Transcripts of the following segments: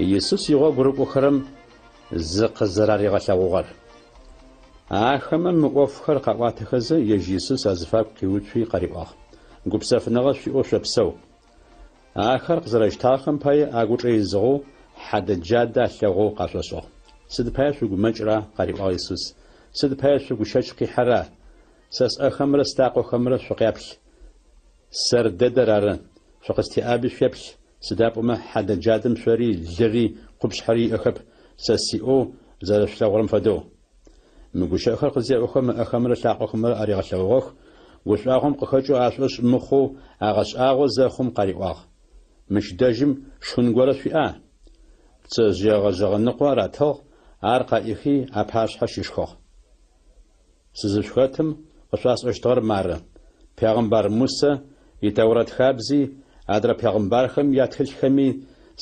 Исус игъогу рыкӏохэрэм зыкъызэраригъэлъэгъугъэр. Ахэмэ мы ӏофхэр къаӏуатэхэзэ, ежь Исус азыфагу къиуцуи къариӏуагъ, Гупсэфыныгъэ шъуиӏэу шъопсэу. Ахэр къызэрэщтагъэхэм пае агучӏэ изыгъэу, хьадэ-джадэ алъэгъоу къашӏошӏыгъ. Сыд пае шъугумэкӏра? къариӏуагъ Исус. Сыд пае шъугу щэч къихьэра? Сэ сӏэхэмрэ слъакъохэмрэ шъукъяплъ. Сэр дэдэр ары. Шъукъыстеӏаби шъуеплъ, сыда пӏомэ хьадэ-джадэм шъори, лыри, къупшъхьэри иӏэхэп, сэ сиӏэу зэрэшъулъэгъурэм фэдэу. Мы гущыӏэхэр къызеӏохэм ыӏэхэмрэ лъакъохэмрэ аригъэлъэгъугъэх, гушӏуагъом къыхэкӏэу ашӏошъ мыхъоу агъэшӏагъо зэхъум къариӏуагъ, Мыщ дэжьым шхын горэ шъуиӏа? Пцэжъые гъэжъэгъэ ныкъо аратыгъ, ар къаӏихи апашъхьэ щишхыгъ. Сызышъухэтым къышъуасӏощтыгъэр мары, пегъымбар Мусэ и Тэурэт хабзи, адрэ пегъымбархэм ятхылъхэми,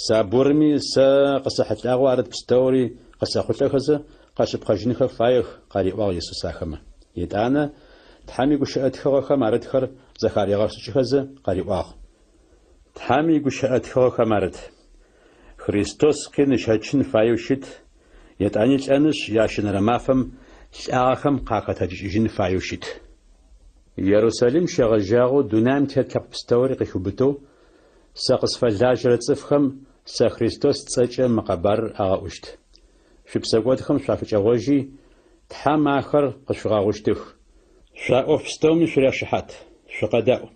Сабурми сэ къысэхьылӏагъэу арыт пстэури къысэхъулӏэхэзэ къэшъыпкъэжьынхэ фаех, къариӏуагъ Исус ахэмэ. Етӏанэ Тхьэм игущыӏэ тхыгъэхэм арытхэр зэхаригъэшӏыкӏыхэзэ къариӏуагъ. Тхьэм игущыӏэ тхыгъэхэм арыт, Христос къин ыщэчын фаеу щыт, етӏани лӏэнышъ, ящэнэрэ мафэм лӏагъэхэм къахэтэджыкӏыжьын фаеу щыт. Ерусалим щегъэжьагъэу дунаим тет лъэпкъ пстэури къыхиубытэу, сэ къысфэлажьэрэ цӏыфхэм сэ Христос сцӏэкӏэ мы къэбарыр агъэӏущт. Шъуипсэкӏодхэм шъуафыкӏэгъожьи, Тхьэм ахэр къышъуфигъэгъущтых. Шъо ӏоф пстэуми шъуряшыхьат, шъукъэдаӏу.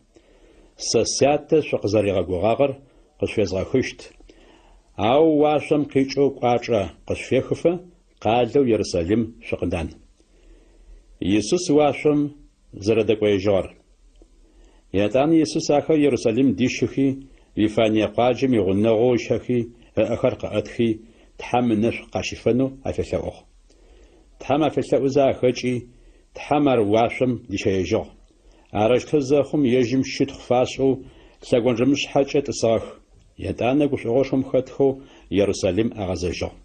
Сэ Сятэ шъукъызэригъэгугъагъэр къышъуфезгъэхыщт, ау уашъом къикӏэу кӏуачӏэ къышъуфехыфэ, къалэу Ерусалим шъукъыдан. Исус уашъом зэрэдэкӏоежьыгъэр. Етӏанэ Исус ахэр Ерусалим дищыхи, Вифание къуаджэм игъунэгъоу ыщэхи, ыӏэхэр къыӏэтхи, Тхьэм ынэшӏу къащифэнэу афелъэӏугъ. Тхьэм афелъэӏузэ ахэкӏи, Тхьэм ар уашъом дищэежьыгъ. Арэущтэу зэхъум, ежьым щытхъу фашӏэу лъэгонджэмышъхьэкӏэ тӏысыгъэх. Етӏанэ гушӏогъошхом хэтхэу Ерусалим агъэзэжьыгъ.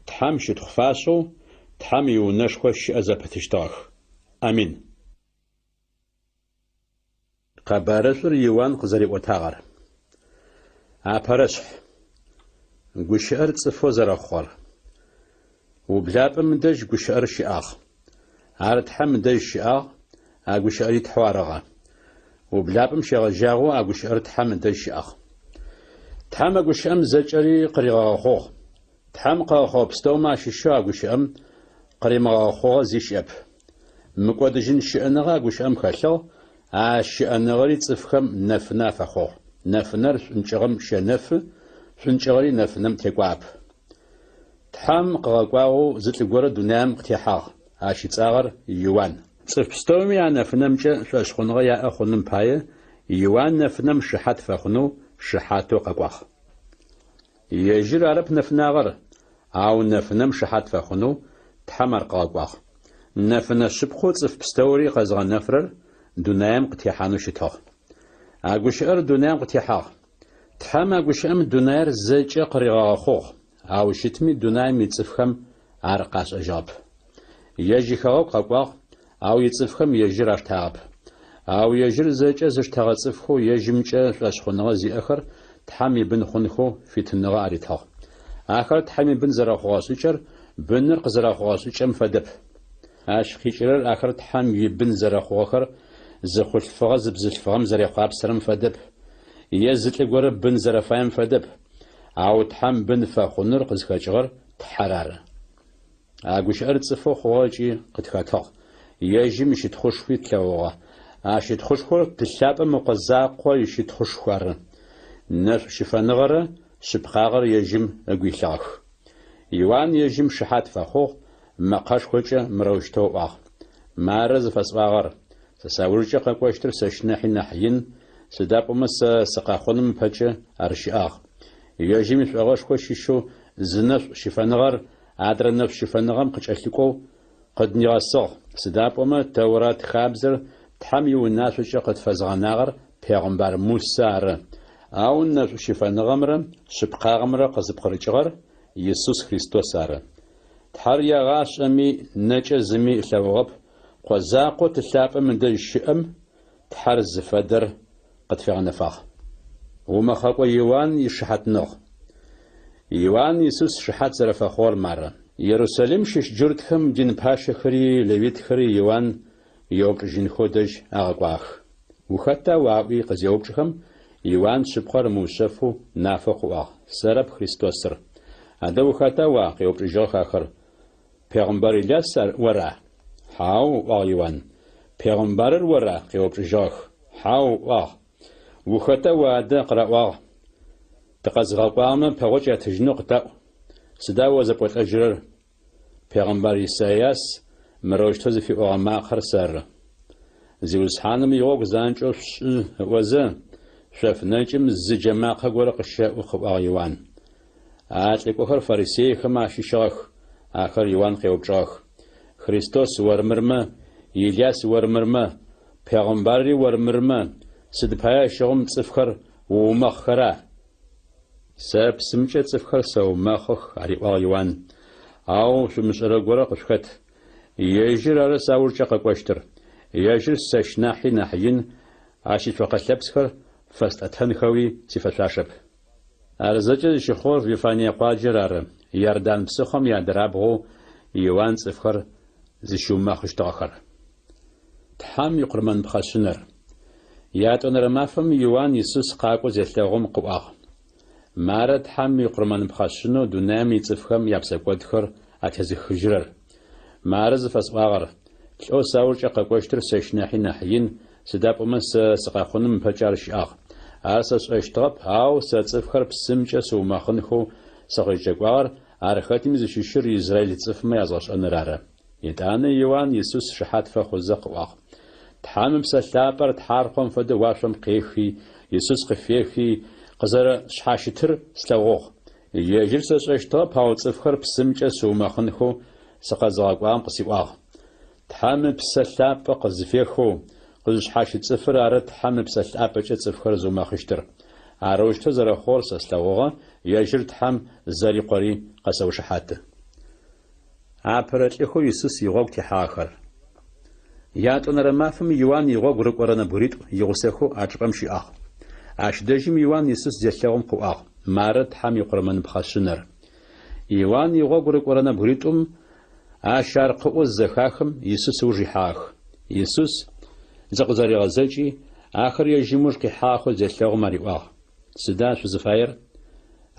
Тхьэм щытхъу фашӏэу, Тхьэм иунэшхо щыӏэ зэпытыщтыгъэх. Амин. Къэбарышӏур Иуан къызэриӏотагъэр. Апэрэшъхь. Гущыӏэр цӏыфэу зэрэхъугъэр. Ублапӏэм ыдэжь гущыӏэр щыӏагъ. Ар Тхьэм ыдэжь щыӏагъ, а гущыӏэри Тхьэу арыгъэ. Ублапӏэм щегъэжьагъэу а гущыӏэр Тхьэм ыдэжь щыӏагъ. Тхьэм а гущыӏэм зэкӏэри къыригъэгъэхъугъ. Тхьэм къыгъэхъугъэ пстэумэ ащыщэу а гущыӏэм къыримыгъэгъэхъугъэ зи щыӏэп. Мыкӏодыжьын щыӏэныгъэ а гущыӏэм хэлъыгъ, а щыӏэныгъэри цӏыфхэм нэфынэ афэхъугъ. Нэфынэр шӏункӏыгъэм щэнэфы, шӏункӏыгъэри нэфынэм текӏуагъэп. Тхьэм къыгъэкӏуагъэу зы лӏы горэ дунаим къытехьагъ, ащ ыцӏагъэр Иуан. Цӏыф пстэуми а нэфынэмкӏэ шӏошъхъуныгъэ яӏэ хъуным пае, Иуан нэфынэм шыхьат фэхъунэу шыхьатэу къэкӏуагъ. Ежьыр арэп нэфынагъэр, ау нэфынэм шыхьат фэхъунэу Тхьэм ар къыгъэкӏуагъ. Нэфынэ шъыпкъэу цӏыф пстэури къэзыгъэнэфырэр дунаим къытехьанэу щытыгъ. А гущыӏэр дунаим къытехьагъ. Тхьэм а гущыӏэм дунаир зэкӏэ къыригъэгъэхъугъ, ау щытми дунаим ицӏыфхэм ар къашӏэжьыгъэп. Ежь ихэгъэгу къэкӏуагъ, ау ицӏыфхэм ежьыр аштагъэп. Ау ежьыр зэкӏэ зыштэгъэ цӏыфхэу ежьымкӏэ шӏошъхъуныгъэ зиӏэхэр Тхьэм ибын хъунхэу фитыныгъэ аритыгъ. Ахэр Тхьэм ибын зэрэхъугъэ шӏыкӏэр быныр къызэрэхъугъэ шӏыкӏэм фэдэп. Ащ къикӏырэр ахэр Тхьэм ибын зэрэхъугъэхэр зы хъулъфыгъэ зы бзылъфыгъэм зэрехъуапсэрэм фэдэп, е зы лӏы горэ бын зэрэфаем фэдэп, ау Тхьэм бын фэхъуныр къызхэкӏыгъэр Тхьэр ары. А гущыӏэр цӏыфэу хъугъэ ыкӏи къытхэтыгъ. Ежьым ищытхъушхуи тлъэгъугъэ. А щытхъушхор Ты лъапӏэм Ыкъо закъо ищытхъушху ары. Нэшӏу щыфэныгъэрэ шъыпкъагъэр ежьым ыгу илъыгъэх. Иуан ежьым шыхьат фэхъугъ, мэкъэшхокӏэ мырэущтэу ыӏуагъ, Мары зыфэсӏуагъэр, сэ саужкӏэ къэкӏощтыр сэщ нахьи нахь ин, сыда пӏомэ сэ сыкъэхъуным ыпэкӏэ ар щыӏагъ. Ежьым ишӏогъэшхо щыщэу зы нэшӏу щыфэныгъэр адрэ нэшӏу щыфэныгъэм къыкӏэлъыкӏоу къыднигъэсыгъ, сыда пӏомэ Тэурат хабзэр Тхьэм иунашъокӏэ къытфэзыгъэнагъэр пегъымбар Мусэ ары, ау нэшӏу щыфэныгъэмрэ шъыпкъагъэмрэ къызыпкъырыкӏыгъэр Исус Христос ары. Тхьэр егъашӏэми нэкӏэ зыми ылъэгъугъэп, Къо закъоу Ты лъапӏэм ыдэжь щыӏэм Тхьэр зыфэдэр къытфигъэнэфагъ. Умэхъэкӏо Иуан ишыхьатныгъ. Иуан Исус шыхьат зэрэфэхъугъэр мары. Ерусалим щыщ джуртхэм дин пащэхэри левитхэри Иуан еупчӏыжьынхэу дэжь агъэкӏуагъэх. Ухэта о? аӏуи къызеупчӏхэм, Иуан шъыпкъэр ымыушъэфэу нафэу къыӏуагъ, Сэрэп Христосыр. Адэ ухэта о? къеупчӏыжьыгъэх ахэр. Пегъымбар Иляс ар ора? Хьау, ыӏуагъ Иуан. Пегъымбарыр ора? къеупчӏыжьыгъэх. Хьау, ыӏуагъ. Ухэта о адэ? къыраӏуагъ. Тыкъэзыгъэкӏуагъэмэ пэгъокӏ яттыжьынэу къытаӏу. Сыда о зэпӏолӏэжьырэр? Пегъымбар Исайас мырэущтэу зыфиӏогъэ макъэр сэры. Зиусхьаным игъогу занкӏэу шъушӏы ыӏозэ, шъоф нэкӏым зы джэмакъэ горэ къыщэӏу, къыӏуагъ Иуан. А лӏыкӏохэр фарисейхэм ащыщыгъэх. Ахэр Иуан къеупчӏыгъэх, Христос ормырмэ, Иляс ормырмэ, пегъымбарри ормырмэ, сыд пае ащыгъум цӏыфхэр уумэхъхэра? Сэ псымкӏэ цӏыфхэр сэумэхъых, ариӏуагъ Иуан, ау шъумышӏэрэ горэ къышъухэт. Ежьыр ары саужкӏэ къэкӏощтыр. Ежьыр сэщ нахьи нахь ин, ащ ицокъэ лъэпсхэр фэстӏэтэнхэуи сифэшъуашэп. Ар зэкӏэ зыщыхъугъэр Вифание къуаджэр ары, Иордан псыхъом иадырабгъоу Иуан цӏыфхэр зыщиумэхъыщтыгъэхэр. Тхьэм икъурмэныпхъэ шъынэр. Ятӏонэрэ мафэм Иуан Исус къакӏоу зелъэгъум къыӏуагъ, Мары Тхьэм икъурмэныпхъэ шъынэу дунаим ицӏыфхэм япсэкӏодхэр атезыхыжьырэр. Мары зыфэсӏуагъэр, Лӏэу саужкӏэ къэкӏощтыр сэщ нахьи нахь ин, сыда пӏомэ сэ сыкъэхъуным ыпэкӏэ ар щыӏагъ. Ар сэ сшӏэщтыгъэп, ау сэ цӏыфхэр псымкӏэ сыумэхъынхэу сыкъызкӏэкӏуагъэр ар хэтми зыщыщыр израиль цӏыфмэ язгъэшӏэныр ары. Етӏанэ Иуан Исус шыхьат фэхъузэ къыӏуагъ, Тхьэм Ыпсэ Лъапӏэр тхьаркъом фэдэу уашъом къехи, Исус къыфехи, къызэрэшъхьащытыр слъэгъугъ. Ежьыр сэ сшӏэщтыгъэп, ау цӏыфхэр псымкӏэ сыумэхъынхэу сыкъэзыгъэкӏуагъэм къысиӏуагъ, Тхьэм Ыпсэ Лъапӏэ къызыфехэу, къызышъхьащыт цӏыфыр ары Тхьэм Ыпсэ Лъапӏэкӏэ цӏыфхэр зыумэхъыщтыр. Арэущтэу зэрэхъугъэр сэ слъэгъугъэ, ежьыр Тхьэм зэри Къори къэсэушыхьаты. Апэрэ лӏыхэу Исус игъогу техьагъэхэр. Ятӏонэрэ мафэм Иуан игъогу рыкӏорэ нэбгыритӏу игъусэхэу а чӏыпӏэм щыӏагъ. Ащ дэжьым Иуан Исус зелъэгъум къыӏуагъ, Мары Тхьэм икъурмэныпхъэ шъынэр. Иуан игъогу рыкӏорэ нэбгыритӏум ащ ар къыӏоу зызэхахым, Исус ыуж ихьагъэх. Исус зыкъызэригъэзэкӏи, ахэр ежьым ыуж къихьагъэхэу зелъэгъум ариӏуагъ, Сыда шъузыфаер?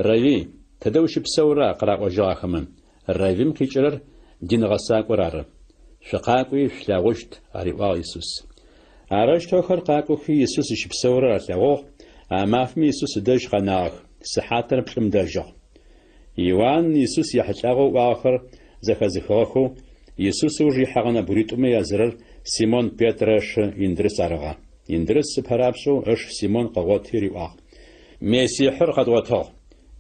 Равви, тыдэ ущыпсэура? къыраӏожьыгъ ахэмэ. Раввим къикӏырэр дин гъэсакӏор ары. Шъукъакӏуи, шъулъэгъущт, ариӏуагъ Исус. Арэущтэу ахэр къакӏохи, Исус зыщыпсэурэр алъэгъугъ, а мафэми Исус ыдэжь къэнагъэх, сыхьатыр плӏым дэжьыгъ. Иуан Исус ехьылӏагъэу ыӏуагъэхэр зэхэзыхыгъэхэу, Исус ыуж ихьэгъэ нэбгыритӏумэ язырэр Симон Петрэ ышы Индрыс арыгъэ. Индрыс ыпэрапшӏэу ыш Симон къыгъоти риӏуагъ, Мессихьыр къэдгъотыгъ.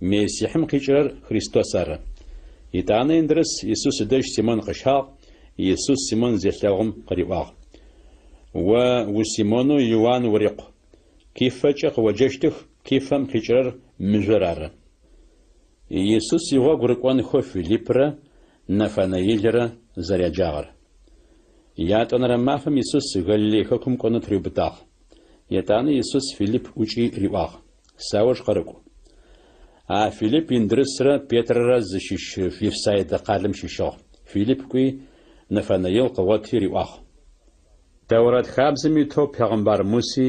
Мессихьым къикӏырэр Христос ары. Етӏанэ Индрыс Исус ыдэжь Симон къыщагъ, Исус Симон зелъэгъум къыриӏуагъ, О у-Симонэу Иуан урикъу. Кифэкӏэ къыоджэщтых, Кифэм къикӏырэр мыжъор ары. Исус игъогу рыкӏонхэу Филиппрэ Нафанаилрэ зэряджагъэр. Ятӏонэрэ мафэм Исус Галилей хэкум кӏонэу тыриубытагъ. Етӏанэ Исус Филипп ӏукӏи риӏуагъ, Сауж къырыкӏу. А Филипп Индрысрэ Петрэрэ зыщыщ Вифсайдэ къалэм щыщыгъ. Филипп кӏуи, Нафанаил къыгъоти риӏуагъ. Тэурэт хабзэм итэу пегъымбар Муси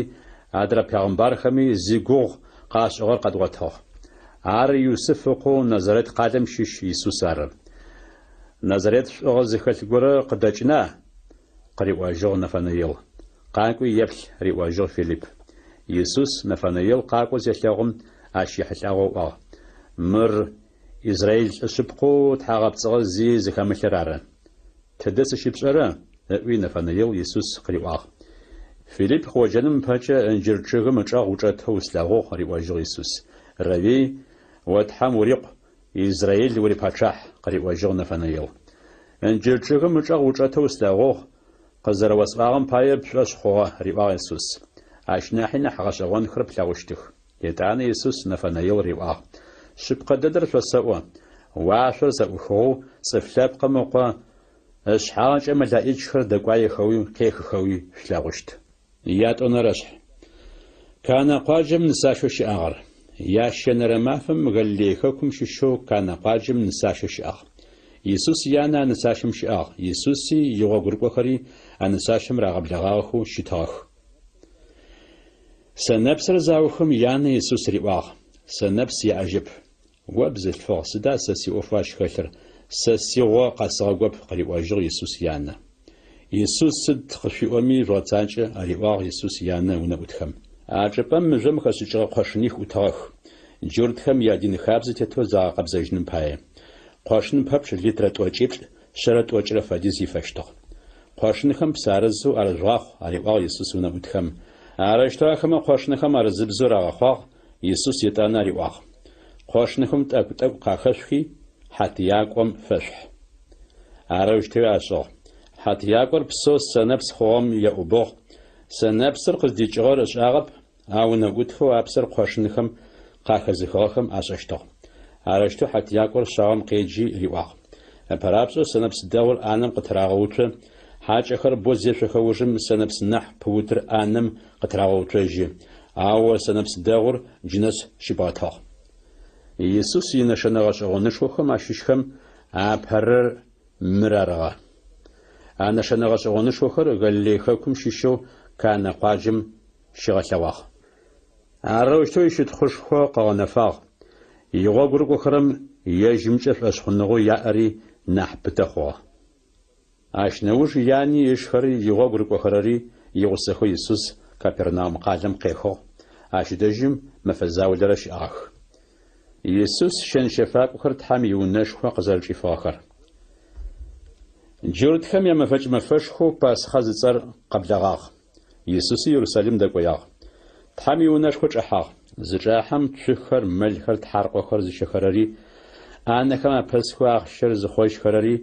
адрэ пегъымбархэми зигугъу къашӏыгъэр къэдгъотыгъ. Ар Юсыф ыкъоу Назарет къалэм щыщ Исус ары. Назарет шӏугъэ зыхэлъ горэ къыдэкӏына? къыриӏожьыгъ Нафанаил. Къакӏуи еплъ, риӏожьыгъ Филипп. Исус Нафанаил къакӏоу зелъэгъум, ащ ехьылӏагъэу ыӏуагъ, Мыр израил лӏы шъыпкъэу тхьагъэпцӏыгъэ зи зыхэмылъыр ары. Тыдэ сыщыпшӏэрэ? ыӏуи Нафанаил Исус къыриӏуагъ. Филипп къыоджэным ыпэкӏэ ынджыр чъыгым ычӏэгъ учӏэтэу услъэгъугъ, риӏожьыгъ Исус. Равви, о Тхьэм урикъу, Израил урипачъахь, къыриӏожьыгъ Нафанаил. Ынджыр чъыгым ычӏэгъ учӏэтэу услъэгъугъ, къызэрэосӏуагъэм пае пшӏошъ хъугъэ, риӏуагъ Исус. Ащ нахьи нахь гъэшӏэгъонхэр плъэгъущтых. Етӏанэ Исус Нафанаил риӏуагъ, Шъыпкъэ дэдэр шъосэӏо, уашъор зэӏухыгъэу Цӏыф Лъэпкъым Ыкъо ышъхьагъкӏэ мэлаӏичхэр дэкӏуаехэуи къехыхэуи шъулъэгъущт. Ятӏонэрэшъхь. Канэ къуаджэм нысащэу щыӏагъэр. Ящэнэрэ мафэм Галилей хэкум щыщэу Канэ къуаджэм нысащэ щыӏагъ. Исус янэ а нысащэм щыӏагъ, Исуси игъогу рыкӏохэри а нысащэм рагъэблэгъагъэхэу щытыгъэх. Сэнэпсыр заухым, янэ Исус риӏуагъ, Сэнэпс яӏэжьэп. О бзылъфыгъ, сыда сэ сиӏофэу ащ хэлъыр, сэ сигъо къэсыгъэгоп, къыриӏожьыгъ Исус янэ. Исус сыд къышъуиӏоми жъугъэцакӏэ, ариӏуагъ Исус янэ унэӏутхэм. А чӏыпӏэм мыжъом хэшӏыкӏыгъэ къошыних ӏутыгъэх, джуртхэм ядин хабзэ тетэу загъэкъэбзэжьыным пае. Къошын пэпчъ литрэ тӏокӏиплӏ шъэрэ тӏокӏырэ фэдиз ифэщтыгъ. Къошынхэм псы арызэу арыжъугъахъу, ариӏуагъ Исус унэӏутхэм. Арэущтэу ахэмэ къошынхэм арызыбзэу рагъэхъуагъ, Исус етӏанэ ариӏуагъ, Къошынхэм тӏэкӏу-тӏэкӏу къахэшъухи, хьатыякӏом фэшъухь. Арэущтэуи ашӏыгъ. Хьатыякӏор псэу сэнэпс хъугъэм еӏубыгъ. Сэнэпсыр къыздикӏыгъэр ышӏагъэп, ау унэӏутхэу а псыр къошынхэм къахэзыхыгъэхэм ашӏэщтыгъ. Арэущтэу хьатыякӏор шъаом къеджи риӏуагъ, Ыпэрапшӏэу сэнэпс дэгъур ӏанэм къытырагъэуцо, хьакӏэхэр бэу зешъохэ ужым сэнэпс нахь пыутыр ӏанэм къытырагъэуцожьы, ау о сэнэпс дэгъур джынэс щыбгъэтыгъ. Исус инэшэнэ гъэшӏэгъонышхохэм ащыщхэм апэрэр мыр арыгъэ. А нэшэнэ гъэшӏэгъонышхохэр Галилей хэкум щыщэу Канэ къуаджэм щигъэлъэгъуагъ. Арэущтэу ищытхъушхо къыгъэнэфагъ, игъогу рыкӏохэрэм ежьымкӏэ шӏошъхъуныгъэу яӏэри нахь пытэ хъугъэ. Ащ нэуж яни ышхэри игъогу рыкӏохэрэри игъусэхэу Исус Капернаум къалэм къехыгъ, ащ дэжьым мэфэ заулэрэ щыӏагъэх. Исус щэн-щэфакӏохэр Тхьэм иунэшхо къызэрэчӏифыгъэхэр. Джуртхэм ямэфэкӏ мэфэшхоу Пасхъэ зыцӏэр къэблэгъагъ. Исуси Ерусалим дэкӏоягъ. Тхьэм иунэшхо чӏэхьагъ. Зычӏахьэм, цухэр, мэлхэр, тхьаркъохэр зыщэхэрэри, ӏанэхэм апэсхэу ахъщэр зыхъожьхэрэри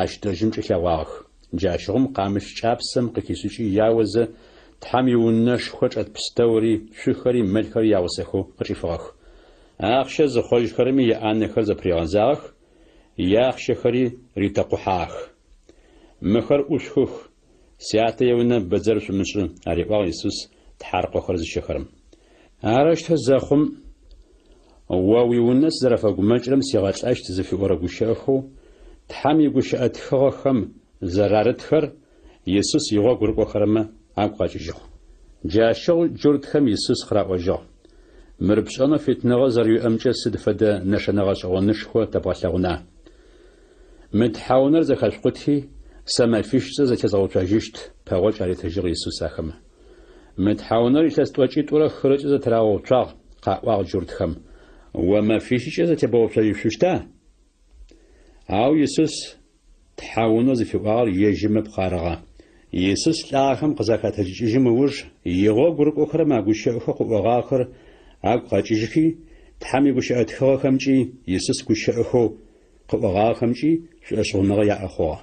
ащ дэжьым чӏилъэгъуагъэх. Джащыгъум къамыщ кӏапсэм къыхишӏыкӏи яозэ, Тхьэм иунэшхо чӏэт пстэури, цухэри мэлхэри ягъусэхэу къычӏифыгъэх. Ахъщэ зыхъожьхэрэми яӏанэхэр зэпыригъэзагъэх, яахъщэхэри ритэкъухьагъэх. Мыхэр ӏушъухых, Сятэ иунэ бэдзэр шъумышӏы, ариӏуагъ Исус тхьаркъохэр зыщэхэрэм. Арэущтэу зэхъум, О уиунэ сызэрэфэгумэкӏырэм сигъэлӏэщт зыфиӏорэ гущыӏэхэу Тхьэм игущыӏэ тхыгъэхэм зэрарытхэр Исус игъогу рыкӏохэрэмэ агу къэкӏыжьыгъ. Джащыгъу джуртхэм Исус къыраӏожьыгъ, Мыр пшӏэнэу фитыныгъэ зэрэуиӏэмкӏэ сыд фэдэ нэшэнэ гъэшӏэгъонышхо тэбгъэлъэгъуна? Мы тхьэунэр зэхэшъукъути, сэ мэфищкӏэ зэтезгъэуцожьыщт, пэгъокӏ аритыжьыгъ Исус ахэмэ. Мы тхьэунэр илъэс тӏокӏитӏурэ хырэкӏэ зэтырагъэуцуагъ, къаӏуагъ джуртхэм. О мэфищкӏэ зэтебгъэуцожьышъущта? Ау Исус тхьэунэу зыфиӏуагъэр ежьым ыпкъ арыгъэ. Исус лӏагъэхэм къызахэтэджыкӏыжьым ыуж, игъогу рыкӏохэрэм а гущыӏэхэу къыӏогъагъэхэр агу къэкӏыжьхи, Тхьэм игущыӏэ тхыгъэхэмкӏи Исус гущыӏэхэу къыӏогъагъэхэмкӏи шӏошъхъуныгъэ яӏэ хъугъэ.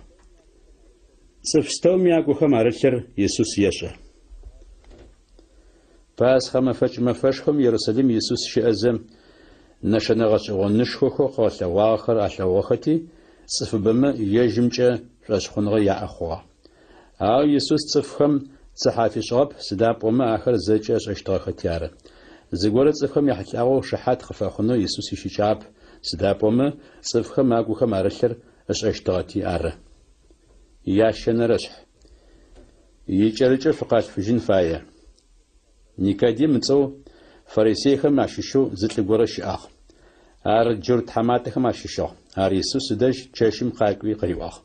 Цӏыф пстэуми агухэм арылъыр Исус ешӏэ. Пасхъэ мэфэкӏ мэфэшхом Ерусалим Исус щыӏэзэ, нэшэнэ гъэшӏэгъонышхохэу къыгъэлъэгъуагъэхэр алъэгъугъэхэти, цӏыфыбэмэ ежьымкӏэ шӏошъхъуныгъэ яӏэ хъугъэ. Ау Исус цӏыфхэм цыхьэ афишӏыгъэп, сыда пӏомэ ахэр зэкӏэ ышӏэщтыгъэхэти ары. Зыгорэ цӏыфхэм яхьылӏагъэу шыхьат къыфэхъунэу Исус ищыкӏагъэп, сыда пӏомэ цӏыфхэм агухэм арылъыр ышӏэщтыгъэти ары. Ящэнэрэшъхь. Икӏэрыкӏэу шъукъалъфыжьын фае. Никодим ыцӏэу фарисейхэм ащыщэу зы лӏы горэ щыӏагъ. Ар джурт тхьаматэхэм ащыщыгъ. Ар Исус ыдэжь чэщым къакӏуи къыриӏуагъ.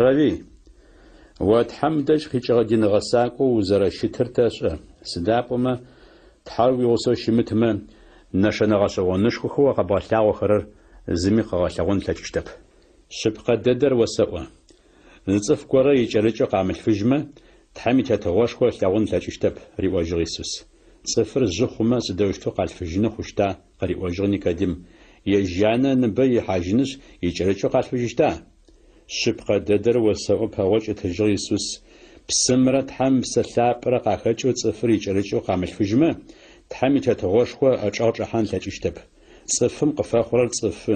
Равви, о Тхьэм дэжь къикӏыгъэ дин гъэсакӏоу узэрэщытыр тэшӏэ, сыда пӏомэ Тхьэр уигъусэу щымытмэ, нэшэнэ гъэшӏэгъонышхохэу къэбгъэлъагъохэрэр зыми къыгъэлъэгъон ылъэкӏыщтэп. Шъыпкъэ дэдэр осэӏо, зы цӏыф горэ икӏэрыкӏэу къамылъфыжьмэ, Тхьэм и Тетыгъошхо ылъэгъун ылъэкӏыщтэп, риӏожьыгъ Исус. Цӏыфыр жъы хъумэ, сыдэущтэу къалъфыжьыны хъущта? къыриӏожьыгъ Никодим. Ежь янэ ыныбэ ихьажьынышъ, икӏэрыкӏэу къалъфыжьыщта? Шъыпкъэ дэдэр осэӏо, пэгъокӏ ытыжьыгъ Исус, псымрэ Тхьэм Ыпсэ Лъапӏэрэ къахэкӏэу цӏыфыр икӏэрыкӏэу къамылъфыжьмэ, Тхьэм и Тетыгъошхо ыӏэчӏэгъ чӏэхьан ылъэкӏыщтэп. Цӏыфым къыфэхъурэр цӏыфы,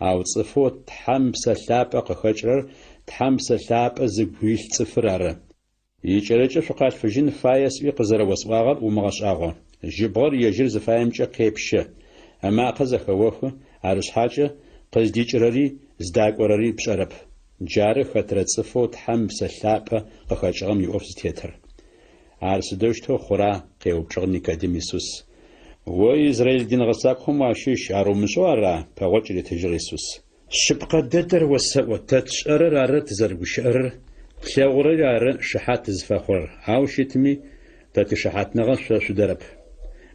Ау цӏыфэу Тхьэм Псэ Лъапӏэ къыхэкӏырэр Тхьэм Псэ Лъапӏэ зыгу илъ цӏыфыр ары. Икӏэрыкӏэу шъукъалъфыжьын фае сӏуи къызэрэосӏуагъэр умыгъэшӏагъо. Жьыбгъэр ежьыр зыфаемкӏэ къепщэ, ымакъэ зэхэохы, арышъхьакӏэ къыздикӏырэри зыдакӏорэри пшӏэрэп. Джары хэтрэ цӏыфэу Тхьэм Ыпсэ Лъапӏэ къыхэкӏыгъэм иӏоф зытетыр. Ар сыдэущтэу хъура? къеупчӏыгъ Никодим Исус. О израил дин гъэсакӏохэм уащыщ, ар умышӏэу ара? пэгъокӏ ритыжьыгъ Исус. Шъыпкъэ дэдэр осэӏо, тэ тшӏэрэр ары тызэрыгущыӏэрэр, тлъэгъурэри ары шыхьат тызыфэхъурэр, ау щытми, тэ тишыхьатныгъэ шъо шъудэрэп.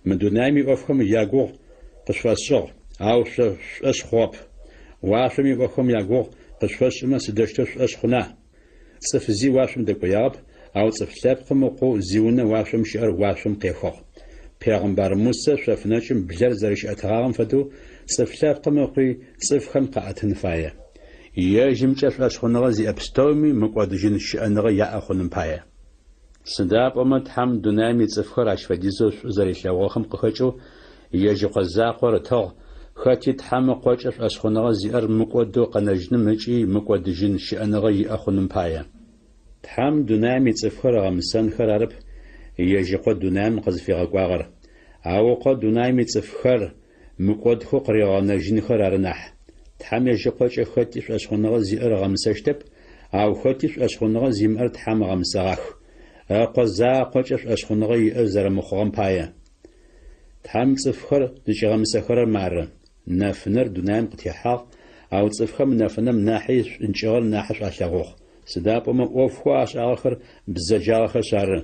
Мы дунаим иӏофхэм ягугъу къышъуфэсшӏыгъ, ау шъо шъушӏошъ хъугъэп. Уашъом иӏофхэм ягугъу къышъуфэсшӏымэ, сыдэущтэу шъушӏошъ хъуна? Цӏыф зи уашъом дэкӏоягъэп, ау Цӏыф Лъэпкъым Ыкъоу зиунэ уашъом щыӏэр уашъом къехыгъ. Пегъымбар Мусэ шъоф нэкӏым блэр зэрэщиӏэтыгъагъэм фэдэу Цӏыф Лъэпкъым Ыкъуи цӏыфхэм къаӏэтын фае. Ежьымкӏэ шӏошъхъуныгъэ зиӏэ пстэуми мыкӏодыжьын щыӏэныгъэ яӏэ хъуным пае. Сыда пӏомэ Тхьэм дунаим ицӏыфхэр ащ фэдизэу шӏу зэрилъэгъугъэхэм къыхэкӏэу ежь Ыкъо закъор ытыгъ, хэти Тхьэм Ыкъокӏэ шӏошъхъуныгъэ зиӏэр мыкӏодэу къэнэжьыным ыкӏи мыкӏодыжьын щыӏэныгъэ иӏэ хъуным пае. Тхьэм дунаим ицӏыфхэр ыгъэмысэнхэр арэп ежь Ыкъо дунаим къызыфигъэкӏуагъэр, ау Ыкъо дунаим ицӏыфхэр мыкӏодхэу къыригъэнэжьынхэр ары нахь. Тхьэм ежь Ыкъокӏэ хэти шӏошъхъуныгъэ зиӏэр ыгъэмысэщтэп, ау хэти шӏошъхъуныгъэ зимыӏэр Тхьэм ыгъэмысэгъах, Ыкъо закъокӏэ шӏошъхъуныгъэ иӏэ зэрэмыхъугъэм пае. Тхьэм цӏыфхэр зыкӏигъэмысэхэрэр мары, нэфынэр дунаим къытехьагъ, ау цӏыфхэм нэфынэм нахьи шӏункӏыгъэр нахьышӏу алъэгъугъ, сыда пӏомэ ӏофхэу ашӏагъэхэр бзэджагъэхэшъ ары.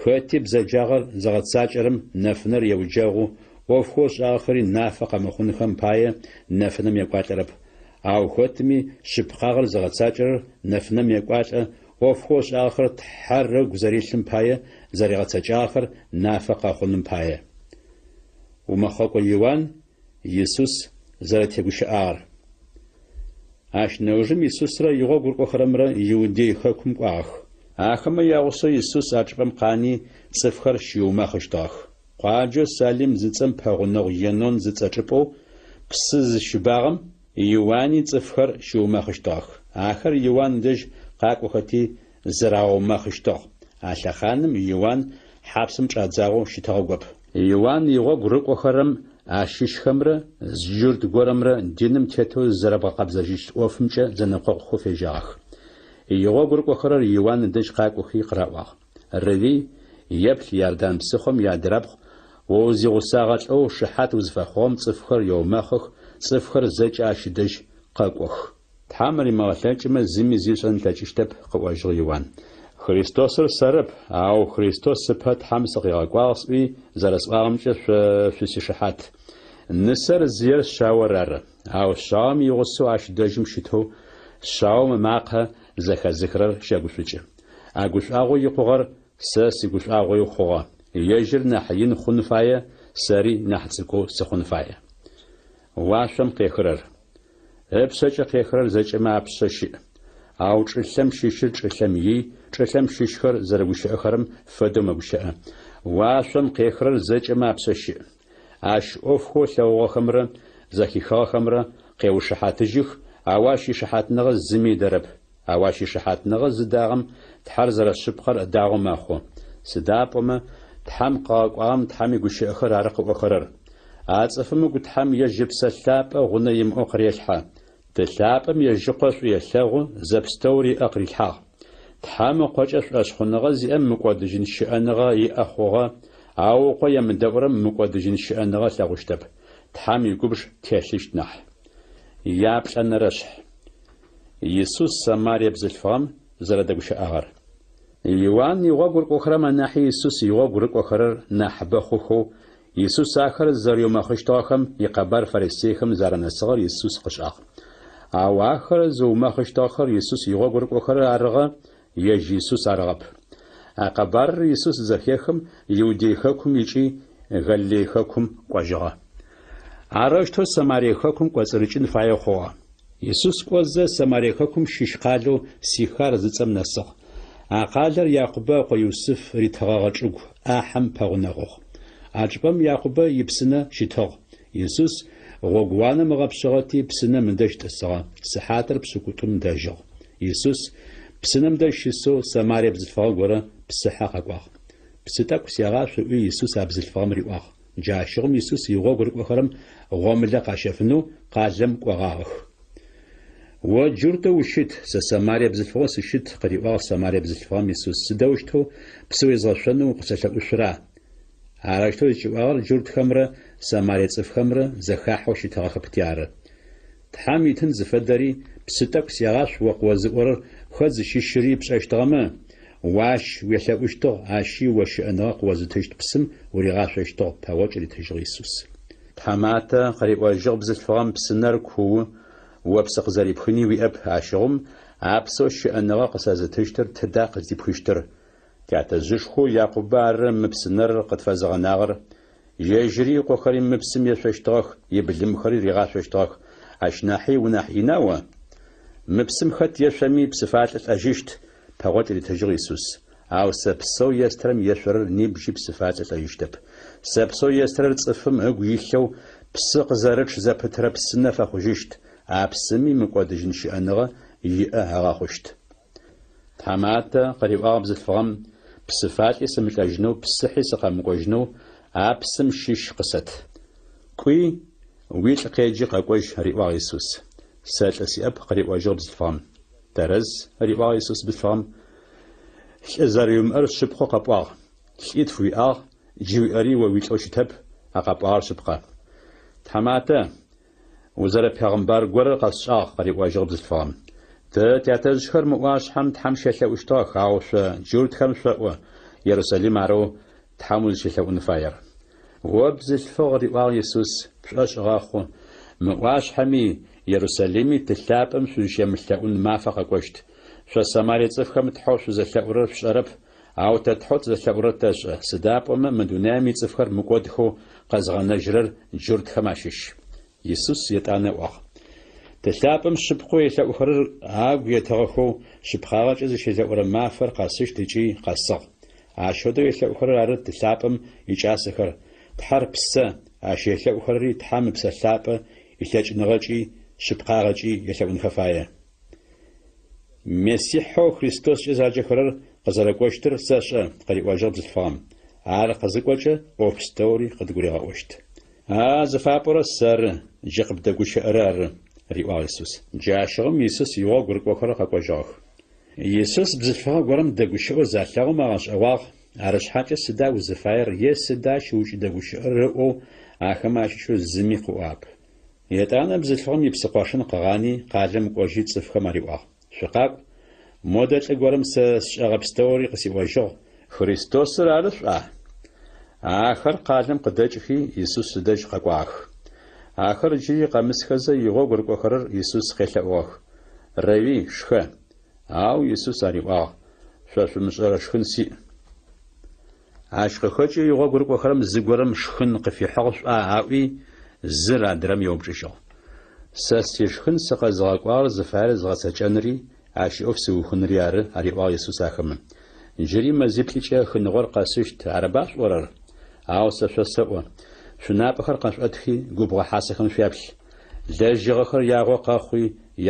Хэти бзэджагъэр зыгъэцакӏэрэм нэфынэр еуджэгъу, ӏофхэу ышӏагъэхэри нафэ къэмыхъунхэм пае нэфынэм екӏуалӏэрэп. Ау хэтми шъыпкъагъэр зыгъэцакӏэрэр нэфынэм екӏуалӏэ, ӏофхэу ышӏагъэхэр Тхьэр ыгу зэрилъым пае зэригъэцэкӏагъэхэр нафэ къэхъуным пае. Умэхъэкӏо Иуан Исус зэрэтегущыӏагъэр. Ащ нэужым Исусрэ игъогу рыкӏохэрэмрэ Иудей хэкум кӏуагъэх. Ахэмэ ягъусэу Исус а чӏыпӏэм къани, цӏыфхэр щиумэхъыщтыгъэх. Къуаджэу Салим зыцӏэм пэгъунэгъу Енон зыцӏэ чӏыпӏэу псы зыщыбагъэм Иуани цӏыфхэр щиумэхъыщтыгъэх. Ахэр Иуан дэжь къакӏохэти зырагъэумэхъыщтыгъ. А лъэхъаным Иуан хьапсым чӏадзагъэу щытыгъэгоп. Иуан игъогу рыкӏохэрэм ащыщхэмрэ зы джурт горэмрэ диным тетэу зызэрэбгъэкъэбзэжьыщт ӏофымкӏэ зэнэкъокъухэу фежьагъэх. Игъогу рыкӏохэрэр Иуан ыдэжь къакӏохи къыраӏуагъ. Равви, еплъ Иордан псыхъом иадырабгъу о узигъусагъэ лӏэу шыхьат узыфэхъугъэм цӏыфхэр еумэхъых, цӏыфхэр зэкӏэ ащ ыдэжь къэкӏох. Тхьэм римыгъэлъэкӏымэ, зыми зи ышӏэн ылъэкӏыщтэп, къыӏожьыгъ Иуан. Христосыр сэрэп, ау Христос ыпэ Тхьэм сыкъигъэкӏуагъ сӏуи зэрэсӏуагъэмкӏэ шъо шъусишыхьат. Нысэр зыер шъаор ары, ау шъаом игъусэу ащ дэжьым щытэу шъаом ымакъэ зэхэзыхырэр щэгушӏукӏы. А гушӏуагъоу икъугъэр сэ сигушӏуагъоуи хъугъэ, ежьыр нахь ин хъун фае, сэри нахь цӏыкӏоу сыхъун фае. Уашъом къехырэр. Ыпшъэкӏэ къехырэр зэкӏэмэ апшъэ щыӏ. Ау чӏылъэм щыщыр чӏылъэм ий, чӏылъэм щыщхэр зэрэгущыӏэхэрэм фэдэу мэгущыӏэ. Уашъом къехырэр зэкӏэмэ апшъэ щыӏ. Ащ ӏофхэу ылъэгъугъэхэмрэ зэхихыгъэхэмрэ къеушыхьатыжьых, ау ащ ишыхьатныгъэ зыми ыдэрэп. Ау ащ ишыхьатныгъэ зыдагъэм Тхьэр зэрэшъыпкъэр ыдагъэу мэхъу. Сыда пӏомэ Тхьэм къыгъэкӏуагъэм Тхьэм игущыӏэхэр ары къыӏохэрэр. А цӏыфым ыгу Тхьэм ежь Ыпсэ Лъапӏэ гъунэ имыӏэу къырелъхьэ. Ты лъапӏэм ежь Ыкъо шӏу елъэгъу, зэпстэури ыӏэ къырилъхьагъ. Тхьэм Ыкъокӏэ шӏошъхъуныгъэ зиӏэм мыкӏодыжьын щыӏэныгъэ иӏэ хъугъэ, ау Ыкъо емыдэӏурэм мыкӏодыжьын щыӏэныгъэ ылъэгъущтэп, Тхьэм игубж телъыщт нахь. Яплӏэнэрэшъхь. Исус Самарие бзылъфыгъэм зэрэдэгущыӏагъэр. Иуан игъогу рыкӏохэрэм анахьи Исус игъогу рыкӏохэрэр нахьыбэ хъухэу, Исус ахэр зэриумэхъыщтыгъэхэм икъэбар фарисейхэм зарэнэсыгъэр Исус къышӏагъ. Ау ахэр зыумэхъыщтыгъэхэр Исус игъогу рыкӏохэрэр арыгъэ, ежь Исус арыгъэп. А къэбарыр Исус зызэхехым, Иудей хэкум икӏи, Галилей хэкум кӏожьыгъэ. Арэущтэу Самарие хэкум кӏоцӏырыкӏын фаеу хъугъэ. Исус кӏозэ, Самарие хэкум щыщ къалэу Сихар зыцӏэм нэсыгъ. А къалэр Якъубэ ыкъо Юсыф ритыгъэгъэ чӏыгу ӏахьэм пэгъунэгъугъ. А чӏыпӏэм Якъубэ ипсынэ щытыгъ. Исус гъогууанэм ыгъэпшъыгъэти, псынэм ыдэжь тӏысыгъэ, сыхьатыр пшӏыкӏутӏум дэжьыгъ. Исус псынэм дэжь щысэу Самарие бзылъфыгъэ горэ псыхьэ къэкӏуагъ. Псы тӏэкӏу сегъашъу, ыӏуи Исус а бзылъфыгъэм риӏуагъ. Джащыгъум Исус игъогу рыкӏохэрэм гъомылэ къащэфынэу къалэм кӏогъагъэх. О джуртэу ущыт, сэ Самарие бзылъфыгъэу сыщыт, къыриӏуагъ Самарие бзылъфыгъэм Исус, сыдэущтэу псы уезгъэшъонэу укъысэлъэӏушъура? Арэущтэу зыкӏиӏуагъэр джуртхэмрэ Самарие цӏыфхэмрэ зэхахьэу щытыгъэхэпти ары. Тхьэм итын зыфэдэри, псы тӏэкӏу сегъашъу о къыозыӏорэр хэт зыщыщыри пшӏэщтыгъэмэ, о ащ уелъэӏущтыгъ, ащи о щыӏэныгъэ къыозытыщт псым уригъашъощтыгъ, пэгъокӏ ритыжьыгъ Исус. Тхьаматэ, къыриӏожьыгъ бзылъфыгъэм, псынэр куу, о псы къызэрипхыни уиӏэп, ащыгъум а псэу щыӏэныгъэ къысэзытыщтыр тыда къыздипхыщтыр? Тятэжъышхоу Якъубэ ары мы псынэр къытфэзыгъэнагъэр, ежьыри ыкъохэри мы псым ешъощтыгъэх, ибылымхэри ригъашъощтыгъэх, ащ нахьи унахь ина о? Мы псым хэт ешъоми псыфалӏэ лӏэжьыщт, пэгъокӏ ритыжьыгъ Исус. Ау сэ псэу естырэм ешъорэр нибжьи псыфалӏэ лӏэжьыщтэп. Сэ псэу естырэр цӏыфым ыгу илъэу псы къызэрычъ зэпытырэ псынэ фэхъужьыщт, а псыми мыкӏодыжьын щыӏэныгъэ иӏэ ыгъэхъущт. Тхьаматэ, къыриӏуагъ бзылъфыгъэм, псыфалӏи сымылӏэжьынэу, псыхьи сыкъэмыкӏожьынэу а псым щыщ къысэт. Кӏуи, уилӏ къеджи къэкӏожь, риӏуагъ Исус. Сэ лӏы сиӏэп, къыриӏожьыгъ бзылъфыгъэм. Тэрэз, риӏуагъ Исус бзылъфыгъэм, лӏы зэрэуимыӏэр шъыпкъэу къэпӏуагъ. Лӏитф уиӏагъ, джы уиӏэри о уилӏэу щытэп, а къэпӏуагъэр шъыпкъэ. Тхьаматэ, Узэрэпегъымбар горэр къэсшӏагъ, къыриӏожьыгъ бзылъфыгъэм. Тэ тятэжъхэр мы ӏуашъхьэм Тхьэм щелъэӏущтыгъэх, ау шъо, джуртхэм, шъоӏо, Ерусалим арэу Тхьэм узыщелъэӏун фаер. О бзылъфыгъ, риӏуагъ Исус, пшӏошъ гъэхъу, мы ӏуашъхьэми, Ерусалими Ты лъапӏэм шъузщемылъэӏун мафэ къэкӏощт. Шъо Самарие цӏыфхэм Тхьэу шъузэлъэӏурэр шъушӏэрэп, Ау тэ Тхьэу тызэлъэӏурэр тэшӏэ, сыда пӏомэ мы дунаим ицӏыфхэр мыкӏодхэу къэзгъэнэжьырэр джуртхэм ащыщ. Исус етӏанэ ыӏуагъ, Ты лъапӏэм шъыпкъэу елъэӏухэрэр агу етыгъэхэу шъыпкъагъэкӏэ зыщелъэӏурэ мафэр къэсыщт ыкӏи къэсыгъ. Ащ фэдэу елъэӏухэрэр ары Ты лъапӏэм икӏасэхэр, Тхьэр Псэ, ащ елъэӏухэрэри Тхьэм Ыпсэ Лъапӏэ илъэкӏыныгъэкӏи шъыпкъагъэкӏи елъэӏунхэ фае. Мессихьэу Христоскӏэ заджэхэрэр къызэрэкӏощтыр сэшӏэ, къыриӏожьыгъ бзылъфыгъэм. Ар къызыкӏокӏэ, ӏоф пстэури къыдгуригъэӏощт. А зыфапӏорэр сэры, джы къыбдэгущыӏэрэр ары, риӏуагъ Исус. Джащыгъум Исус игъогу рыкӏохэрэр къэкӏожьыгъэх. Исус бзылъфыгъэ горэм дэгущыӏэу залъэгъум агъэшӏэгъуагъ, арышъхьакӏэ сыда узыфаер е сыда ащ укӏыдэгущыӏэрэр ыӏоу ахэмэ ащыщэу зыми къыӏуагъэп. Етӏанэ бзылъфыгъэм ипсыкъошын къыгъани, къалэм кӏожьи цӏыфхэм ариӏуагъ, Шъукъакӏу, модэ лӏы горэм сэ сшӏэгъэ пстэури къысиӏожьыгъ, Христосыр ары шъуӏа? Ахэр къалэм къыдэкӏхи, Исус ыдэжь къэкӏуагъэх. Ахэр джыри къэмысхэзэ игъогу рыкӏохэрэр Исус къелъэӏугъэх, Рэуи, шхэ. Ау Исус ариӏуагъ, Шъо шъумышӏэрэ шхын сиӏ. Ащ къыхэкӏэу игъогу рыкӏохэрэм зыгорэм шхын къыфихьыгъ шӏуа аӏуи, зыр адрэм еупчӏыжьыгъ. Сэ сишхын сыкъэзыгъэкӏуагъэр зыфаер згъэцэкӏэнри, ащ иӏоф сыухынри ары, ариӏуагъ Исус ахэмэ. Джыри мэзиплӏыкӏэ хыныгъор къэсыщт, арыба шъуӏорэр? Ау сэ шъосэӏо, шъунапӏэхэр къэшъуӏэтхи, губгъо хьасэхэм шъуяплъ. Лэжьыгъэхэр ягъо къэхъуи,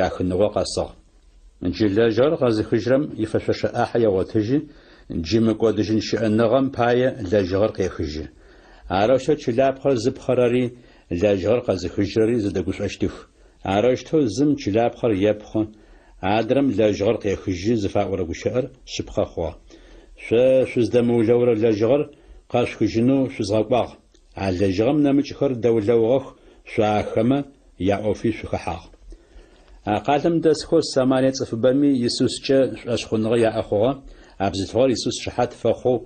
яхыныгъо къэсыгъ. Джы лэжьыгъэр къэзыхыжьрэм ифэшъошэ ӏахьэ егъотыжьы, джы мыкӏодыжьын щыӏэныгъэм пае лэжьыгъэр къехыжьы. Арэущтэу чылапхъэр зыпхъэрэри лэжьыгъэр къэзыхыжьрэри зэдэгушӏощтых. Арэущтэу зым чылапхъэр епхъы, адрэм лэжьыгъэр къехыжьы зыфаӏорэ гущыӏэр шъыпкъэ хъугъэ. Шъо шъуздэмыулэурэ лэжьыгъэр къэшъухыжьынэу шъузгъэкӏуагъ. А лэжьыгъэм нэмыкӏхэр дэулэугъэх, шъо ахэмэ яӏофи шъухэхьагъ. А къалэм дэсхэу Самарие цӏыфыбэми Исускӏэ шӏошъхъуныгъэ яӏэ хъугъэ, а бзылъфыгъэр Исус шыхьат фэхъоу,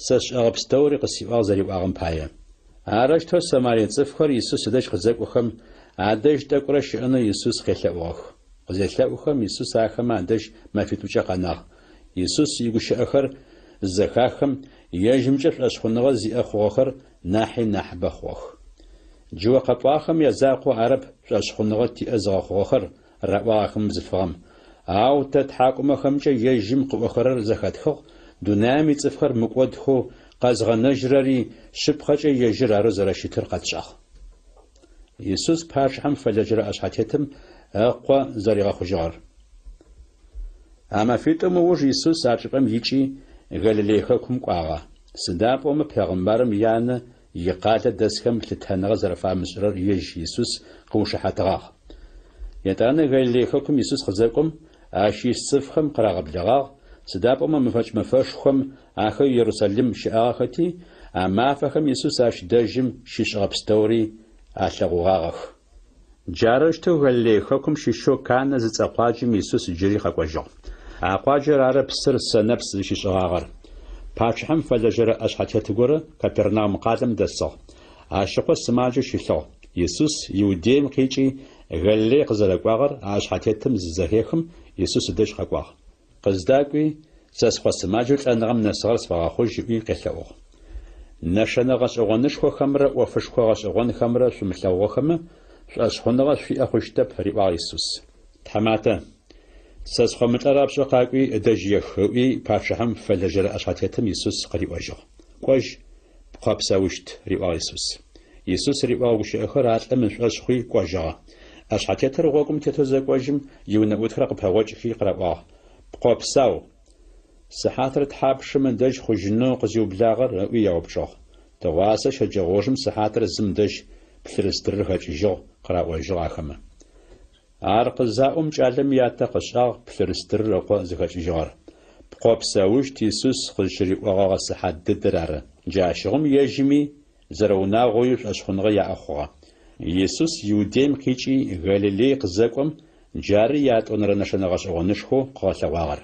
Сэ сшӏэгъэ пстэури къысиӏуагъ зэриӏуагъэм пае. Арэущтэу Самарие цӏыфхэр Исус ыдэжь къызэкӏохэм, адэжь тӏэкӏурэ щыӏэнэу Исус къелъэӏугъэх. Къызелъэӏухэм, Исус ахэмэ адэжь мэфитӏукӏэ къэнагъ. Исус игущыӏэхэр зызэхаххэм, ежьымкӏэ шӏошъхъуныгъэ зиӏэ хъугъэхэр нахьи нахьыбэ хъугъэх. Джы о къэпӏуагъэхэм язакъоу арэп шӏошъхъуныгъэ тиӏэ зыгъэхъугъэхэр, раӏуагъ ахэм бзылъфыгъэм. Ау тэ ттхьакӏумэхэмкӏэ ежьым къыӏохэрэр зэхэтхыгъ, дунаим ицӏыфхэр мыкӏодхэу къэзгъэнэжьырэри шъыпкъэкӏэ ежьыр арэу зэрэщытыр къэтшӏагъ. Исус пачъыхьэм фэлэжьэрэ ӏэшъхьэтетым ыкъо зэригъэхъужьыгъэр. А мэфитӏум ыуж Исус а чӏыпӏэм икӏи, Галилей хэкум кӏуагъэ. Сыда пӏомэ пегъымбарым янэ икъалэ дэсхэм лъытэныгъэ зэрэфамышӏырэр ежь Исус къыушыхьатыгъагъ. Етӏанэ Галилей хэкум Исус къызэкӏом, ащ ис цӏыфхэм къырагъэблэгъагъ, сыда пӏомэ мэфэкӏ мэфэшхом ахэр Ерусалим щыӏагъэхэти, а мафэхэм Исус ащ дэжьым щишӏэгъэ пстэури алъэгъугъагъэх. Джарэущтэу Галилей хэкум щыщэу Канэ зыцӏэ къуаджэм Исус джыри къэкӏожьыгъ. А къуаджэр ары псыр сэнэпс зыщишӏыгъагъэр. Пачъыхьэм фэлэжьэрэ ӏэшъхьэтет горэ Капернаум къалэм дэсыгъ. Ащ ыкъо сымаджэу щылъыгъ. Исус Иудеем къикӏи, Галилей къызэрэкӏуагъэр а ӏэшъхьэтетым зызэхехым, Исус ыдэжь къэкӏуагъ. Къыздакӏуи, сэ скъо сымаджэу лӏэныгъэм нэсыгъэр сфэгъэхъужь ыӏуи къелъэӏугъ. Нэшэнэ гъэшӏэгъонышхохэмрэ ӏофышхо гъэшӏэгъонхэмрэ шъумылъэгъугъэхэмэ, шӏошъхъуныгъэ шъуиӏэ хъущтэп, риӏуагъ Исус. Тхьаматэ, сэ скъо мылӏэрапшӏэу къакӏуи, ыдэжь ех, ыӏуи, пачъыхьэм фэлэжьэрэ ӏэшъхьэтетым Исус къыриӏожьыгъ. Кӏожь, пкъо псэущт, риӏуагъ Исус. Исус риӏогъэ гущыӏэхэр а лӏым ышӏошъ хъуи кӏожьыгъэ. ӏэшъхьэтетыр гъогум тетэу зэкӏожьым, иунэӏутхэр къыпэгъокӏхи къыраӏуагъ, Пкъо псау! Сыхьатыр тхьапшым ыдэжь хъужьынэу къызиублагъэр? ыӏуи яупчӏыгъ. Тыгъуасэ щэджэгъоужым сыхьатыр зым дэжь плъырыстырыр хэкӏыжьыгъ, къыраӏожьыгъ ахэмэ. Ар къызаӏом кӏалэм ятэ къышӏагъ плъырыстырыр ыкъо зыхэкӏыжьыгъэр. Пкъо псэущт Исус къызщыриӏогъэгъэ сыхьат дэдэр ары. Джащыгъум ежьыми зэрэунагъоуи шӏошъхъуныгъэ яӏэ хъугъэ. Исус Иудеим къикӏи Галилей къызэкӏом, джары ятӏонэрэ нэшэнэ гъэшӏэгъонышхоу къыгъэлъэгъуагъэр.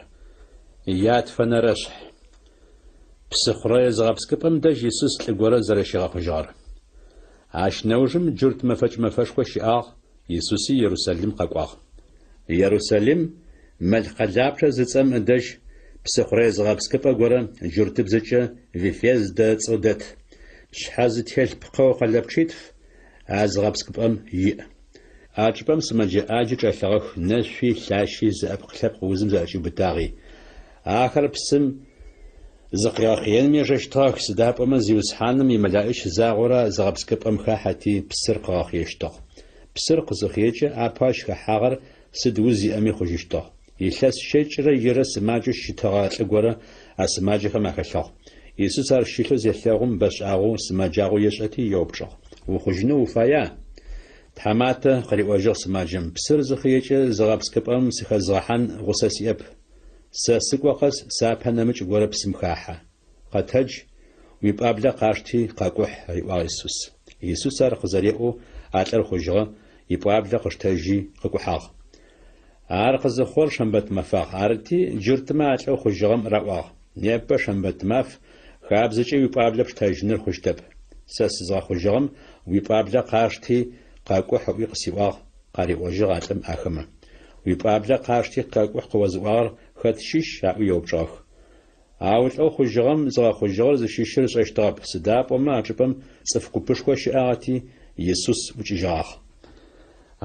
Ятфэнэрэшъхь. Псыхъурэе зыгъэпскӏыпӏэм дэжь Исус лӏы горэ зэрэщигъэхъужьыгъэр. Ащ нэужым джурт мэфэкӏ мэфэшхо щыӏагъ, Исуси Ерусалим къэкӏуагъ. Ерусалим Мэл къэлапчъэ зыцӏэм ыдэжь псыхъурэе зыгъэпскӏыпӏэ горэ джуртыбзэкӏэ Вифездэ ыцӏэу дэт. Шъхьэ зытелъ пкъэу къэлэпчъитф а зыгъэпскӏыпӏэм иӏ. А чӏыпӏэм сымэджэ ӏаджи чӏэлъыгъэх, нэшъуи, лъащи, зыӏэпкъ-лъэпкъ узым зэӏэкӏиубытагъи. Ахэр псым зыкъигъэхъыеным ежэщтыгъэх, сыда пӏомэ Зиусхьаным имэлаӏич загъорэ зыгъэпскӏыпӏэм хахьэти, псыр къыгъэхъыещтыгъ. Псыр къызыхъыекӏэ, апэу ащ хэхьагъэр сыд уз иӏэми хъужьыщтыгъ. Илъэс щэкӏрэ ирэ сымаджэу щытыгъэ лӏы горэ а сымаджэхэм ахэлъыгъ. Исус ар щылъэу зелъэгъум, бэшӏагъэу сымэджагъэу ешӏэти, еупчӏыгъ, Ухъужьынэу уфая? Тхьаматэ, къыриӏожьыгъ сымаджэм, псыр зыхъыекӏэ зыгъэпскӏыпӏэм сыхэзгъэхьан гъусэ сиӏэп. Сэ сыкӏо къэс сапэ нэмыкӏ горэ псым хахьэ. Къэтэдж, уипӏуаблэ къашти, къэкӏухь, риӏуагъ Исус. Исус ар къызэреӏоу а лӏыр хъужьыгъэ, ипӏуаблэ къыштэжьи, къыкӏухьагъ. Ар къызыхъугъэр шэмбэт мэфагъ. Арыти, джуртмэ а лӏэу хъужьыгъэм раӏуагъ, Непэ шэмбэт маф, хабзэкӏэ уипӏуаблэ пштэжьыныр хъущтэп. Сэ сызгъэхъужьыгъэм уипӏуаблэ къашти, къэкӏухь ыӏуи къысиӏуагъ, къариӏожьыгъ а лӏым ахэмэ. Уипӏуаблэ къашти, къэкӏухь къыозыӏуагъэр хэт щыщ? аӏуи еупчӏыгъэх. Ау лӏэу хъужьыгъэм зыгъэхъужьыгъэр зыщыщыр ышӏэщтыгъэп, сыда пӏомэ а чӏыпӏэм цӏыф купышхо щыӏагъэти, Исус ӏукӏыжьыгъагъ.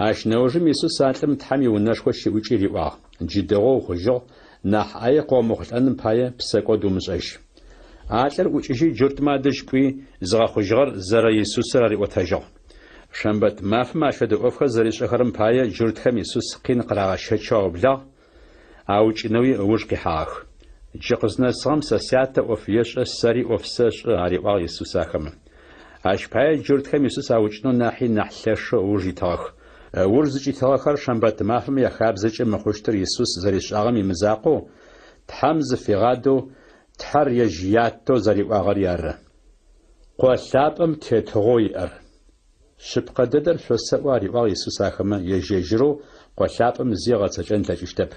Ащ нэужым Исус а лӏым Тхьэм иунэшхо щыӏукӏи риӏуагъ, Джы дэгъоу ухъужьыгъ, нахь ӏае къыомыхъулӏэным пае псэкӏод умышӏэжь. А лӏыр ӏукӏыжьи джуртмэ адэжь кӏуи, зыгъэхъужьыгъэр зэрэ Исусыр ариӏотэжьыгъ. Шэмбэт мафэм ащ фэдэ ӏофхэр зэришӏэхэрэм пае джуртхэм Исус къин къырагъэщэчэу аублагъ, аукӏынэуи ыуж къихьагъэх. Джы къызнэсыгъэм сэ Сятэ ӏоф ешӏэ, сэри ӏоф сэшӏэ, ариӏуагъ Исус ахэмэ. Ащ пае джуртхэм Исус аукӏынэу нахьи нахь лъэшэу ыуж итыгъэх. Ыуж зыкӏитыгъэхэр шэмбэт мафэм яхабзэкӏэ мыхъущтыр Исус зэришӏагъэм имызакъоу, Тхьэм зыфигъадэу, Тхьэр ежь Ятэу зэриӏуагъэри ары. Къо лъапӏэм тетыгъоу иӏэр. Шъыпкъэ дэдэр шъосэӏо, ариӏуагъ Исус ахэмэ, ежь-ежьырэу Къо лъапӏэм зи ыгъэцэкӏэн ылъэкӏыщтэп.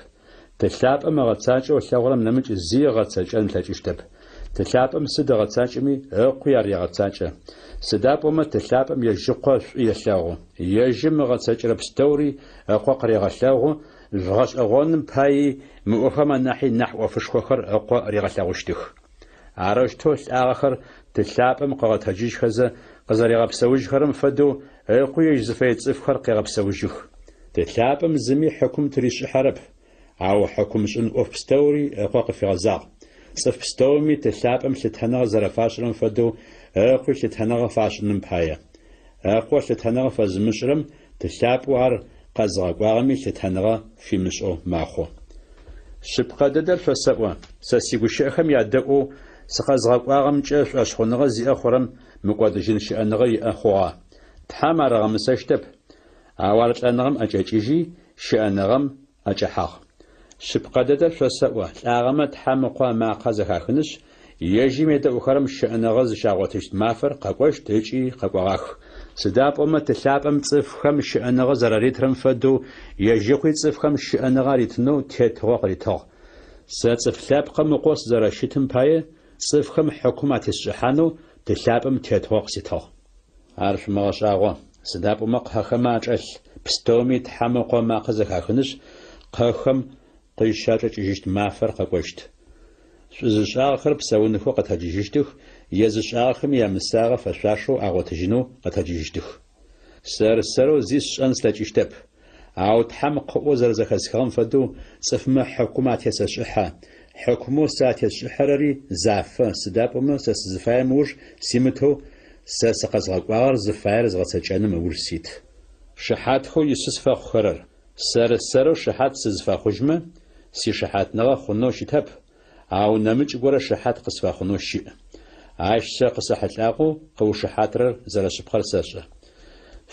Ты лъапӏэм ыгъэцакӏэу ылъэгъурэм нэмыкӏ зи ыгъэцэкӏэн ылъэкӏыщтэп. Ты лъапӏэм сыд ыгъэцакӏэми, Ыкъуи ар егъэцакӏэ. Сыда пӏомэ Ты лъапӏэм ежь Ыкъо шӏу елъэгъу. Ежьым ыгъэцэкӏэрэ пстэури Ыкъо къырегъэлъэгъу, жъугъэшӏэгъоным паий мы ӏофхэм анахьи нахь ӏофышхохэр Ыкъо ригъэлъэгъущтых. Арэущтэу лӏагъэхэр Ты лъапӏэм къыгъэтэджыжьхэзэ къызэригъэпсэужьхэрэм фэдэу, Ыкъуи ежь зыфэе цӏыфхэр къегъэпсэужьых. Ты лъапӏэм зыми хьыкум тыришӏыхьэрэп, ау хьыкумшӏын ӏоф пстэури Ыкъо къыфигъэзагъ. Цӏыф пстэуми Ты лъапӏэм лъытэныгъэ зэрэфашӏырэм фэдэу Ыкъуи лъытэныгъэ фашӏыным пае. Ыкъо лъытэныгъэ фэзымышӏырэм Ты лъапӏэу ар къэзыгъэкӏуагъэми лъытэныгъэ фимышӏэу мэхъу. Шъыпкъэ дэдэр шъосэӏо, сэ сигущыӏэхэм ядэӏоу Сыкъэзгъэкӏуагъэмкӏэ шӏошъхъуныгъэ зиӏэ хъурэм мыкӏодыжьын щыӏэныгъэ иӏэ хъугъэ. Тхьэм ар ыгъэмысэщтэп, ау ар лӏэныгъэм ӏэкӏэкӏыжьи, щыӏэныгъэм ӏэкӏэхьагъ. Шъыпкъэ дэдэр шъосэӏо, лӏагъэмэ Тхьэм Ыкъо ымакъэ зэхахынышъ, ежьым едэӏухэрэм щыӏэныгъэ зыщагъотыщт мафэр къэкӏощт ыкӏи къэкӏогъах. Сыда пӏомэ Ты лъапӏэм цӏыфхэм щыӏэныгъэ зэраритырэм фэдэу ежь Ыкъуи цӏыфхэм щыӏэныгъэ аритынэу тетыгъо къыритыгъ. Сэ Цӏыф Лъэпкъым Ыкъоу сызэрэщытым пае, цӏыфхэм хьыкум атесшӏыхьанэу Ты лъапӏэм тетыгъо къыситыгъ. Ар шъумыгъэшӏагъо, сыда пӏомэ кхъэхэмэ ачӏэлъ пстэуми Тхьэм Ыкъо ымакъэ зэхахынышъ, кхъэхэм къызщачӏэкӏыжьыщт мафэр къэкӏощт. Шӏу зышӏагъэхэр псэунхэу къэтэджыжьыщтых, е зышӏагъэхэми ямысагъэ фэшъуашэу агъотыжьынэу къэтэджыжьыщтых. Сэр-сэрэу зи сшӏэн слъэкӏыщтэп, ау Тхьэм къыӏоу зэрэзэхэсхыгъэм фэдэу цӏыфмэ хьыкум атесэшӏыхьэ. Хьыкумэу сэ атесшӏыхьэрэри зафэ, сыда пӏомэ сэ сызыфаем ыуж симытэу, сэ сыкъэзгъэкӏуагъэр зыфаер згъэцэкӏэным ыуж сит. Шыхьатхэу Исус фэхъухэрэр. Сэр-сэрэу шыхьат сызфэхъужьмэ, сишыхьатныгъэ хъунэу щытэп, ау нэмыкӏ горэ шыхьат къысфэхъунэу щыӏ. Ащ сэ къысэхьылӏагъэу къыушыхьатырэр зэрэшъыпкъэр сэшӏэ.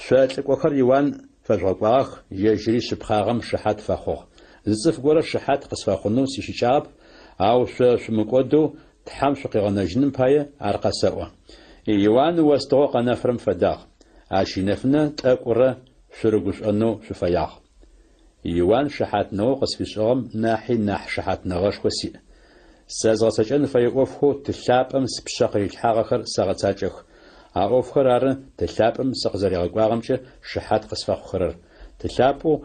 Шъо лӏыкӏохэр Иуан фэжъугъэкӏуагъэх, ежьыри шъыпкъагъэм шыхьат фэхъугъ. Зы цӏыф горэ шыхьат къысфэхъунэу сищыкӏагъэп, ау шъо шъумыкӏодэу Тхьэм шъукъигъэнэжьыным пае ар къэсэӏо. Иуан остыгъэу къэнэфырэм фэдагъ. Ащ инэфынэ тӏэкӏурэ шъурыгушӏонэу шъуфэягъ. Иуан шыхьатныгъэу къысфишӏыгъэм нахьи нахь шыхьатныгъэшхо сиӏ. Сэ згъэцэкӏэн фэе ӏофхэу Ты лъапӏэм спшъэ къырилъхьагъэхэр сэгъэцакӏэх. А ӏофхэр ары Ты лъапӏэм сыкъызэригъэкӏуагъэмкӏэ шыхьат къысфэхъухэрэр. Ты лъапӏэу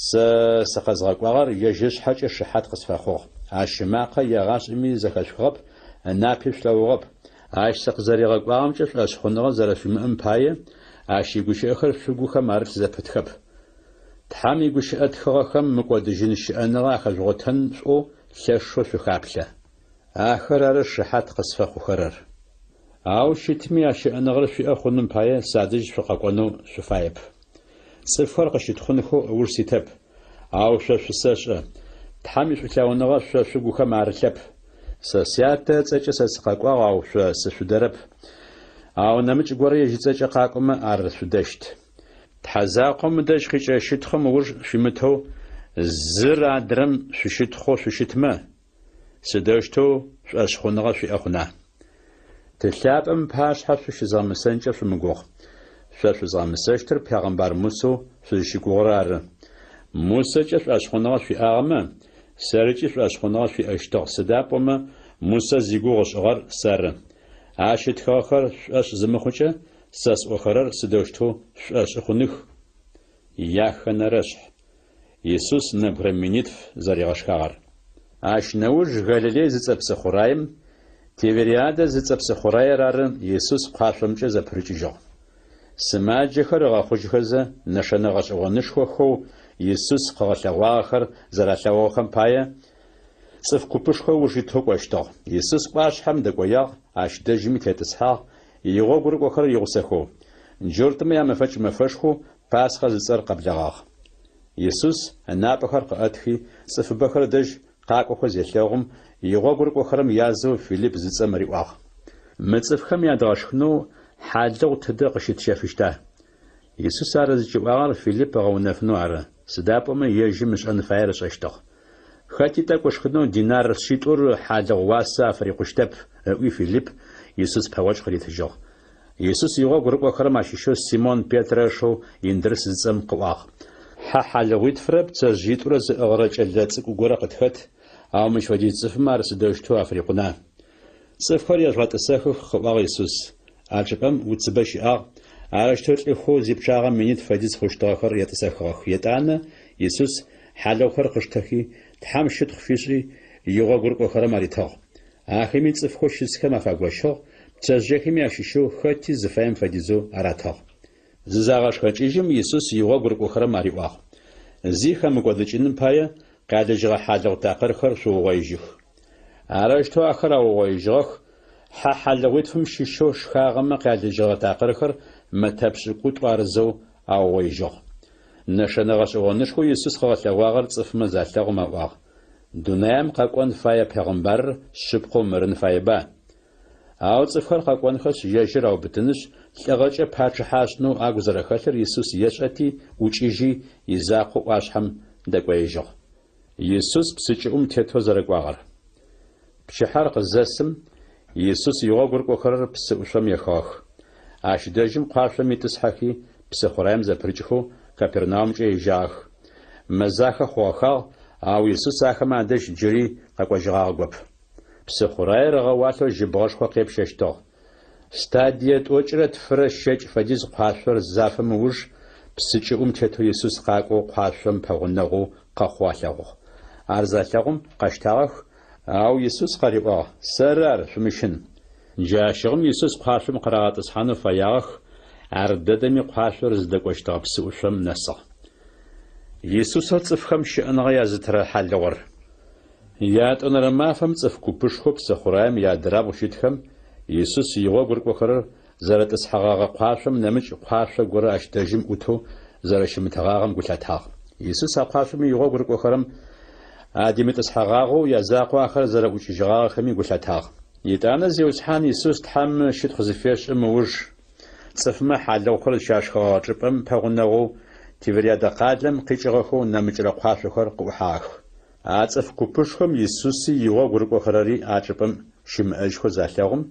сэ сыкъэзгъэкӏуагъэр ежь ышъхьэкӏэ шыхьат къысфэхъугъ. Ащ ымакъэ егъашӏэми зэхэшъухыгъэп, ынапи шъулъэгъугъэп. Ащ сыкъызэригъэкӏуагъэмкӏэ шӏошъхъуныгъэ зэрэшъуимыӏэм пае, ащ игущыӏэхэр шъугухэм арылъ зэпытхэп. Тхьэм игущыӏэ тхыгъэхэм мыкӏодыжьын щыӏэныгъэ ахэжъугъотэн шъуӏоу лъэшэу шъухаплъэ. Ахэр ары шыхьат къысфэхъухэрэр. Ау щытми а щыӏэныгъэр шъуиӏэ хъуным пае садэжь шъукъэкӏонэу шъуфаеп. Цӏыфхэр къысщытхъунхэу ыуж ситэп, ау шъо шъусэшӏэ, Тхьэм ишӏулъэгъуныгъэ шъо шъугухэм арылъэп. Сэ Сятэ ыцӏэкӏэ сэ сыкъэкӏуагъ, ау шъо сышъудэрэп. Ау нэмыкӏ горэ ежь ыцӏэкӏэ къакӏомэ, ар шъудэщт. Тхьэ закъом ыдэжь къикӏырэ щытхъум ыуж шъуимытэу, зыр адрэм шъущытхъоу шъущытмэ, сыдэущтэу шӏошъхъуныгъэ шъуиӏэ хъуна? Ты лъапӏэм ыпашъхьэ шъущызгъэмысэнкӏэ шъумыгугъ. Шъо шъузгъэмысэщтыр пегъэмбар Мусэу шъузщыгугъырэр ары. Мусэкӏэ шӏошъхъуныгъэ шъуиӏагъэмэ, сэрыкӏи шӏошъхъуныгъэ шъуиӏэщтыгъ, сыда пӏомэ Мусэ зигугъу ышӏыгъэр сэры. Ащ ытхыгъэхэр шъушӏошъ зымыхъукӏэ, Сэ сӏохэрэр сыдэущтэу шъушӏошъы хъуных? Яхэнэрэшъхь. Исус нэбгырэ минитф зэригъэшхагъэр. Ащ нэуж Галилей зыцӏэ псыхъураем, Тивериадэ зыцӏэ псыхъураер ары, Исус къуашъомкӏэ зэпырыкӏыжьыгъ. Сымаджэхэр ыгъэхъужьхэзэ, нэшэнэ гъэшӏэгъонышхохэу Исус къыгъэлъэгъуагъэхэр зэралъэгъугъэхэм пае, цӏыф купышхо ыуж итэу кӏощтыгъ. Исус ӏуашъхьэм дэкӏоягъ, ащ дэжьыми тетӏысхьагъ, игъогу рыкӏохэрэр игъусэхэу. Джуртмэ ямэфэкӏ мэфэшхоу Пасхъэ зыцӏэр къэблэгъагъ. Исус ынапӏэхэр къыӏэтхи, цӏыфыбэхэр ыдэжь къакӏохэу зелъэгъум, игъогу рыкӏохэрэм язэу Филипп зыцӏэм риӏуагъ. Мы цӏыфхэм ядгъэшхынэу хьалыгъу тыдэ къыщытщэфыщта? Исус ар зыкӏиӏуагъэр Филипп ыгъэунэфынэу ары, сыда пӏомэ ежьым ышӏэн фаер ышӏэщтыгъ. Хэти тӏэкӏу ышхынэу динар шъитӏур хьалыгъу уасэ афырикъущтэп, ыӏуи Филипп Исус пэгъокӏ къыритыжьыгъ. Исус игъогу рыкӏохэрэм ащыщэу Симон Петрэ ышэу Индрыс зыцӏэм къыӏуагъ. Хьэ хьалыгъуитфрэ пцэжъыитӏурэ зыӏыгъырэ кӏэлэ цӏыкӏу горэ къытхэт, ау мыщ фэдиз цӏыфмэ ар сыдэущтэу афырикъуна? Цӏыфхэр ежъугъэтӏысэхых, къыӏуагъ Исус. А чӏыпӏэм уцыбэ щыӏагъ, арэущтэу лӏыхэу зипчъагъэ минитф фэдиз хъущтыгъэхэр етӏысэхыгъэх. Етӏанэ Исус хьалыгъухэр къыштэхи, Тхьэм щытхъу фишӏи, игъогу рыкӏохэрэм аритыгъ. Ахэми цӏыфхэу щысхэм афагощыгъ, пцэжъыехэми ащыщэу хэти зыфаем фэдизэу аратыгъ. Зызагъэшхэкӏыжьым, Исус игъогу рыкӏохэрэм ариӏуагъ, Зи хэмыкӏодыкӏыным пае, къялыжьыгъэ хьалыгъу такъырхэр шъуугъоижьых. Арэущтэу ахэр аугъоижьыгъэх, хьэ хьалыгъуитфым щыщэу шхагъэмэ къялыжьыгъэ такъырхэр мэтэ пшӏыкӏутӏу арызэу аугъоижьыгъ. Нэшэнэ гъэшӏэгъонышхоу Исус къыгъэлъэгъуагъэр цӏыфмэ залъэгъум аӏуагъ, Дунаем къэкӏон фае пегъымбарыр шъыпкъэу мырын фаеба? Ау цӏыфхэр къэкӏонхэшъ, ежьыр аубытынышъ, лӏыгъэкӏэ пачъыхьэ ашӏынэу агу зэрэхэлъыр Исус ешӏэти, ӏукӏыжьи, изакъоу ӏуашъхьэм дэкӏоежьыгъ. Исус псы кӏыӏум тетэу зэрэкӏуагъэр. Пчыхьэр къызэсым, Исус игъогу рыкӏохэрэр псы ӏушъом ехыгъэх. Ащ дэжьым къуашъом итӏысхьэхи, псыхъураем зэпырыкӏхэу Капернаумкӏэ ежьагъэх. Мэзахэ хъугъэхагъ, ау Исус ахэмэ адэжь джыри къэкӏожьыгъагъэгоп. Псыхъураер ыгъэуалъэу жьыбгъэшхо къепщэщтыгъ. Стадие тӏокӏырэ тфырэ щэкӏ фэдиз къуашъор зафым ыуж псы кӏыӏум тетэу Исус къакӏоу къуашъом пэгъунэгъоу къэхъоу алъэгъугъ. Ар залъэгъум, къэщтагъэх, ау Исус къариӏуагъ, Сэры ар, шъумыщын. Джащыгъум Исус къуашъом къырагъэтӏысхьанэу фэягъэх, ардэдэми къуашъор зыдэкӏощтыгъэ псыӏушъом нэсыгъ. Исусэу цӏыфхэм щыӏэныгъэ язытырэ хьалыгъур. Ятӏонэрэ мафэм цӏыф купышхоу псыхъураем иадырабгъу щытхэм Исус игъогу рыкӏохэрэр зэрытӏысхьэгъэгъэ къуашъом нэмыкӏ къуашъо горэ ащ дэжьым ӏутэу зэрэщымытыгъагъэм гу лъатагъ. Исус а къуашъом игъогу рыкӏохэрэм адимытӏысхьэгъагъэу язакъоу ахэр зэрэӏукӏыжьыгъагъэхэми гу лъатагъ. Етӏанэ Зиусхьан Исус Тхьэм щытхъу зыфешӏым ыуж, цӏыфмэ хьалыгъухэр зыщашхыгъэгъэ чӏыпӏэм пэгъунэгъоу Тивериадэ къалэм къикӏыгъэхэу нэмыкӏрэ къуашъохэр къыӏухьагъэх. А цӏыф купышхом Исуси игъогу рыкӏохэрэри а чӏыпӏэм щымыӏэжьхэу залъэгъум,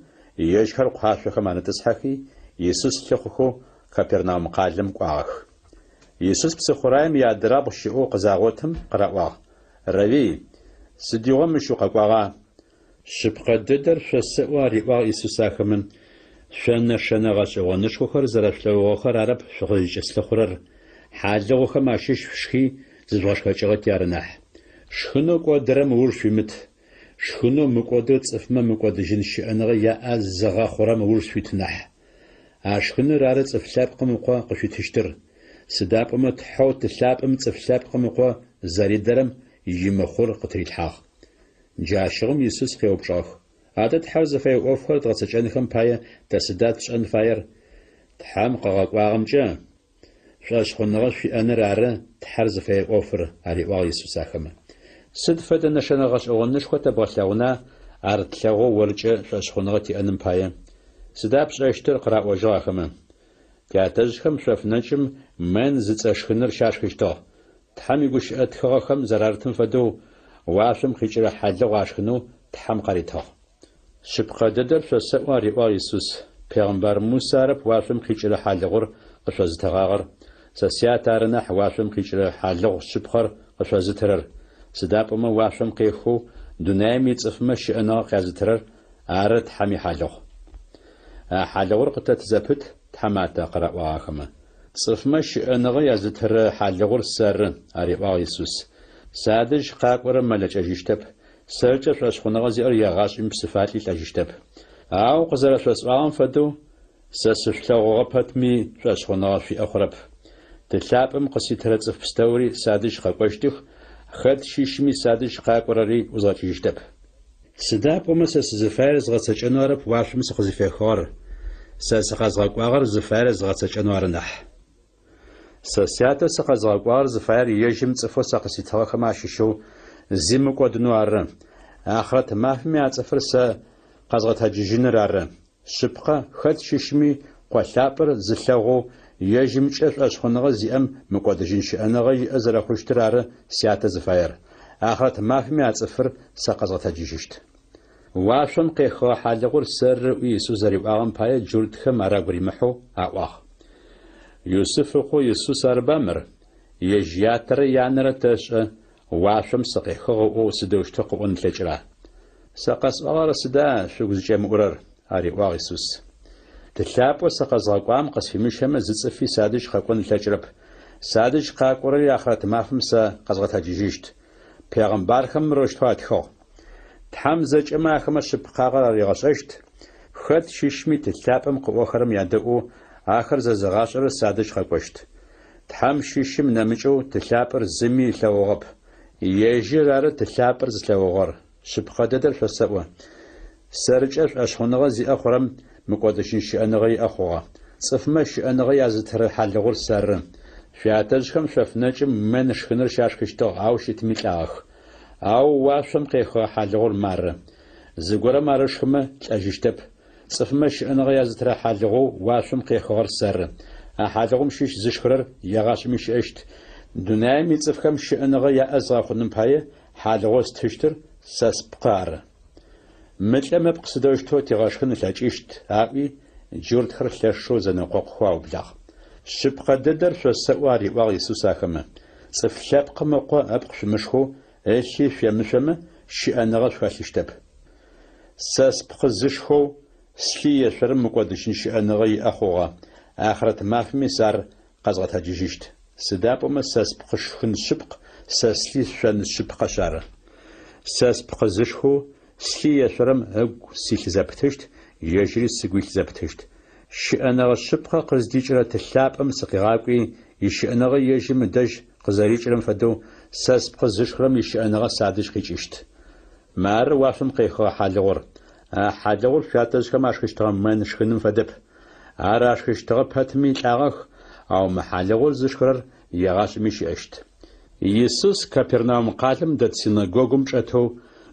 ежьхэр къуашъохэм арытӏысхьэхи, Исус лъыхъухэу Капернаум къалэм кӏуагъэх. Исус псыхъураем иадырабгъу щыӏэу къызагъотым, къыраӏуагъ, Равви, сыдигъо мыщ укъэкӏуагъа? Шъыпкъэ дэдэр шъосэӏо, ариӏуагъ Исус ахэмэ, шъо нэшэнэ гъэшӏэгъонышхохэр зэрэшъулъэгъугъэхэр арэп шъукъызкӏыслъыхъурэр, хьалыгъухэм ащыщ шъушхи зыжъугъэшхэкӏыгъэти ары нахь. Шхынэу кӏодырэм ыуж шъуимыт, шхынэу мыкӏодэу цӏыфмэ мыкӏодыжьын щыӏэныгъэ яӏэ зыгъэхъурэм ыуж шъуит нахь. А шхыныр ары Цӏыф Лъэпкъым Ыкъо къышъуитыщтыр, сыда пӏомэ Тхьэу Ты лъапӏэм Цӏыф Лъэпкъым Ыкъо зэридэрэм имыхъур къытырилъхьагъ. Джащыгъум Исус къеупчӏыгъэх, Адэ Тхьэр зыфэе ӏофхэр дгъэцэкӏэнхэм пае тэ сыда тшӏэн фаер? Тхьэм къыгъэкӏуагъэмкӏэ шӏошъхъуныгъэ шъуиӏэныр ары Тхьэр зыфэе ӏофыр, ариӏуагъ Исус ахэмэ. Сыд фэдэ нэшэнэ гъэшӏэгъонышхо тэбгъэлъэгъуна ар тлъэгъоу оркӏэ шӏошъхъуныгъэ тиӏэным пае? Сыда пшӏэщтыр? къыраӏожьыгъ ахэмэ. Тятэжъхэм шъоф нэкӏым мэнн зыцӏэ шхыныр щашхыщтыгъ. Тхьэм игущыӏэ тхыгъэхэм зэрарытым фэдэу, уашъом къикӏырэ хьалыгъу ашхынэу Тхьэм къаритыгъ. Шъыпкъэ дэдэр шъосэӏо, ариӏуагъ Исус, пегъымбар Мусэ арэп уашъом къикӏырэ хьалыгъур къышъозытыгъагъэр, сэ Сятэ ары нахь уашъом къикӏырэ хьалыгъу шъыпкъэр къышъозытырэр, сыда пӏомэ уашъом къехэу дунаим ицӏыфмэ щыӏэныгъэ къязытырэр ары Тхьэм ихьалыгъу. А хьалыгъур къытэт зэпыт, тхьаматэ, къыраӏуагъ ахэмэ. Цӏыфмэ щыӏэныгъэ язытырэ хьалыгъур сэры, ариӏуагъ Исус. Садэжь къакӏорэм мэлэкӏэжьыщтэп, сэркӏэ шӏошъхъуныгъэ зиӏэр егъашӏэми псыфалӏи лӏэжьыщтэп. Ау къызэрэшъосӏуагъэм фэдэу, сэ сышъулъэгъугъэ пэтми, шӏошъхъуныгъэ шъуиӏэ хъурэп. Ты лъапӏэм къыситырэ цӏыф пстэури садэжь къэкӏощтых, хэт щыщми садэжь къакӏорэри ӏузгъэкӏыжьыщтэп. Сыда пӏомэ сэ сызыфаер згъэцэкӏэнэу арэп уашъом сыкъызыфехыгъэр, сэ сыкъэзгъэкӏуагъэр зыфаер згъэцэкӏэнэу ары нахь. Сэ Сятэу сыкъэзгъэкӏуагъэр зыфаер ежьым цӏыфэу сэ къыситыгъэхэм ащыщэу зи мыкӏодынэу ары, ахърэт мафэми а цӏыфыр сэ къэзгъэтэджыжьыныр ары. Шъыпкъэ, хэт щыщми Къо лъапӏэр зылъэгъоу, ежьымкӏэ шӏошъхъуныгъэ зиӏэм мыкӏодыжьын щыӏэныгъэ иӏэ зэрэхъущтыр ары Сятэ зыфаер. Ахърэт мафэми а цӏыфыр сэ къэзгъэтэджыжьыщт. Уашъом къехыгъэ хьалыгъур сэры ыӏуи Исус зэриӏуагъэм пае джуртхэм ар агу римыхьэу аӏуагъ. Юсыф ыкъоу Исус арыба мыр? Ежь ятэрэ янэрэ тэшӏэ, уашъом сыкъехыгъ ыӏоу сыдэущтэу къыӏон ылъэкӏыра? Сэ къэсӏуагъэр сыда шъугу зыкӏемыӏурэр? ариӏуагъ Исус. Ты лъапӏэу сыкъэзгъэкӏуагъэм къысфимыщэмэ, зы цӏыфи садэжь къэкӏон ылъэкӏырэп. Садэжь къакӏорэри ахърэт мафэм сэ къэзгъэтэджыжьыщт. Пегъымбархэм мырэущтэу атхыгъ. Тхьэм зэкӏэмэ ахэмэ шъыпкъагъэр аригъэшӏэщт, хэт щыщми Ты лъапӏэм къыӏохэрэм ядэӏоу ахэр зэзыгъашӏэрэр садэжь къэкӏощт. Тхьэм щыщым нэмыкӏэу Ты лъапӏэр зыми ылъэгъугъэп. Ежьыр ары Ты лъапӏэр зылъэгъугъэр. Шъыпкъэ дэдэр шъосэӏо. Сэркӏэ шӏошъхъуныгъэ зиӏэ хъурэм мыкӏодыжьын щыӏэныгъэ иӏэ хъугъэ. Цӏыфмэ щыӏэныгъэ язытырэ хьалыгъур сэры. Шъуятэжъхэм шъоф нэкӏым мэнн шхыныр щашхыщтыгъ, ау щытми лӏагъэх. Ау уашъом къехыгъэ хьалыгъур мары. Зыгорэм ар ышхымэ, лӏэжьыщтэп. Цӏыфмэ щыӏэныгъэ язытырэ хьалыгъоу уашъом къехыгъэр сэры. А хьалыгъум щыщ зышхырэр егъашӏэми щыӏэщт. Дунаим ицӏыфхэм щыӏэныгъэ яӏэ згъэхъуным пае хьалыгъоу стыщтыр сэ спкъы ары. Мы лӏым ыпкъ сыдэущтэу тигъэшхын ылъэкӏыщт? аӏуи, джуртхэр лъэшэу зэнэкъокъухэу аублагъ. Шъыпкъэ дэдэр шъосэӏо, ариӏуагъ Исус ахэмэ, Цӏыф Лъэпкъым Ыкъо ыпкъ шъумышхэу, ылъи шъуемышъомэ, щыӏэныгъэ шъухэлъыщтэп. Сэ спкъы зышхэу, слъи ешъорэм мыкӏодыжьын щыӏэныгъэ иӏэ хъугъэ, ахърэт мафэми сэ ар къэзгъэтэджыжьыщт. Сыда пӏомэ сэ спкъы шхын шъыпкъ, сэ слъи шъон шъыпкъэшъ ары. Сэ спкъы зышхэу, слъи ешъорэм ыгу силъ зэпытыщт, ежьыри сыгу илъ зэпытыщт. Щыӏэныгъэ шъыпкъэ къыздикӏырэ Ты лъапӏэм сыкъигъакӏуи, ищыӏэныгъэ ежьым ыдэжь къызэрикӏырэм фэдэу, сэ спкъы зышхырэм ищыӏэныгъэ садэжь къикӏыщт. Мары уашъом къехыгъэ хьалыгъур. А хьалыгъур шъуятэжъхэм ашхыщтыгъэ мэнн шхыным фэдэп. Ар ашхыщтыгъэ пэтми лӏагъэх, ау мы хьалыгъур зышхырэр егъашӏэми щыӏэщт. Исус Капернаум къалэм дэт синэгогум чӏэтэу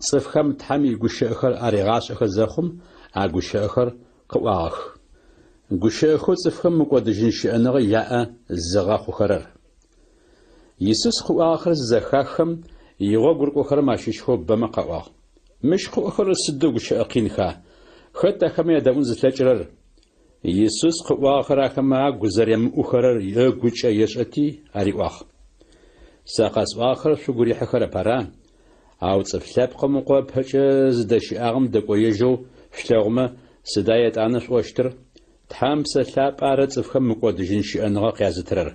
цӏыфхэм Тхьэм игущыӏэхэр аригъашӏэхэ зэхъум, а гущыӏэхэр къыӏуагъэх. Гущыӏэхэу цӏыфхэм мыкӏодыжьын щыӏэныгъэ яӏэ зыгъэхъухэрэр. Исус къыӏуагъэхэр зызэхаххэм, игъогу рыкӏохэрэм ащыщхэу бэмэ къаӏуагъ, Мыщ къыӏохэрэр сыдэу гущыӏэ къинха? Хэт ахэмэ ядэӏун зылъэкӏырэр? Исус къыӏуагъэхэр ахэмэ агу зэремыӏухэрэр ыгукӏэ ешӏэти, ариӏуагъ, Сэ къэсӏуагъэхэр шъугу рихьыхэрэп, ара? Ау Цӏыф Лъэпкъым Ыкъо ыпэкӏэ зыдэщыӏагъэм дэкӏоежьэу шъулъэгъумэ, сыда етӏанэ шъуӏощтыр? Тхьэм Псэ Лъапӏэ ары цӏыфхэм мыкӏодыжьын щыӏэныгъэ къязытырэр.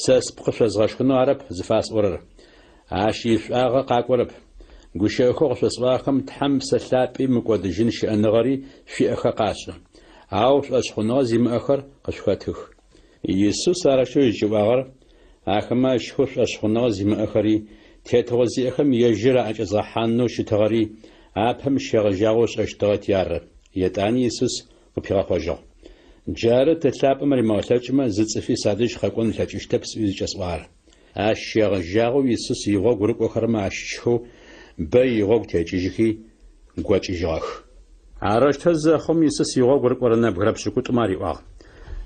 Сэ спкъы шъозгъэшхынэу арэп зыфасӏорэр. Ащ ишӏуагъэ къакӏорэп. Гущыӏэхэу къышъосӏуагъэхэм Тхьэм Псэ Лъапӏи мыкӏодыжьын щыӏэныгъэри шъуиӏэхэ къашӏы. Ау шӏошъхъуныгъэ зимыӏэхэр къышъухэтых. Исус арэущтэу зыкӏиӏуагъэр ахэмэ ащыщхэу шӏошъхъуныгъэ зимыӏэхэри, тетыгъо зиӏэхэм ежьыр аӏэкӏэзгъэхьанэу щытыгъэри апэм щегъэжьагъэу ышӏэщтыгъэти ары. Етӏани Исус къыпигъэхъожьыгъ. Джары Ты лъапӏэм римыгъэлъэкӏмэ, зы цӏыфи садэжь къэкӏон ылъэкӏыщтэп сӏуи зыкӏэсӏуагъэр. Ащ щегъэжьагъэу Исус игъогу рыкӏохэрэмэ ащыщхэу бэ игъогу текӏыжьыхи, гокӏыжьыгъэх. Арэущтэу зэхъум, Исус игъогу рыкӏорэ нэбгырэ пшӏыкӏутӏумэ ариӏуагъ,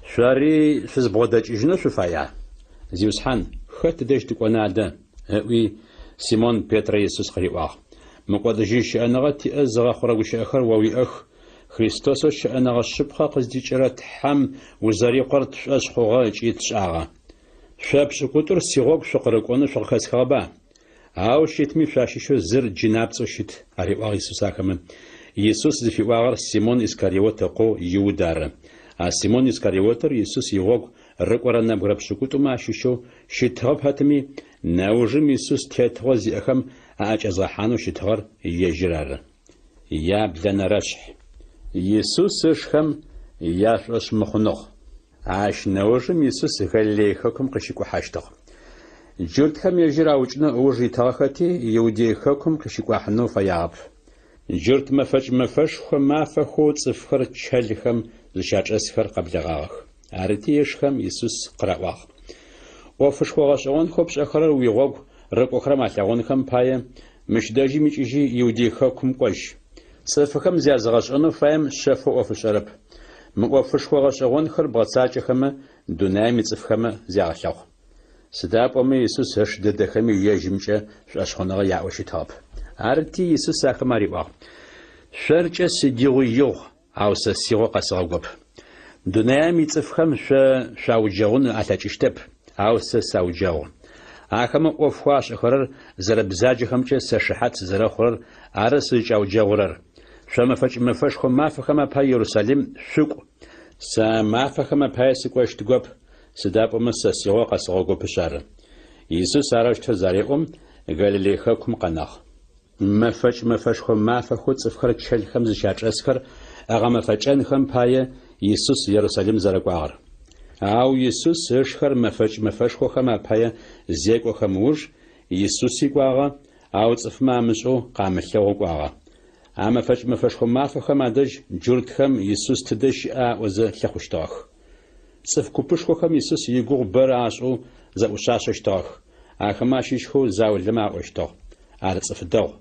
Шъори шъузбгъодэкӏыжьынэу шъуфая? Зиусхьан, хэт дэжь тыкӏона адэ? ыӏуи, Симон Петрэ Исус къыриӏуагъ, Мыкӏодыжьын щыӏэныгъэ тиӏэ зыгъэхъурэ гущыӏэхэр о уиӏэх, Христосэу щыӏэныгъэ шъыпкъэ къыздикӏырэ Тхьэм узэри Къор тшӏошъ хъугъэ ыкӏи тшӏагъэ. Шъо пшӏыкӏутӏур сигъогу шъукъырыкӏонэу шъукъыхэсхыгъэба? Ау щытми шъуащыщэу зыр джынапцӏэу щыт, ариӏуагъ Исус ахэмэ. Исус зыфиӏуагъэр Симон Искариот ыкъоу Иуд ары. А Симон Искариотыр Исус игъогу рыкӏорэ нэбгырэ пшӏыкӏутӏумэ ащыщэу щытыгъэ пэтми, нэужым Исус тетыгъо зиӏэхэм аӏэкӏэзгъэхьанэу щытыгъэр ежьыр ары. Яблэнэрэшъхь. Исус ышхэм яшӏошъмыхъуныгъ. Ащ нэужым Исус Галилей хэкум къыщикӏухьэщтыгъ. Джуртхэм ежьыр аукӏынэу ыуж итыгъэхэти, Иудей хэкум къыщикӏуахьынэу фэягъэп. Джурт мэфэкӏ мэфэшхо мафэхэу цӏыфхэр чэлхэм зыщачӏэсхэр къэблэгъагъэх. Арыти ышхэм Исус къыраӏуагъ, ӏофышхо гъэшӏэгъонхэу пшӏэхэрэр уигъогу рыкӏохэрэм алъэгъунхэм пае, Мыщ дэжьым икӏыжьи Иудей хэкум кӏожь. Цӏыфхэм зязыгъэшӏэнэу фаем шъэфэу ӏоф ышӏэрэп. Мы ӏофышхо гъэшӏэгъонхэр бгъэцакӏэхэмэ, дунаим ицӏыфхэмэ зягъэлъэгъу. Сыда пӏомэ Исус ыш дэдэхэми ежьымкӏэ шӏошъхъуныгъэ яӏэу щытыгъэп. Арыти, Исус ахэмэ ариӏуагъ, Шъоркӏэ сыдигъуи игъу, ау сэ сигъо къэсыгъэгоп. Дунаим ицӏыфхэм шъо шъуауджэгъун алъэкӏыщтэп, ау сэ сауджэгъу. Ахэмэ ӏофхэу ашӏэхэрэр зэрэбзаджэхэмкӏэ сэ шыхьат сызэрэхъурэр ары сызкӏауджэгъурэр. Шъо мэфэкӏ мэфэшхо мафэхэм апае Ерусалим шъукӏу. Сэ а мафэхэм апае сыкӏощтгоп, сыда пӏомэ сэ сигъо къэсыгъэгопышъ ары. Исус арэущтэу зареӏом, Галилей хэкум къэнагъ. Мэфэкӏ мэфэшхо мафэхэу цӏыфхэр чэлхэм зыщачӏэсхэр ыгъэмэфэкӏэнхэм пае Исус Ерусалим зэрэкӏуагъэр. Ау Исус ышхэр мэфэкӏ мэфэшхохэм апае зекӏохэм ыуж, Исуси кӏуагъэ, ау цӏыфмэ амышӏэу къамылъэгъоу кӏуагъэ. А мэфэкӏ мэфэшхо мафэхэм адэжь джуртхэм Исус тыдэ щыӏа аӏозэ лъыхъущтыгъэх. Цӏыф купышхохэм Исус игугъу бэрэ ашӏэу зэӏушъашъэщтыгъэх. Ахэмэ ащыщхэу заулэмэ аӏощтыгъ, Ар цӏыф дэгъу.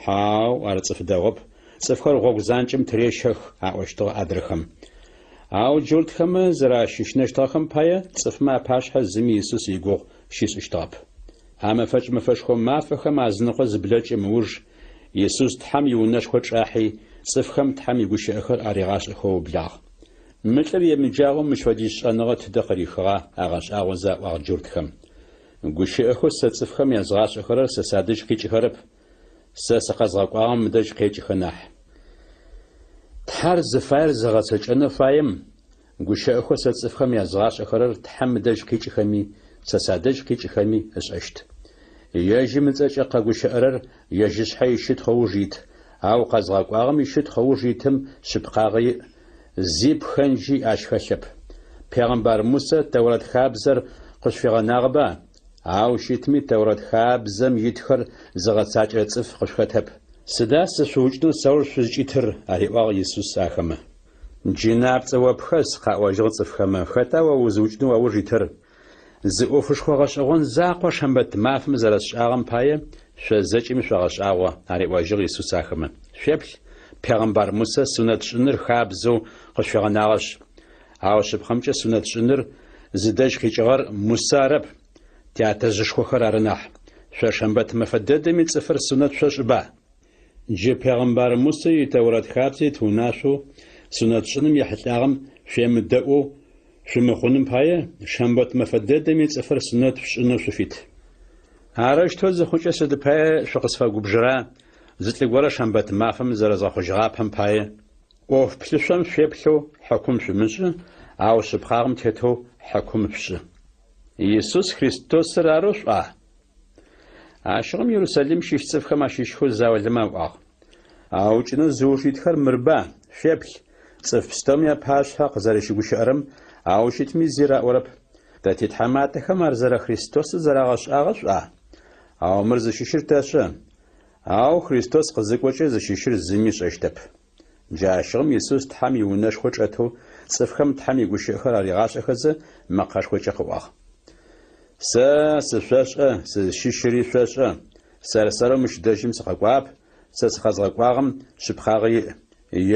Хьау, ар цӏыф дэгъоп. цӏыфхэр гъогу занкӏэм тырещэх, аӏощтыгъэ адрэхэм. Ау джуртхэмэ зэращыщынэщтыгъэхэм пае, цӏыфмэ апашъхьэ зыми Исус игугъу щишӏыщтыгъэп. А мэфэкӏ мэфэшхо мафэхэм азыныкъо зыблэкӏым ыуж, Исус Тхьэм иунэшхо чӏахьи, цӏыфхэм Тхьэм игущыӏэхэр аригъашӏэхэу ыублагъ. Мы лӏыр емыджагъэу мыщ фэдиз шӏэныгъэ тыдэ къырихыгъа? агъэшӏагъозэ аӏуагъ джуртхэм. Гущыӏэхэу сэ цӏыфхэм язгъашӏэхэрэр сэ садэжь къикӏыхэрэп, сэ сыкъэзгъэкӏуагъэм ыдэжь къекӏыхэ нахь. Тхьэр зыфаер зыгъэцэкӏэнэу фаем, гущыӏэхэу сэ цӏыфхэм язгъашӏэхэрэр Тхьэм ыдэжь къикӏыхэми, сэ садэжь къикӏыхэми ышӏэщт. Ежьым ыцӏэкӏэ къэгущыӏэрэр ежь ышъхьэ ищытхъу ыуж ит, ау къэзгъэкӏуагъэм ищытхъу ыуж итым шъыпкъагъэ иӏ, зи пхэнджи ащ хэлъэп. Пегъэмбар Мусэ Тэурэт хабзэр къышъуфигъэнагъэба? Ау щытми Тэурэт хабзэм итхэр зыгъэцакӏэрэ цӏыф къышъухэтэп. Сыда сышъуукӏынэу сауж шъузкӏитыр? ариӏуагъ Исус ахэмэ. Джынапцӏэ о пхэс, къаӏожьыгъ цӏыфхэмэ, хэта о узыукӏынэу уауж итыр? Зы ӏофышхо гъэшӏэгъон закъо шэмбэт мафэм зэрэсшӏагъэм пае шъо зэкӏэми шъогъэшӏагъо, ариӏожьыгъ Исус ахэмэ. Шъуеплъ, пегъэмбар Мусэ сунэт шӏыныр хабзэу къышъуфигъэнагъэшъ. Ау шъыпкъэмкӏэ сунэт шӏыныр зыдэжь къикӏыгъэр Мусэ арэп, тятэжъышхохэр ары нахь. Шъо шэмбэт мэфэ дэдэми цӏыфыр сунэт шъошӏыба? Джы пегъэмбар Мусэ и Тэурэт хабзэ ит унашъоу сунэт шӏыным ехьылӏагъэм шъуемыдэӏоу шъумыхъуным пае, шэмбэт мэфэ дэдэми цӏыфыр сунэт шъушӏынэу шъуфит. Арэущтэу зыхъукӏэ сыд пае шъукъысфэгубжыра, зы лӏы горэ шэмбэт мафэм зэрэзгъэхъужьыгъапэм пае? ӏоф плъышъом шъуеплъэу хьыкум шъумышӏы, ау шъыпкъагъэм тетэу хьыкум шъушӏы. Исус Христосыр арэу шъуӏуа? Ащыгъум Ерусалим щыщ цӏыфхэм ащыщхэу заулэмэ аӏуагъ. Аукӏынэу зыуж итхэр мырба, шъуеплъ, цӏыф пстэуми апашъхьэ къызэрэщыгущыӏэрэм, ау щытми зи раӏорэп. Тэ титхьаматэхэм ар зэрэ Христосыр зэрагъэшӏагъэ шӏуа? Ау мыр зыщыщыр тэшӏэ. Ау Христос къызыкӏокӏэ зыщыщыр зыми ышӏэщтэп. Джащыгъум Исус Тхьэм иунэшхо чӏэтэу цӏыфхэм Тхьэм игущыӏэхэр аригъашӏэхэзэ, мэкъэшхокӏэ къыӏуагъ. Сэ сышъошӏэ, сызщыщыри шъошӏэ. Сэр-сэрэу мыщ дэжьым сыкъэкӏуагъэп, сэ сыкъэзгъэкӏуагъэм шъыпкъагъэ иӏ.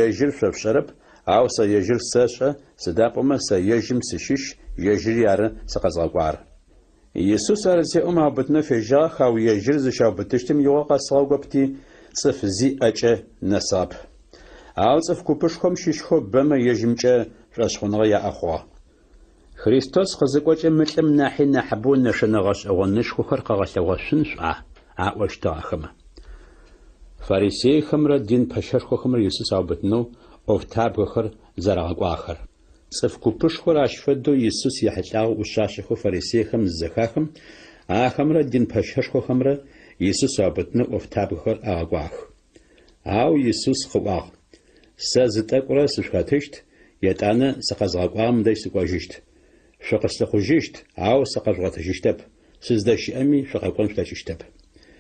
Ежьыр шъо шъушӏэрэп, ау сэ ежьыр сэшӏэ, сыда пӏомэ сэ ежьым сыщыщ, ежьыри ары сыкъэзгъэкӏуагъэр. Исус ар зеӏом аубытынэу фежьагъэх, ау ежьыр зыщаубытыщтым игъо къэсыгъэгопти, цӏыф зи ӏэкӏэ нэсыгъэп. Ау цӏыф купышхом щыщхэу бэмэ ежьымкӏэ шӏошъхъуныгъэ яӏэ хъугъэ. Христос къызыкӏокӏэ мы лӏым нахьи нахьыбэу нэшэнэ гъэшӏэгъонышхохэр къыгъэлъэгъошъун шӏуа? аӏощтыгъ ахэмэ. Фарисейхэмрэ дин пэщэшхохэмрэ Исус аубытынэу ӏофтабгэхэр зэрагъэкӏуагъэхэр. Цӏыф купышхор ащ фэдэу Исус ехьылӏагъэу ӏушъашъэхэу фарисейхэм зызэхахым, ахэмрэ дин пэщэшхохэмрэ Исус аубытынэу ӏофтабгэхэр агъэкӏуагъэх. Ау Исус къыӏуагъ, Сэ зы тӏэкӏурэ сышъухэтыщт, етӏанэ сыкъэзгъэкӏуагъэм дэжь сыкӏожьыщт. Шъукъыслъыхъужьыщт, ау сыкъэжъугъотыжьыщтэп, сыздэщыӏэми шъукъэкӏон шъулъэкӏыщтэп.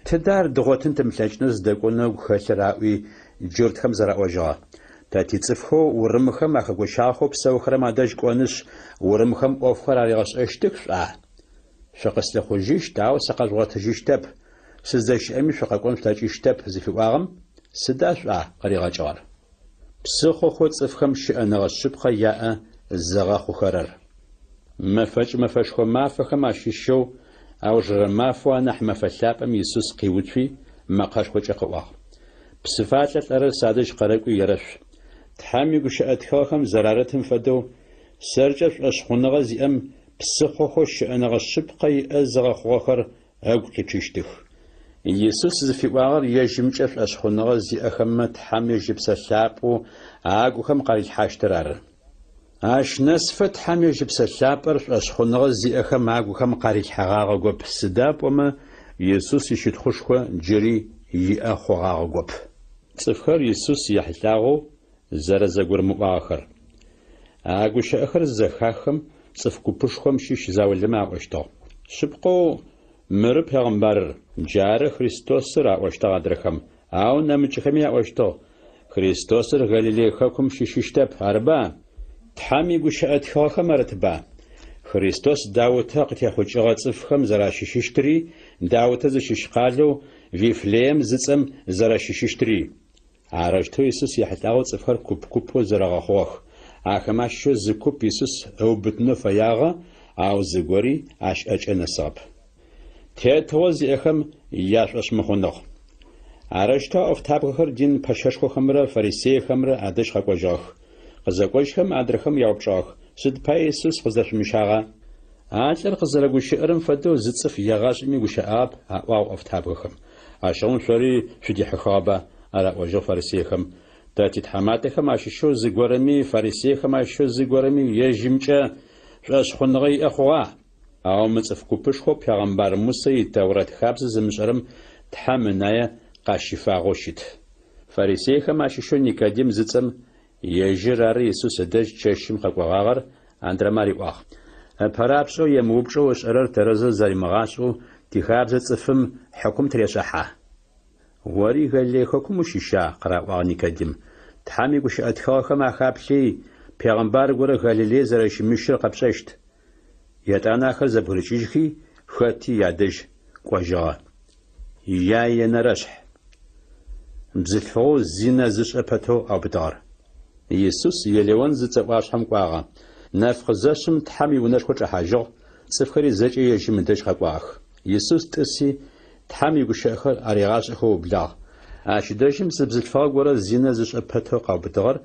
Тыдэ ар дгъотын тымылъэкӏынэу зыдэкӏонэу ыгу хэлъыр аӏуи, джуртхэм зэраӏожьыгъэ. Тэ тицӏыфхэу урымхэм ахэгощагъэхэу псэухэрэм адэжь кӏонышъ, урымхэм ӏофхэр аригъэшӏэщтых шӏуа? Шъукъыслъыхъужьыщт, ау сыкъэжъугъотыжьыщтэп, сыздэщыӏэми шъукъэкӏон шъулъэкӏыщтэп зыфиӏуагъэм сыда шӏуа къыригъэкӏыгъэр? Псыхъохэу цӏыфхэм щыӏэныгъэ шъыпкъэ яӏэ зыгъэхъухэрэр. Мэфэкӏ мэфэшхо мафэхэм ащыщэу аужырэ мафэу анахь мэфэ лъапӏэм Исус къиуцуи, мэкъэшхокӏэ къыӏуагъ, Псыфалӏэ лӏэрэр садэжь къэрэкӏуи ерэшъу. Тхьэм игущыӏэ тхыгъэхэм зэрарытым фэдэу, сэркӏэ шӏошъхъуныгъэ зиӏэм псыхъохэу щыӏэныгъэ шъыпкъэ иӏэ зыгъэхъугъэхэр ыгу къичъыщтых. Исус зыфиӏуагъэр ежьымкӏэ шӏошъхъуныгъэ зиӏэхэмэ Тхьэм ежь Ыпсэ Лъапӏэу агухэм къарилъхьащтыр ары. Ащ нэсыфэ Тхьэм ежь Ыпсэ Лъапӏэр шӏошъхъуныгъэ зиӏэхэм агухэм къарилъхьэгъагъэгоп, сыда пӏомэ Исус ищытхъушхо джыри иӏэ хъугъагъэгоп. Цӏыфхэр Исус ехьылӏагъэу зэрэзэгурымыӏуагъэхэр. А гущыӏэхэр зызэхаххэм, цӏыф купышхом щыщ заулэмэ аӏощтыгъ, Шъыпкъэу, мыры пегъымбарыр, джары Христосыр, аӏощтыгъ адрэхэм, ау нэмыкӏхэми аӏощтыгъ, Христосыр Галилей хэкум щыщыщтэп, арыба? Тхьэм игущыӏэ тхыгъэхэм арытба? Христос Даутэ къытехъукӏыгъэ цӏыфхэм зэращыщыщтри, Даутэ зыщыщ къалэу Вифлеем зыцӏэм зэрэщыщыщтри. Арэущтэу Исус ехьылӏагъэу цӏыфхэр куп-купэу зэрэгъэхъугъэх. Ахэмэ ащыщэу зы куп Исус ыубытынэу фэягъэ, ау зыгори ащ ӏэкӏэ нэсыгъэп. Тетыгъо зиӏэхэм яшӏошъмыхъуныгъ. Арэущтэу а ӏофтабгэхэр дин пэщэшхохэмрэ фарисейхэмрэ адэжь къэкӏожьыгъэх. Къызэкӏожьхэм адрэхэм яупчӏыгъэх, Сыд пае Исус къыздэшъумыщагъа? А лӏыр къызэрэгущыӏэрэм фэдэу зы цӏыф егъашӏэми гущыӏагъэп, аӏуагъ ӏофтабгэхэм. Ащыгъум шъори шъудихьыхыгъэба? араӏожьыгъ фарисейхэм. Тэ титхьаматэхэм ащыщэу зыгорэми, фарисейхэм ащыщэу зыгорэми ежьымкӏэ шӏошъхъуныгъэ иӏэ хъугъа? Ау мы цӏыф купышхоу пегъэмбар Мусэ и Тэурэт хабзэ зымышӏэрэм Тхьэм ынае къащифагъэу щыт. Фарисейхэм ащыщэу Никодим зыцӏэм, ежьыр ары Исус ыдэжь чэщым къэкӏогъагъэр, андрэмэ ариӏуагъ. Ыпэрапшӏэу емыупчӏэу ышӏэрэр тэрэзэу зэримыгъашӏэу тихабзэ цӏыфым хьыкум тырешӏыхьа? Ори Галилей хэкум ущыща? къыраӏуагъ Никодим. Тхьэм игущыӏэ тхыгъэхэм ахаплъи, пегъэмбар горэ Галилей зэрэщымыщыр къэпшӏэщт. Етӏанэ ахэр зэбгырыкӏыжьхи, хэти ядэжь кӏожьыгъэ. Яенэрэшъхь. Бзылъфыгъэу зинэ зышӏэ пэтэу аубытыгъэр. Исус Елеон зыцӏэ ӏуашъхьэм кӏуагъэ. Нэф къызэшъым Тхьэм иунэшхо чӏэхьажьыгъ, цӏыфхэри зэкӏэ ежьым ыдэжь къэкӏуагъэх. Исус тӏыси, Тхьэм игущыӏэхэр аригъашӏэхэу ыублагъ. Ащ дэжьым зы бзылъфыгъэ горэ зинэ зышӏэ пэтэу къаубытыгъэр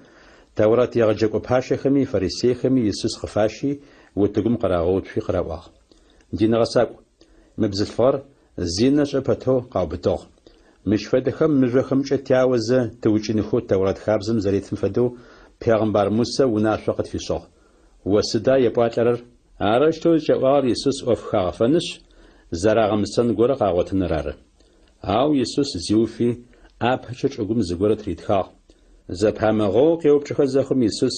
Тэурат егъэджэкӏо пащэхэми фарисейхэми Исус къыфащи, утыгум къырагъэуцуи къыраӏуагъ. Дин гъэсакӏу, мы бзылъфыгъэр зинэ ышӏэ пэтэу къаубытыгъ. Мыщ фэдэхэм мыжъохэмкӏэ тяозэ тыукӏынхэу Тэурат хабзэм зэритым фэдэу пегъымбар Мусэ унашъо къытфишӏыгъ. О сыда епӏуалӏэрэр? Арэущтэу зыкӏаӏуагъэр Исус ӏоф хагъэфэнышъ, зэрагъэмысэн горэ къагъотыныр ары. Ау Исус зиуфи, ӏапэкӏэ чӏыгум зыгорэ тыритхагъ. Зэпамыгъэоу къеупчӏыхэ зэхъум Исус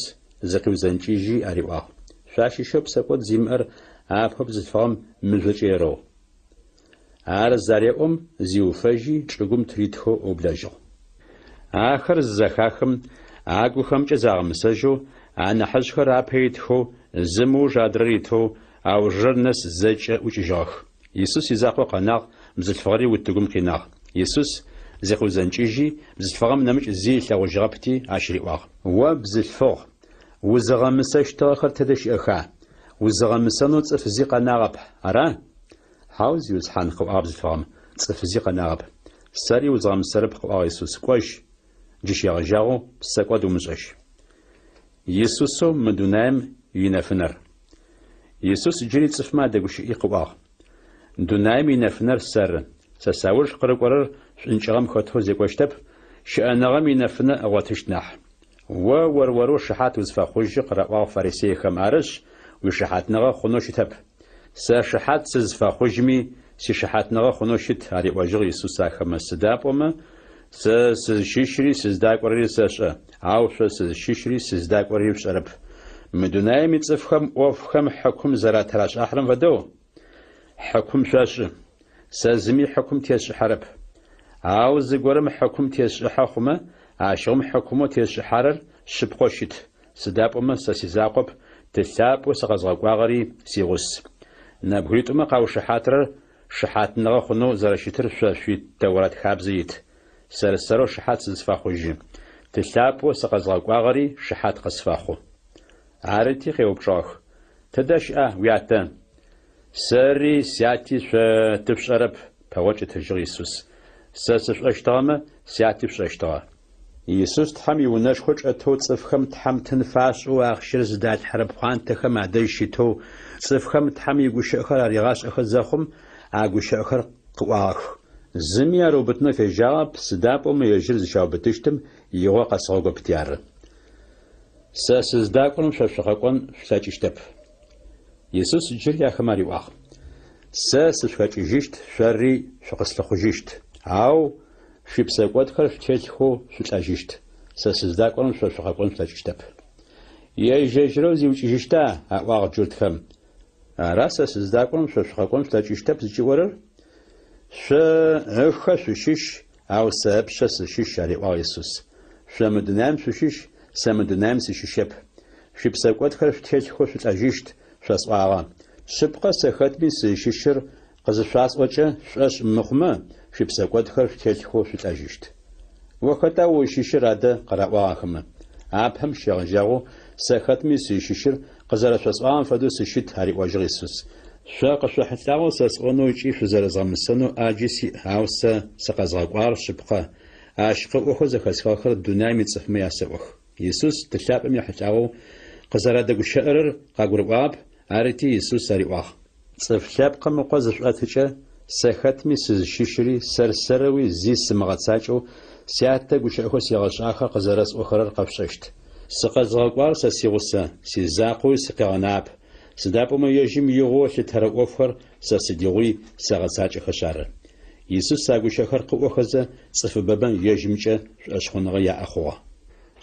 зыкъиузэнкӏыжьи ариӏуагъ, Шъуащыщэу псэкӏод зимыӏэр апэу бзылъфыгъэм мыжъокӏэ ерэу. Ар зареӏом, зиуфэжьи, чӏыгум тыритхэу ыублэжьыгъ. Ахэр зызэхахым, агухэмкӏэ загъэмысэжьэу, анахьыжъхэр апэ итхэу, зым ыуж адрэр итэу, аужырэр нэс зэкӏэ ӏукӏыжьыгъэх. Исус изакъоу къэнагъ, бзылъфыгъэри утыгум къинагъ. Исус зикъыузэнкӏыжьи, бзылъфыгъэм нэмыкӏ зи ылъэгъужьыгъэпти, ащ риӏуагъ. О, бзылъфыгъ, узыгъэмысэщтыгъэхэр тэдэ щыӏэха? Узыгъэмысэнэу цӏыф зи къэнагъэп, ара? Хьау, Зиусхьан, къыӏуагъ бзылъфыгъэм, цӏыф зи къэнагъэп. Сэри узгъэмысэрэп, къыӏуагъ Исус, кӏожь, джы щегъэжьагъэу псэкӏод умышӏэжь. Исусэу мы дунаим инэфынэр. Исус джыри цӏыфмэ адэгущыӏи къыӏуагъ, Дунаим инэфынэр сэры. Сэ сауж къырыкӏорэр шӏункӏыгъэм хэтэу зекӏощтэп, щыӏэныгъэм инэфынэ ыгъотыщт нахь. О ор-орэу шыхьат узфэхъужьы, къыраӏуагъ фарисейхэм, арышъ, уишыхьатныгъэ хъунэу щытэп. Сэ шыхьат сызфэхъужьми, сишыхьатныгъэ хъунэу щыт, ариӏожьыгъ Исус ахэмэ, сыда пӏомэ сэ сызщыщри сыздакӏорэри сэшӏэ, ау шъо сызщыщри сыздакӏорэри шъушӏэрэп. Мы дунаим ицӏыфхэм ӏофхэм хьыкум зэратырашӏахьырэм фэдэу, хьыкум шъошӏы. Сэ зыми хьыкум тесшӏыхьэрэп. Ау зыгорэм хьыкум тесшӏыхьэ хъумэ, ащыгъум хьыкумэу тесшӏыхьарэр шъыпкъэу щыт, сыда пӏомэ сэ сизакъоп, Ты лъапӏэу сыкъэзгъэкӏуагъэри сигъус. Нэбгыритӏумэ къаушыхьатырэр шыхьатныгъэ хъунэу зэрэщытыр шъо шъуи Тэурат хабзэ ит. Сэр-сэрэу шыхьат сызфэхъужьы. Ты лъапӏэу сыкъэзгъэкӏуагъэри шыхьат къысфэхъу. Арыти къеупчӏыгъэх, Тыдэ щыӏа уятэ? Сэри сяти шъо тышъушӏэрэп, пэгъокӏ ытыжьыгъ Исус. Сэ сышъушӏэщтыгъэмэ, сяти шъушӏэщтыгъэ. Исус Тхьэм иунэшхо чӏэтэу цӏыфхэм Тхьэм тын фашӏэу ахъщэр зыдалъхьэрэ пхъуантэхэм адэжь щытэу цӏыфхэм Тхьэм игущыӏэхэр аригъашӏэхэ зэхъум, а гущыӏэхэр къыӏуагъэх. Зыми ар ыубытынэу фежьагъэп, сыда пӏомэ ежьыр зыщаубытыщтым игъо къэсыгъэгопти ары. Сэ сыздакӏорэм шъо шъукъэкӏон шъулъэкӏыщтэп. Исус джыри ахэмэ ариӏуагъ, Сэ сышъухэкӏыжьыщт, шъори шъукъыслъыхъужьыщт, ау шъуипсэкӏодхэр шъутелъхэу шъулӏэжьыщт. Сэ сыздакӏорэм шъо шъукъэкӏон шъулъэкӏыщтэп. Ежь-ежьырэу зиукӏыжьыщта? аӏуагъ джуртхэм. Ара сэ сыздакӏорэм шъо шъукъэкӏон шъулъэкӏыщтэп зыкӏиӏорэр? Шъо ыхэ шъущыщ, ау сэ ыпшъэ сыщыщ, ариӏуагъ Исус. Шъо мы дунаим шъущыщ, сэ мы дунаим сыщыщэп. Шъуипсэкӏодхэр шъутелъхэу шъулӏэжьыщт, шъосӏуагъэ. Шъыпкъэ, сэ хэтми сызщыщыр къызышъуасӏокӏэ, шъушӏошъ мыхъумэ, шъуипсэкӏодхэр шъутелъхэу шъулӏэжьыщт. О хэта узщыщыр адэ? къыраӏуагъ ахэмэ. Апэм щегъэжьагъэу сэ хэтми сызщыщыр къызэрэшъосӏуагъэм фэдэу сыщыт, ариӏожьыгъ Исус. Шъо къышъохьылӏагъэу сэ сӏонэу ыкӏи шъузэрэзгъэмысэнэу ӏаджи сиӏ, ау сэ сыкъэзгъэкӏуагъэр шъыпкъэ, ащ къыӏохэу зэхэсхыгъэхэр дунаим ицӏыфмэ ясэӏох. Исус Ты лъапӏэм ехьылӏагъэу къызэрадэгущыӏэрэр къагурыӏуагъэп, арыти Исус ариӏуагъ. Цӏыф Лъэпкъым Ыкъо зышъуӏэтыкӏэ, сэ хэтми сызщыщыри сэр-сэрэуи зи сымыгъэцакӏэу Сятэ гущыӏэхэу сигъэшӏагъэхэр къызэрэсӏохэрэр къэшъушӏэщт. Сыкъэзыгъэкӏуагъэр сэ сигъусэ, сизакъоуи сыкъигъэнагъэп, сыда пӏомэ ежьым игъоу ылъытэрэ ӏофхэр сэ сыдигъуи сэгъэцакӏэхэшъ ары. Исус а гущыӏэхэр къыӏохэзэ, цӏыфыбэмэ ежьымкӏэ шӏошъхъуныгъэ яӏэ хъугъэ.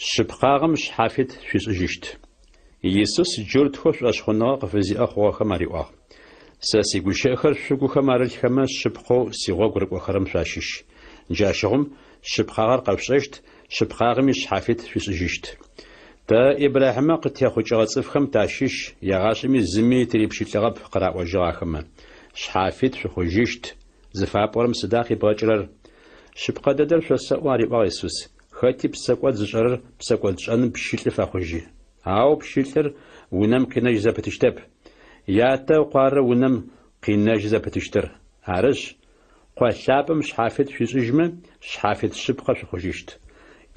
Шъыпкъагъэм шъхьафит шъуишӏыжьыщт. Исус джуртхэу шӏошъхъуныгъэ къыфызиӏэ хъугъэхэм ариӏуагъ, Сэ сигущыӏэхэр шъугухэм арылъхэмэ, шъыпкъэу сигъогу рыкӏохэрэм шъуащыщ. Джащыгъум шъыпкъагъэр къэшъушӏэщт, шъыпкъагъэми шъхьафит шъуишӏыжьыщт. Тэ Ибрахьимэ къытехъукӏыгъэ цӏыфхэм тащыщ, егъашӏэми зыми тырипщылӏыгъэп, къыраӏожьыгъ ахэмэ. Шъхьафит шъухъужьыщт зыфапӏорэм сыда къибгъэкӏырэр? Шъыпкъэ дэдэр шъосэӏо, ариӏуагъ Исус, хэти псэкӏод зышӏэрэр псэкӏодшӏэным пщылӏы фэхъужьы. Ау пщылӏыр унэм къинэжь зэпытыщтэп. Ятэ ыкъу ары унэм къинэжьы зэпытыщтыр. Арышъ, Къо лъапӏэм шъхьафит шъуишӏыжьмэ, шъхьафит шъыпкъэ шъухъужьыщт.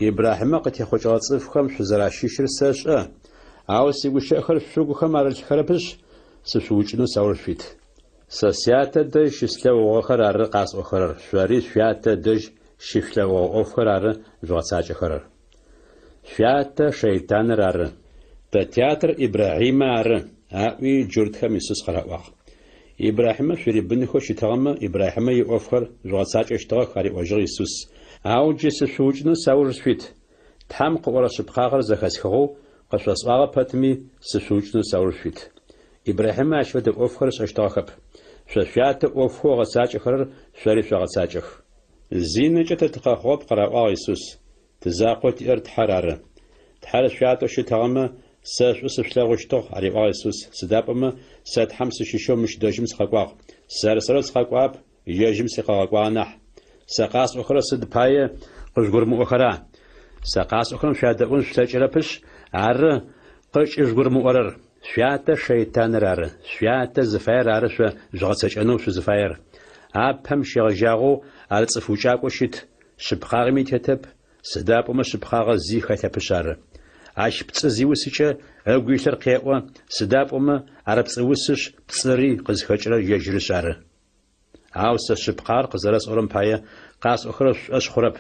Ибрахьимэ къытехъукӏыгъэ цӏыфхэм шъузэращыщыр сэшӏэ, ау сигущыӏэхэр шъугухэм арылъхэрэпышъ, сышъуукӏынэу сауж шъуит. Сэ Сятэ дэжь щыслъэгъугъэхэр ары къасӏохэрэр, шъори шъуятэ дэжь щышъулъэгъугъэ ӏофхэр ары жъугъэцакӏэхэрэр. Шъуятэ шэйтаныр ары. Тэ тятэр Ибрахьимэ ары, аӏуи джуртхэм Исус къыраӏуагъ. Ибрахьимэ шъурибынхэу щытыгъэмэ, Ибрахьимэ иӏофхэр жъугъэцакӏэщтыгъэх, ариӏожьыгъ Исус. Ау джы сышъуукӏынэу сауж шъуит. Тхьэм къыӏорэ шъыпкъагъэр зэхэсхыгъэу, къышъосӏуагъэ пэтми, сышъуукӏынэу сауж шъуит. Ибрахьимэ ащ фэдэ ӏофхэр ышӏэщтыгъэхэп. Шъо шъуятэ ӏофхэу ыгъэцакӏэхэрэр шъори шъогъэцакӏэх. Зинэкӏэ тэ тыкъэхъугъэп, къыраӏуагъ Исус. Ты закъоу тиӏэр Тхьэр ары. Тхьэр шъуятэу щытыгъэмэ, сэ шӏу сышъулъэгъущтыгъ, ариӏуагъ Исус, сыда пӏомэ сэ Тхьэм сыщыщэу мыщ дэжьым сыкъэкӏуагъ. Сэр-сэрэу сыкъэкӏуагъэп, ежьым сыкъыгъэкӏуагъэ нахь. Сэ къасӏохэрэр сыд пае къыжъугурымыӏохэра? Сэ къасӏохэрэм шъуядэӏун шъулъэкӏырэпышъ ары къыкӏыжъугурымыӏорэр. Шъуятэ шэйтаныр ары, шъуятэ зыфаер ары шъо жъугъэцэкӏэнэу шъузыфаер. Апэм щегъэжьагъэу ар цӏыф укӏакӏоу щыт, шъыпкъагъэми тетэп, сыда пӏомэ шъыпкъагъэ зи хэлъэпышъ ары. Ащ пцӏы зиусыкӏэ ыгу илъыр къеӏо, сыда пӏомэ ар пцӏыусышъ, пцӏыри къызхэкӏырэр ежьырышъ ары. Ау сэ шъыпкъагъэр къызэрэсӏорэм пае къасӏохэрэр шъушӏошъ хъурэп.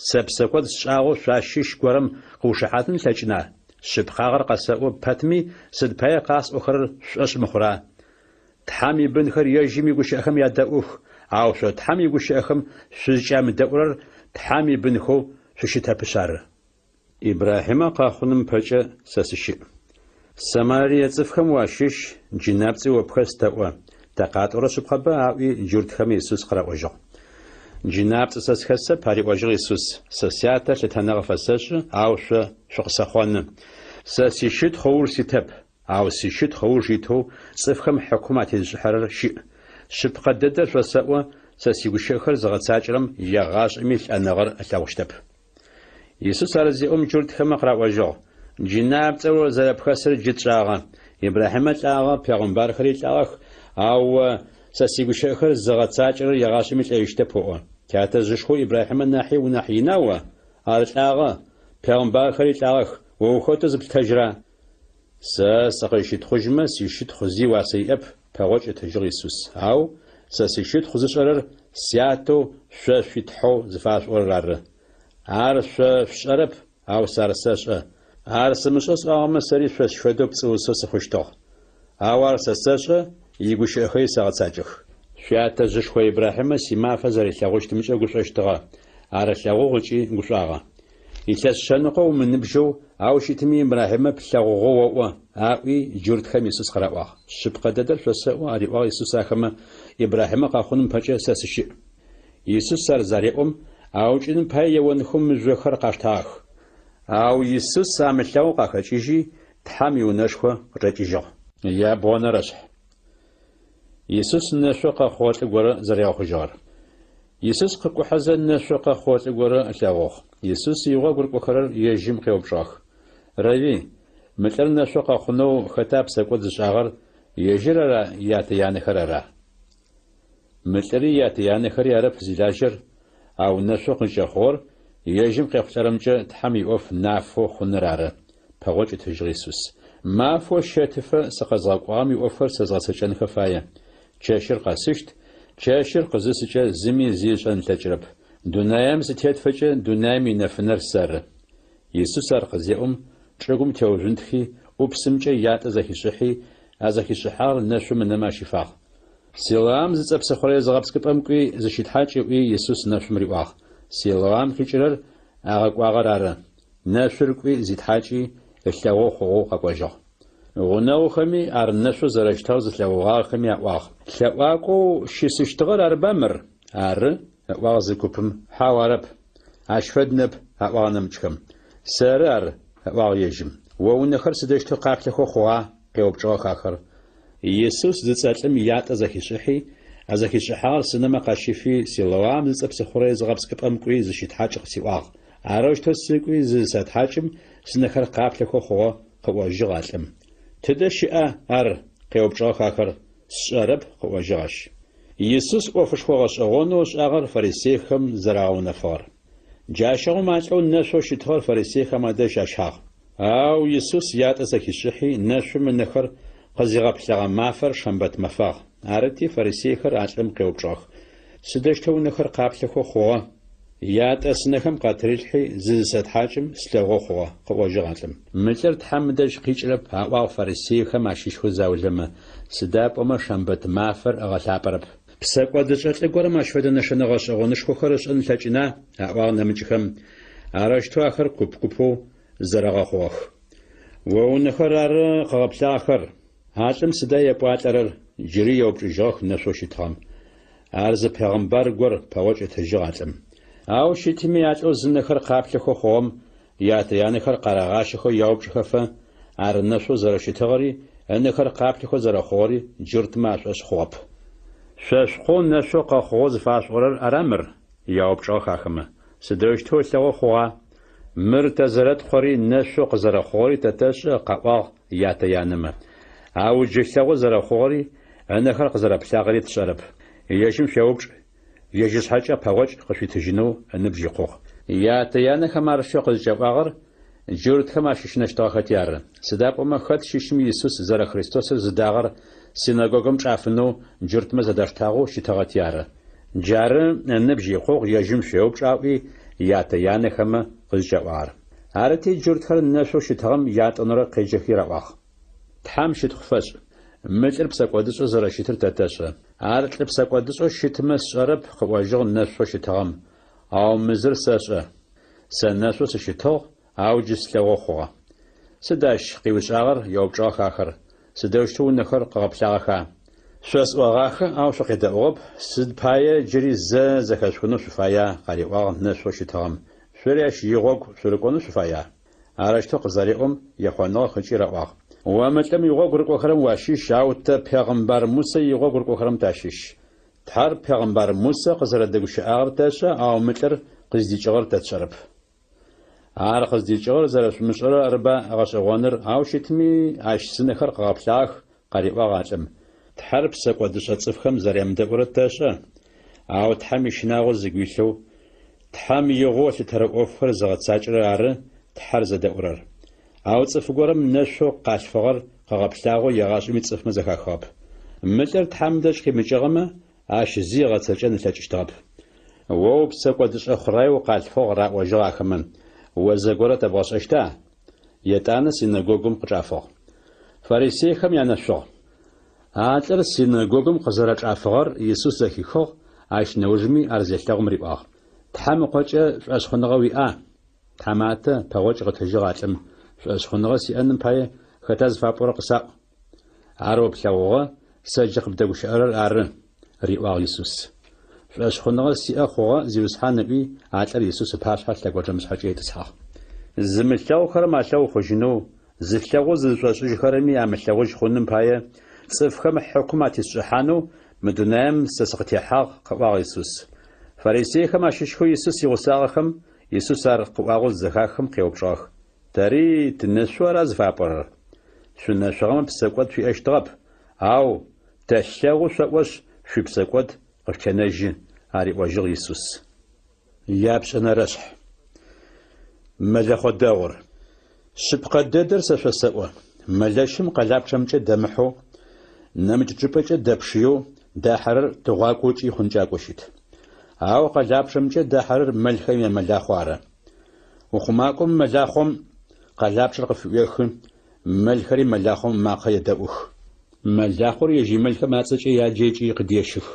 Сэ псэкӏод сшӏагъэу шъуащыщ горэм къыушыхьатын ылъэкӏына? Шъыпкъагъэр къэсэӏо пэтми, сыд пае къасӏохэрэр шъушӏошъ мыхъура? Тхьэм ибынхэр ежьым игущыӏэхэм ядэӏух, ау шъо Тхьэм игущыӏэхэм шъузкӏямыдэӏурэр Тхьэм ибынхэу шъущытэпышъ ары. Ибрахьимэ къэхъуным ыпэкӏэ сэ сыщыӏ. Самарие цӏыфхэм уащыщ, джынапцӏи о пхэс тэӏо, тэ къатӏорэр шъыпкъэба? аӏуи, джуртхэм Исус къыраӏожьыгъ. Джынапцӏэ сэ схэсэп, ариӏожьыгъ Исус, сэ Сятэ лъытэныгъэ фэсэшӏы, ау шъо шъукъысэхъоны. Сэ сищытхъу ыуж ситэп, ау сищытхъу ыуж итэу цӏыфхэм хьыкум атезышӏыхьэрэр щыӏ. Шъыпкъэ дэдэр шъосэӏо, сэ сигущыӏэхэр зыгъэцакӏэрэм егъашӏэми лӏэныгъэр ылъэгъущтэп. Исус ар зеӏом джуртхэмэ къыраӏожьыгъ, Джынапцӏэ о зэрэпхэсыр джы тшӏагъэ. Ибрахьимэ лӏагъэ, пегъымбархэри лӏагъэх, ау о, сэ сигущыӏэхэр зыгъэцакӏэрэр егъашӏэми лӏэжьыщтэп оӏо. Тятэжъышхоу Ибрахьимэ нахьи унахь ина о? Ар лӏагъэ, пегъымбархэри лӏагъэх, о ухэтэу зыплъытэжьра? Сэ сыкъызщытхъужьмэ, сищытхъу зи уасэ иӏэп, пэгъокӏ ытыжьыгъ Исус. Ау сэ сищытхъу зышӏэрэр Сятэу шъо шъуи Тхьэу зыфашъуӏорэр ары. Ар шъо шъушӏэрэп, ау сэ ар сэшӏэ. Ар сымышӏэу сӏуагъэмэ, сэри шъощ фэдэу пцӏыусэу сыхъущтыгъ. Ау ар сэ сэшӏэ, игущыӏэхэри сэгъэцакӏэх. Шъуятэжъышхо Ибрахьимэ симафэ зэрилъэгъущтымкӏэ гушӏощтыгъэ, ар ылъэгъугъ ыкӏи гушӏуагъэ. Илъэс шъэныкъо умыныбжьэу, ау щытми Ибрахьимэ плъэгъугъэу оӏо, аӏуи, джуртхэм Исус къыраӏуагъ. Шъыпкъэ дэдэр шъосэӏо, ариӏуагъ Исус ахэмэ, Ибрахьимэ къэхъуным пэкӏэ сэ сыщыӏ. Исус ар зареӏом, аукӏыным пае еонхэу мыжъохэр къаштагъэх. Ау Исус амылъэгъоу къахэкӏыжьи, Тхьэм иунэшхо къычӏэкӏыжьыгъ. Ябгъонэрэшъхь. Исус нэшъоу къэхъугъэ лӏы горэ зэригъэхъужьыгъэр. Исус къыкӏухьэзэ нэшъоу къэхъугъэ лӏы горэ ылъэгъугъ. Исус игъогу рыкӏохэрэр ежьым къеупчӏыгъэх: Рэви, мы лӏыр нэшъоу къэхъунэу хэта псэкӏод зышӏагъэр, ежьыр ара ятэ-янэхэр ара? Мы лӏыри ятэ-янэхэри арэп зилажьэр, ау нэшъоу къызкӏэхъугъэр ежьым къехъулӏэрэмкӏэ Тхьэм иӏоф нафэу хъуныр ары, пэгъокӏ ытыжьыгъ Исус. Мафэу щэтыфэ сыкъэзгъэкӏуагъэм иӏофхэр сэ згъэцэкӏэнхэ фае. Чэщыр къэсыщт, чэщыр къызысыкӏэ зыми зи ышӏэн ылъэкӏырэп. Дунаем сытетфэкӏэ дунаем инэфынэр сэры. Исус ар къызеӏом, чӏыгум теужъунтхи, ӏупсымкӏэ ятӏэ зэхишӏыхьи, а зэхишӏыхьагъэр нэшъум ынэмэ ащифагъ. Силоам зыцӏэ псыхъурэе зыгъэпскӏыпӏэм кӏуи, зыщытхьакӏ ыӏуи, Исус нэшъум риӏуагъ. Силоам къикӏырэр агъэкӏуагъэр ары. Нэшъур кӏуи, зитхьакӏи, ылъэгъоу хъугъэу къэкӏожьыгъ. Гъунэгъухэми, ар нэшъоу зэрэщытыгъэр зылъэгъугъагъэхэми аӏуагъ. Лъэӏуакӏоу щысыщтыгъэр арыба мыр? Ары, ыӏуагъ зы купым. Хьау, арэп. Ащ фэд нэп, аӏуагъ нэмыкӏхэм. Сэры ар, ыӏуагъ ежьым. О унэхэр сыдэущтэу къаплъэхэу хъугъа? къеупчӏыгъэх ахэр. Исус зыцӏэ лӏым ятӏэ зэхишӏыхьи, а зэхишӏыхьагъэр сынэмэ къащифи, Силоам зыцӏэ псыхъурэе зыгъэпскӏыпӏэм кӏуи зыщытхьакӏ къысиӏуагъ. Арэущтэу сыкӏуи зызысэтхьакӏым, сынэхэр къаплъэхэу хъугъэ, къыӏожьыгъ а лӏым. Тыдэ щыӏа ар? къеупчӏыгъэх ахэр. Сшӏэрэп, къыӏожьыгъ ащ. Исус ӏофышхо гъэшӏэгъонэу ышӏагъэр фарисейхэм зэрагъэунэфыгъэр. Джащыгъум а лӏэу нэшъоу щытыгъэр фарисейхэм адэжь ащагъ. Ау Исус ятӏэ зэхишӏыхьи, нэшъум ынэхэр къызигъэплъэгъэ мафэр шэмбэт мэфагъ. Арыти, фарисейхэр а лӏым къеупчӏыгъэх, Сыдэущтэу унэхэр къаплъэхэу хъугъэ? Ятӏэ сынэхэм къатырилъхьи, зызысэтхьакӏым, слъэгъоу хъугъэ, къыӏожьыгъ а лӏым. Мы лӏыр Тхьэм ыдэжь къикӏырэп, аӏуагъ фарисейхэм ащыщхэу заулэмэ, сыда пӏомэ шэмбэт мафэр ыгъэлъапӏэрэп. Псэкӏодышӏэ лӏы горэм ащ фэдэ нэшэнэ гъэшӏэгъонышхохэр ышӏэн ылъэкӏына? аӏуагъ нэмыкӏхэм. Арэущтэу ахэр куп-купэу зэрэгъэхъугъэх. О унэхэр ары къыгъэплъагъэхэр. А лӏым сыда епӏуалӏэрэр? джыри еупчӏыжьыгъэх нэшъоу щытыгъэм. Ар зы пегъымбар гор, пэгъокӏ ытыжьыгъ а лӏым. Ау щытми а лӏэу зынэхэр къаплъэхэу хъугъэм ятэ-янэхэр къарагъащэхэу яупчӏыхэфэ, ар нэшъоу зэрэщытыгъэри, ынэхэр къаплъэхэу зэрэхъугъэри джуртмэ ашӏошъ хъугъэп. Шъо шъукъоу нэшъоу къэхъугъэу зыфашъуӏорэр ара мыр? яупчӏыгъэх ахэмэ. Сыдэущтэу ылъэгъоу хъугъа? Мыр тэ зэрэткъори, нэшъоу къызэрэхъугъэри тэ тэшӏэ, къаӏуагъ ятэ-янэмэ. Ау джы ылъэгъоу зэрэхъугъэри, ынэхэр къызэрэплъагъэри тшӏэрэп. Ежьым шъуеупчӏ, ежь ышъхьэкӏэ пэгъокӏ къышъуитыжьынэу ыныбжь икъугъ. Ятэ-янэхэм арэущтэу къызкӏаӏуагъэр джуртхэм ащыщынэщтыгъэхэти ары. Сыда пӏомэ хэт щыщми Исус зэрэ Христосыр зыдагъэр синэгогум чӏафынэу джуртмэ зэдаштагъэу щытыгъэти ары. Джары ыныбжь икъугъ ежьым шъуеупчӏ аӏуи ятэ-янэхэмэ къызкӏаӏуагъэр. Арыти, джуртхэр нэшъоу щытыгъэм ятӏонэрэ къеджэхи раӏуагъ. Тхьэм щытхъу фэшӏ! Мы лӏыр псэкӏодышӏэу зэрэщытыр тэ тэшӏэ. Ар лӏы псэкӏодышӏэу щытмэ сшӏэрэп, къыӏожьыгъ нэшъоу щытыгъэм, ау мы зыр сэшӏэ. Сэ нэшъоу сыщытыгъ, ау джы слъэгъоу хъугъэ. Сыд ащ къыуишӏагъэр? еупчӏыгъэх ахэр. Сыдэущтэу унэхэр къыгъэплъагъэха? Шъосӏогъахэ, ау шъукъедэӏугъэп, сыд пае джыри зэ зэхэшъухынэу шъуфая? къариӏуагъ нэшъоу щытыгъэм. Шъори ащ игъогу шъурыкӏонэу шъуфая? Арэущтэу къызареӏом, ехъоныгъэх ыкӏи раӏуагъ, О мы лӏым игъогу рыкӏохэрэм уащыщ, ау тэ пегъымбар Мусэ игъогу рыкӏохэрэм тащыщ. Тхьэр пегъымбар Мусэ къызэрэдэгущыӏагъэр тэшӏэ, ау мы лӏыр къыздикӏыгъэр тэ тшӏэрэп. Ар къыздикӏыгъэр зэрэшъумышӏэрэр арыба гъэшӏэгъоныр, ау щытми, ащ сынэхэр къыгъэплъагъэх, къариӏуагъ а лӏым. Тхьэр псэкӏодышӏэ цӏыфхэм зэрямыдэӏурэр тэшӏэ, ау Тхьэм ищынагъо зыгу илъэу, Тхьэм игъоу ылъытэрэ ӏофхэр зыгъэцакӏэрэр ары Тхьэр зэдэӏурэр. Ау цӏыф горэм нэшъоу къалъфыгъэр къыгъэплъагъэу егъашӏэми цӏыфмэ зэхахыгъэп. Мы лӏыр Тхьэм дэжь къимыкӏыгъэмэ, ащ зи ыгъэцэкӏэн ылъэкӏыщтыгъэп. О упсэкӏодышӏэ хъурай укъалъфыгъ, раӏожьыгъ ахэмэ, о зэгорэ тэбгъэшӏэщта? Етӏанэ синэгогум къычӏафыгъ. Фарисейхэм янэшъугъ. А лӏыр синэгогум къызэрэчӏафыгъэр Исус зэхихыгъ, ащ нэужми ар зелъэгъум риӏуагъ, Тхьэм Ыкъокӏэ шӏошъхъуныгъэ уиӏа? Тхьаматэ, пэгъокӏ къытыжьыгъ а лӏым, шӏошъхъуныгъэ сиӏэным пае хэта зыфапӏорэр къысаӏу. Ар о плъэгъугъэ, сэ джы къыбдэгущыӏэрэр ары, риӏуагъ Исус. Шӏошъхъуныгъэ сиӏэ хъугъэ, Зиусхьан, ыӏуи, а лӏыр Исус ыпашъхьэ лъэгонджэмышъхьэкӏэ итӏысхьагъ. Зымылъэгъухэрэм алъэгъу хъужьынэу, зылъэгъоу зызышӏошӏыжьхэрэми амылъэгъужь хъуным пае, цӏыфхэм хьыкум атесшӏыхьанэу мы дунаим сэ сыкъытехьагъ, къыӏуагъ Исус. Фарисейхэм ащыщхэу Исус игъусагъэхэм Исус ар къыӏуагъэу зызэхахым къеупчӏыгъэх, Тэри тынэшъу ара зыфапӏорэр? Шъунэшъугъэмэ псэкӏод шъуиӏэщтыгъэп, ау Тэлъэгъу шъоӏошъ, шъуипсэкӏод къышъутенэжьы, ариӏожьыгъ Исус. Япшӏэнэрэшъхь. Мэлэхъо дэгъур. Шъыпкъэ дэдэр сэ шъосэӏо, мэлэщым къэлапчъэмкӏэ дэмыхьэу, нэмыкӏ чӏыпӏэкӏэ дэпшыеу дахьэрэр тыгъуакӏоу ыкӏи хъункӏакӏоу щыт. Ау къэлапчъэмкӏэ дахьэрэр мэлхэм ямэлахъо ары. Ухъумакӏом мэлахъом къэлапчъэр къыфыӏуехы, мэлхэри мэлахъом ымакъэ едэӏух. Мэлахъор ежь имэлхэм ацӏэкӏэ яджэ ыкӏи къыдещых.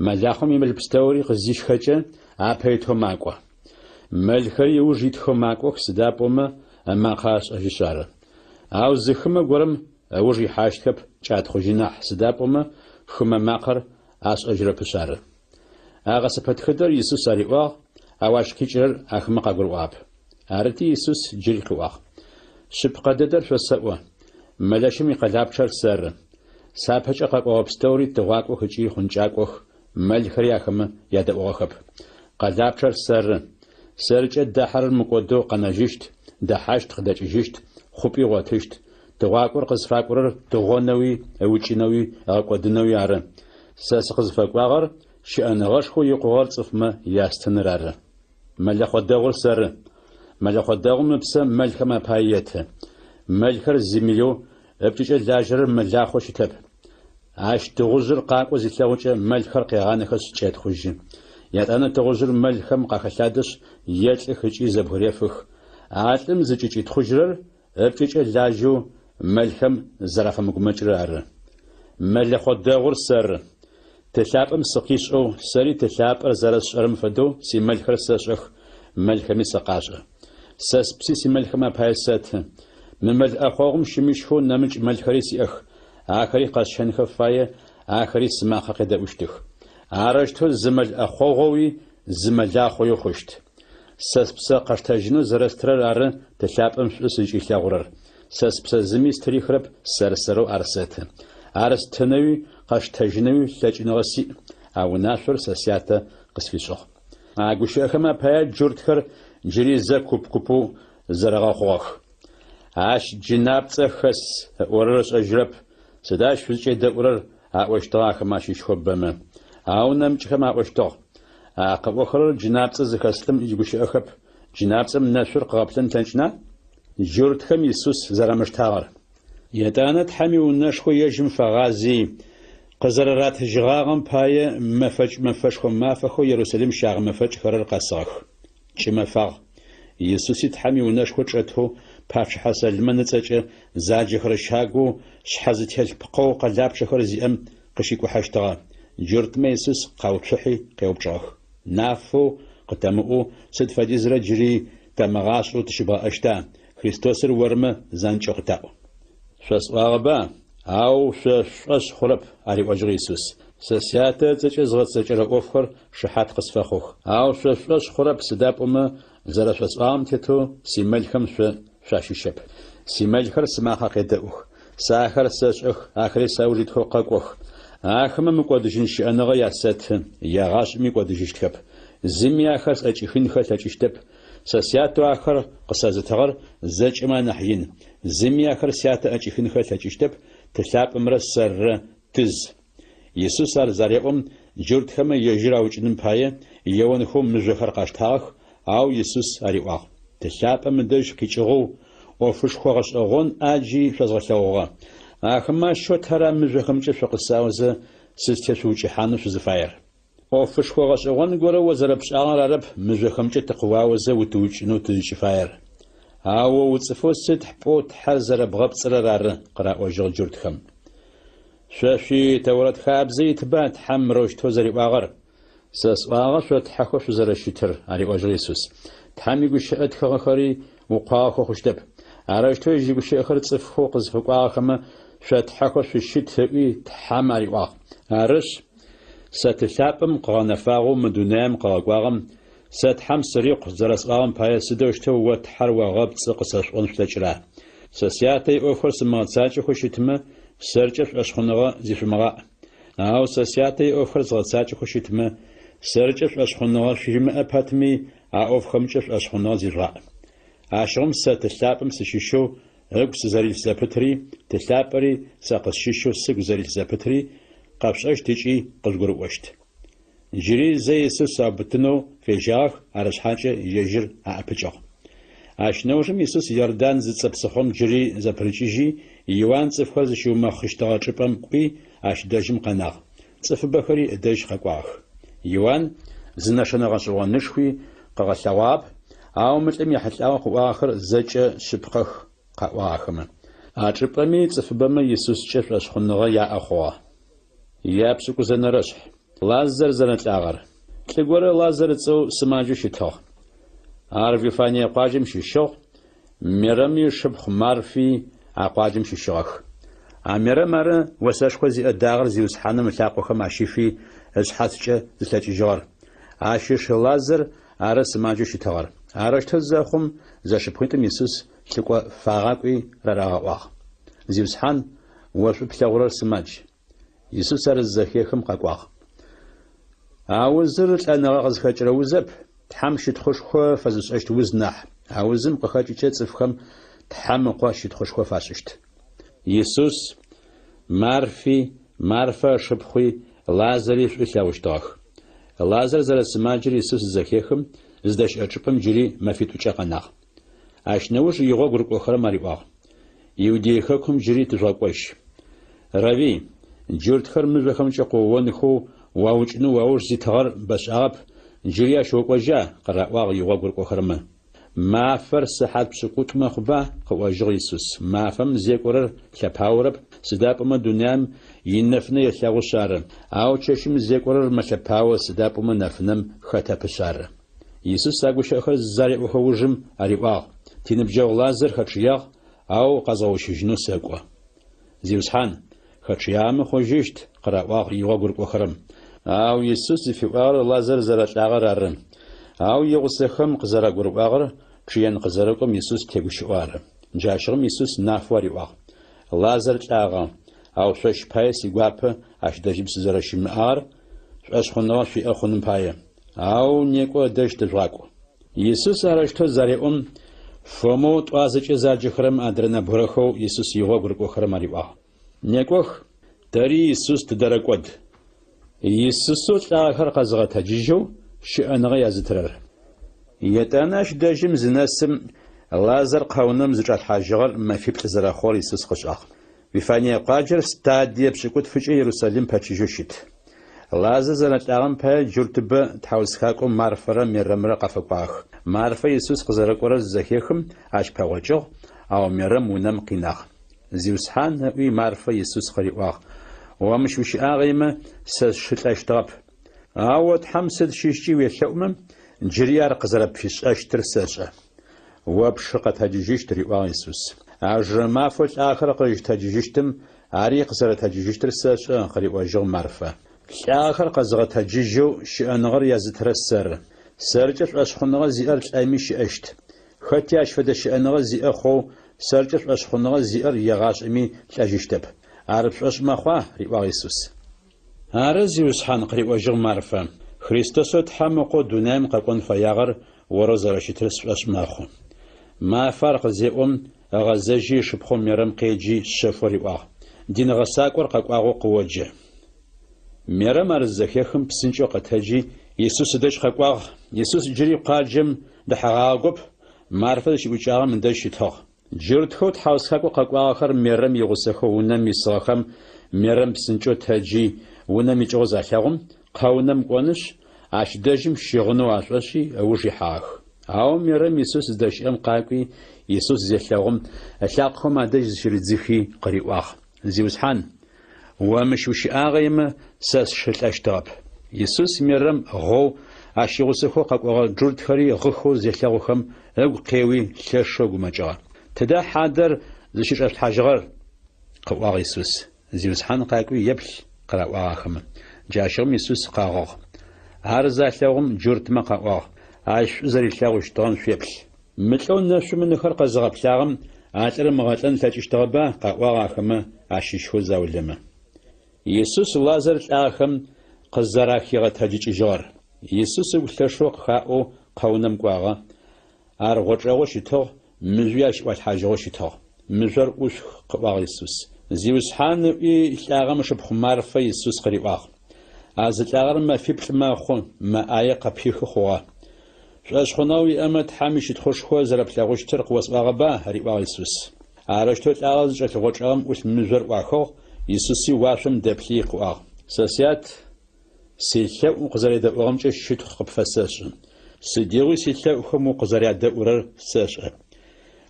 Мэлахъом имэл пстэури къызишхэкӏэ, апэ итэу макӏо. Мэлхэри ыуж итхэу макӏох, сыда пӏомэ ымакъэ ашӏэжьышъ ары. Ау зы хымэ горэм ыуж ихьащтхэп, кӏатхъужьын нахь, сыда пӏомэ хымэ макъэр ашӏэжьырэпышъ ары. А гъэсэпэтхыдэр Исус ариӏуагъ, ау ащ къикӏырэр ахэмэ къагурыӏуагъэп. Арыти, Исус джыри къыӏуагъ, Шъыпкъэ дэдэр шъосэӏо, мэлэщым икъэлапчъэр сэры. Сапэкӏэ къэкӏогъэ пстэури тыгъуакӏох ыкӏи хъункӏакӏох, мэлхэри ахэмэ ядэӏугъэхэп. Къэлапчъэр сэры. Сэркӏэ дахьэрэр мыкӏодэу къэнэжьыщт, дэхьащт, къыдэкӏыжьыщт, хъупӏи ыгъотыщт. Тыгъуакӏор къызфакӏорэр тыгъонэуи, ыукӏынэуи, ыгъэкӏодынэуи ары. Сэ сыкъызфэкӏуагъэр щыӏэныгъэшхоу икъугъэр цӏыфмэ ястыныр ары. Мэлэхъо дэгъур сэры. Мэлэхъо дэгъум ыпсэ мэлхэм апае еты. Мэлхэр зимыеу ыпкӏэкӏэ лажьэрэр мэлахъоу щытэп. Ащ тыгъужъыр къакӏоу зилъэгъукӏэ мэлхэр къегъанэхэшъ кӏетхъужьы. Етӏанэ тыгъужъыр мэлхэм къахэлъадэшъ елӏых ыкӏи зэбгырефых. А лӏым зыкӏыкӏитхъужьырэр ыпкӏэкӏэ лажьэу мэлхэм зэрафэмыгумэкӏырэр ары. Мэлэхъо дэгъур сэры. Ты лъапӏэм сыкъишӏэу, сэри Ты лъапӏэр зэрэсшӏэрэм фэдэу симэлхэр сэшӏэх, мэлхэми сыкъашӏэ. Сэ спси симэлхэм апае сэты. Мы мэл ӏэхъогъум щымыщхэу нэмыкӏ мэлхэри сиӏэх, ахэри къэсщэнхэ фае, ахэри сымакъэ къедэӏущтых. Арэущтэу зы мэл ӏэхъогъоуи зы мэлахъоуи хъущт. Сэ спсэ къэсштэжьынэу зэрэстырэр ары Ты лъапӏэм шӏу сызкӏилъэгъурэр. Сэ спсэ зыми стырихрэп, сэр-сэрэу ар сэты. Ар стынэуи къэсштэжьынэуи лъэкӏыныгъэ сиӏ, а унашъор сэ Сятэ къысфишӏыгъ. А гущыӏэхэм апае джуртхэр джыри зэ куп-купэу зэрэгъэхъугъэх. Ащ джынапцӏэ хэс, ыӏорэр ышӏэжьрэп, сыда ащ шъузкӏедэӏурэр? аӏощтыгъэ ахэмэ ащыщхэу бэмэ. Ау нэмыкӏхэм аӏощтыгъ, А къыӏохэрэр джынапцӏэ зыхэс лӏым игущыӏэхэп, джынапцӏэм нэшъур къыгъэплъэн ылъэкӏына? Джуртхэм Исус зэрамыштагъэр. Етӏанэ Тхьэм иунэшхо ежьым фагъази, къызэрэратыжьыгъагъэм пае мэфэкӏ мэфэшхо мафэхэу Ерусалим щагъэмэфэкӏхэрэр къэсыгъэх. Кӏымэфагъ. Исуси Тхьэм иунэшхо чӏэтэу пачъыхьэ Сэлмэн ыцӏэкӏэ заджэхэрэ щагоу шъхьэ зытелъ пкъэу къэлапчъэхэр зиӏэм къыщикӏухьэщтыгъэ. Джуртмэ Исус къауцухьи къеупчӏыгъэх. Нафэу къытэмыӏоу сыд фэдизрэ джыри тэмыгъашӏэу тыщыбгъэӏэщта, Христосыр ормэ занкӏэу къытаӏу. Шъосӏуагъэба, ау шъо шъушӏошъ хъурэп, ариӏожьыгъ Исус. Сэ Сятэ ыцӏэкӏэ згъэцэкӏэрэ ӏофхэр шыхьат къысфэхъух. Ау шъо шъушӏошъ хъурэп, сыда пӏомэ зэрэшъосӏуагъэм тетэу симэлхэм шъо шъуащыщэп. Симэлхэр сымакъэ къедэӏух. Сэ ахэр сэшӏэх, ахэри сауж итхэу къэкӏох. Ахэмэ мыкӏодыжьын щыӏэныгъэ ясэты, егъашӏэми кӏодыжьыщтхэп. Зыми ахэр сӏэкӏихынхэ ылъэкӏыщтэп. Сэ Сятэу ахэр къысэзытыгъэр зэкӏэмэ анахь ин. Зыми ахэр Сятэ ӏэкӏихынхэ ылъэкӏыщтэп, Ты лъапӏэмрэ сэррэ тыз. Исус ар зареӏом, джуртхэмэ ежьыр аукӏыным пае еонхэу мыжъохэр къаштагъэх, ау Исус ариӏуагъ, Ты лъапӏэм ыдэжь къикӏыгъэу, ӏофышхо гъэшӏэгъон ӏаджи шъозгъэлъэгъугъэ. Ахэмэ ащыщэу тэра мыжъохэмкӏэ шъукъысаозэ сызтешъуукӏыхьанэу шъузыфаер? ӏофышхо гъэшӏэгъон горэ о зэрэпшӏагъэр арэп мыжъохэмкӏэ тыкъыуаозэ утыукӏынэу тызкӏыфаер. Ау о уцӏыфэу сытхь пӏоу Тхьэр зэрэбгъэпцӏырэр ары, къыраӏожьыгъ джуртхэм. Шъо шъуи Тэурэт хабзэ итба Тхьэм мырэущтэу зэриӏуагъэр? Сэ сӏуагъэ шъо тхьэхэу шъузэрэщытыр, ариӏожьыгъ Исус. Тхьэм игущыӏэ тхыгъэхэри укъуагъэхэу хъущтэп. Арэущтэу ежь игущыӏэхэр цӏыфхэу къызфэкӏуагъэхэмэ шъо тхьэхэу шъущыт ыӏуи Тхьэм ариӏуагъ. Арышъ, Сэ Ты лъапӏэм къыгъэнэфагъэу мы дунаем къыгъэкӏуагъэм, Сэ Тхьэм сырикъу зэрэсӏуагъэм пае сыдэущтэу о Тхьэр огъэпцӏы къысэшъуӏон шъулъэкӏыра? Сэ Сятэ иӏофхэр сымыгъэцакӏэхэу щытмэ, сэркӏэ шӏошъхъуныгъэ зишъумыгъаӏ. Ау сэ Сятэ иӏофхэр згъэцакӏэхэу щытмэ, Сэркӏэ шӏошъхъуныгъэ шъуимыӏэ пэтми, а ӏофхэмкӏэ шӏошъхъуныгъэ зижъугъаӏ. Ащыгъум сэ Ты лъапӏэм сыщыщэу ыгу сызэрилъ зэпытри, Ты лъапӏэри сэ къысщыщэу сыгу зэрилъ зэпытри къэшъушӏэщт ыкӏи къыжъугурыӏощт. Джыри зэ Исус аубытынэу фежьагъэх, арышъхьакӏэ ежьыр аӏэпыкӏыгъ. Ащ нэужым Исус Иордан зыцӏэ псыхъом джыри зэпырыкӏыжьи, Иуан цӏыфхэр зыщиумэхъыщтыгъэ чӏыпӏэм кӏуи, ащ дэжьым къэнагъ. Цӏыфыбэхэри ыдэжь къэкӏуагъэх. Иуан зы нэшэнэ гъэшӏэгъонышхуи къыгъэлъэгъуагъэп, ау мы лӏым ехьылӏагъэу къыӏуагъэхэр зэкӏэ шъыпкъэх, къаӏуагъ ахэмэ. А чӏыпӏэми цӏыфыбэмэ Исускӏэ шӏошъхъуныгъэ яӏэ хъугъэ. Япшӏыкӏузэнэрэшъхь. Лазар зэрэлӏагъэр. Лӏы горэ Лазар ыцӏэу сымаджэу щытыгъ. Ар Вифание къуаджэм щыщыгъ, Мерэм ышыпхъу Марфи а къуаджэм щыщыгъэх. А Мерэм ары осэшхо зиӏэ дагъэр Зиусхьаным ылъакъохэм ащифи ышъхьацкӏэ зылъэкӏыжьыгъэр. Ащ ыш Лазар ары сымаджэу щытыгъэр. Арэущтэу зэхъум, зэшыпхъуитӏум Исус лӏыкӏо фагъакӏуи рарагъэӏуагъ. Зиусхьан, о шӏу плъэгъурэр сымадж. Исус ар зызэхехым къэкӏуагъ. А узыр лӏэныгъэ къызхэкӏырэ узэп, Тхьэм щытхъушхо фэзышӏэщт уз нахь. А узым къыхэкӏыкӏэ цӏыфхэм Тхьэм Ыкъо щытхъушхо фашӏыщт. Исус Марфи, Марфэ ышыпхъуи, Лазари шӏу ылъэгъущтыгъэх. Лазар зэрэсымаджэр Исус зызэхехым, зыдэщыӏэ чӏыпӏэм джыри мэфитӏукӏэ къэнагъ. Ащ нэуж игъогу рыкӏохэрэм ариӏуагъ, Иудей хэкум джыри тыжъугъэкӏожь. Равви, джуртхэр мыжъохэмкӏэ къыоонхэу уаукӏынэу уауж зитыгъэр бэшӏагъэп, джыри ащ окӏожьа? къыраӏуагъ игъогу рыкӏохэрэмэ. Мафэр сыхьат пшӏыкӏутӏу мэхъуба? къыӏожьыгъ Исус. Мафэм зекӏорэр лъэпаорэп, сыда пӏомэ дунаим инэфынэ елъэгъушъ ары. Ау чэщым зекӏорэр мэлъэпао, сыда пӏомэ нэфынэм хэтэпышъ ары. Исус а гущыӏэхэр зареӏохэ ужым ариӏуагъ, Тиныбджэгъу Лазар хэчъыягъ, ау къэзгъэущыжьынэу сэкӏо. Зиусхьан, хэчъыягъэмэ хъужьыщт, къыраӏуагъ игъогу рыкӏохэрэм. Ау Исус зыфиӏуагъэр Лазар зэрэлӏагъэр ары. Ау игъусэхэм къызэрагурыӏуагъэр чъыен къызэрэкӏом Исус тегущыӏэу ары. Джащыгъум Исус нафэу ариӏуагъ, Лазар лӏагъэ, ау шъощ пае сигуапэ ащ дэжьым сызэрэщымыӏагъэр, шӏошъхъуныгъэ шъуиӏэ хъуным пае. Ау некӏо ыдэжь тыжъугъакӏу. Исус арэущтэу зареӏом, Фомэу тӏуазэкӏэ заджэхэрэм адрэ нэбгырэхэу Исус игъогу рыкӏохэрэм ариӏуагъ, Некӏох, тэри Исус тыдэрэкӏод. Исусэу лӏагъэхэр къэзыгъэтэджыжьэу щыӏэныгъэ язытырэр. Етӏанэ ащ дэжьым зынэсым, Лазар къэунэм зычӏалъхьажьыгъэр мэфиплӏ зэрэхъугъэр Исус къышӏагъ. Вифание къуаджэр стадие пшӏыкӏутфыкӏэ Ерусалим пэчыжьэу щыт. Лазар зэрэлӏагъэм пае джуртыбэ тхьаусхакӏо Марфэрэ Мерэмрэ къафэкӏуагъэх. Марфэ Исус къызэрэкӏорэр зызэхехым, ащ пэгъокӏыгъ, ау Мерэм унэм къинагъ. Зиусхьан, ыӏуи Марфэ Исус къыриӏуагъ, о мыщ ущыӏагъэмэ, сэ сшы лӏэщтыгъэп. Ау о Тхьэм сыд щыщкӏи уелъэӏумэ, джыри ар къызэрэпфишӏэщтыр сэшӏэ. О пшы къэтэджыжьыщт, риӏуагъ Исус. Аужырэ мафэу лӏагъэхэр къызщытэджыжьыщтым, ари къызэрэтэджыжьыщтыр сэшӏэ, къыриӏожьыгъ Марфэ. Лӏагъэхэр къэзыгъэтэджыжьэу щыӏэныгъэр язытырэр сэры. Сэркӏэ шӏошъхъуныгъэ зиӏэр лӏэми щыӏэщт. Хэти ащ фэдэ щыӏэныгъэ зиӏэ хъоу сэркӏэ шӏошъхъуныгъэ зиӏэр егъашӏэми лӏэжьыщтэп. Ар пшӏошъ мэхъуа? риӏуагъ Исус. Ары, Зиусхьан, къыриӏожьыгъ Марфэ, Христосэу Тхьэм Ыкъоу дунаим къэкӏон фэягъэр орэу зэрэщытыр сшӏошъ мэхъу. Марфэ ар къызеӏом, ыгъэзэжьи ышыпхъоу Мерэм къеджи шъэфэу риӏуагъ, Дин гъэсакӏор къэкӏуагъэу къыоджэ. Мерэм ар зызэхехым, псынкӏэу къэтэджи, Исус ыдэжь къэкӏуагъ. Исус джыри къуаджэм дэхьэгъагъэгоп, Марфэ зыщыӏукӏагъэм ыдэжь щытыгъ. Джуртхэу тхьаусхакӏо къэкӏуагъэхэр Мерэм игъусэхэу унэм исыгъэхэм Мерэм псынкӏэу тэджи, унэм икӏыгъэу залъэгъум, къэунэм кӏонышъ, ащ дэжьым щыгъынэу ашӏошӏи, ыуж ихьагъэх. Ау Мерэм Исус зыдэщыӏэм къакӏуи, Исус зелъэгъум, ылъакъохэм адэжь зыщыридзыхи, къыриӏуагъ, Зиусхьан, о мыщ ущыӏагъэемэ, сэ сшы лӏэщтыгъэп. Исус Мерэм гъэу, ащ игъусэхэу къэкӏогъэ джуртхэри гъыхэу зелъэгъухэм, ыгу къеуи, лъэшэу гумэкӏыгъэ. Тыда хьадэр зыщычӏэшъулъхьажьыгъэр? къыӏуагъ Исус. Зиусхьан къакӏуи еплъ, къыраӏуагъ ахэмэ. Джащыгъум Исус къэгъыгъ. Ар залъэгъум, джуртмэ къаӏуагъ, Ащ шӏу зэрилъэгъущтыгъэм шъуеплъ. Мы лӏэу нэшъум ынэхэр къэзыгъэплъагъэм а лӏыр ымыгъэлӏэн ылъэкӏыщтыгъэба? къаӏуагъ ахэмэ ащыщхэу заулэмэ. Исус Лазар лӏагъэхэм къызэрахигъэтэджыкӏыжьыгъэр. Исус ыгу лъэшэу къыхаӏоу къэунэм кӏуагъэ. Ар гъочӏэгъоу щытыгъ, мыжъуи ащ ӏуалъхьажьыгъэу щытыгъ. Мыжъор ӏушъух, къыӏуагъ Исус. Зиусхьан, ыӏуи, лӏагъэм ышыпхъу Марфэ Исус къыриӏуагъ. А зылӏагъэр мэфиплӏ мэхъу, мэ ӏае къыпихы хъугъэ. Шӏошъхъуныгъэ уиӏэмэ, Тхьэм ищытхъушхо зэрэплъэгъущтыр къыосӏуагъэба? риӏуагъ Исус. Арэущтэу лӏагъэр зычӏэлъ гъочӏэгъым ӏулъ мыжъор ӏуахыгъ, Исуси уашъом дэплъи къыӏуагъ, Сэ Сят, силъэӏу укъызэредэӏугъэмкӏэ щытхъу къыпфэсэшӏы. Сыдигъуи силъэӏухэм укъызэрядэӏурэр сэшӏэ.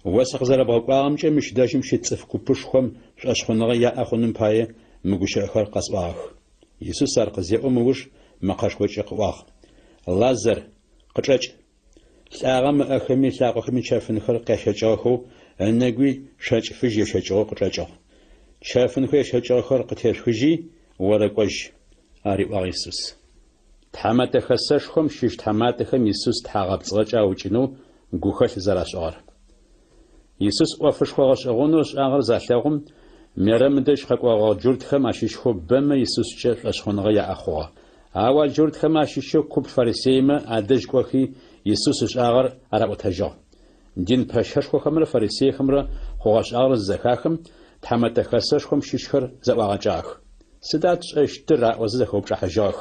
О сыкъызэрэбгъэкӏуагъэмкӏэ мыщ дэжьым щыт цӏыф купышхом шӏошъхъуныгъэ яӏэ хъуным пае мы гущыӏэхэр къэсӏуагъэх. Исус ар къызеӏом ыуж мэкъэшхокӏэ къыӏуагъ, Лазар, къычӏэкӏ! Лӏагъэм ыӏэхэми ылъакъохэми чэфынхэр къящэкӏыгъэхэу, ынэгуи шэкӏ фыжь ещэкӏыгъэу къычӏэкӏыгъ. Чэфынхэу ещэкӏыгъэхэр къытешъухыжьи, орэкӏожь, ариӏуагъ Исус. Тхьэмэтэ Хэсэшхом щыщ тхьэматэхэм Исус тхьагъэпцӏыгъэкӏэ аукӏынэу гухэлъ зэрашӏыгъэр. Исус ӏофышхо гъэшӏэгъонэу ышӏагъэр залъэгъум, Мерэм ыдэжь къэкӏогъэгъэ джуртхэм ащыщхэу бэмэ Исускӏэ шӏошъхъуныгъэ яӏэ хъугъэ. Ау а джуртхэм ащыщэу куп фарисеймэ адэжь кӏохи, Исус ышӏагъэр араӏотэжьыгъ. Дин пэщэшхохэмрэ фарисейхэмрэ хъугъэ-шӏагъэр зызэхахым, Тхьэмэтэ Хэсэшхом щыщхэр зэӏуагъэкӏагъэх. Сыда тшӏэщтыр? аӏозэ зэхэупчӏахьыжьыгъэх.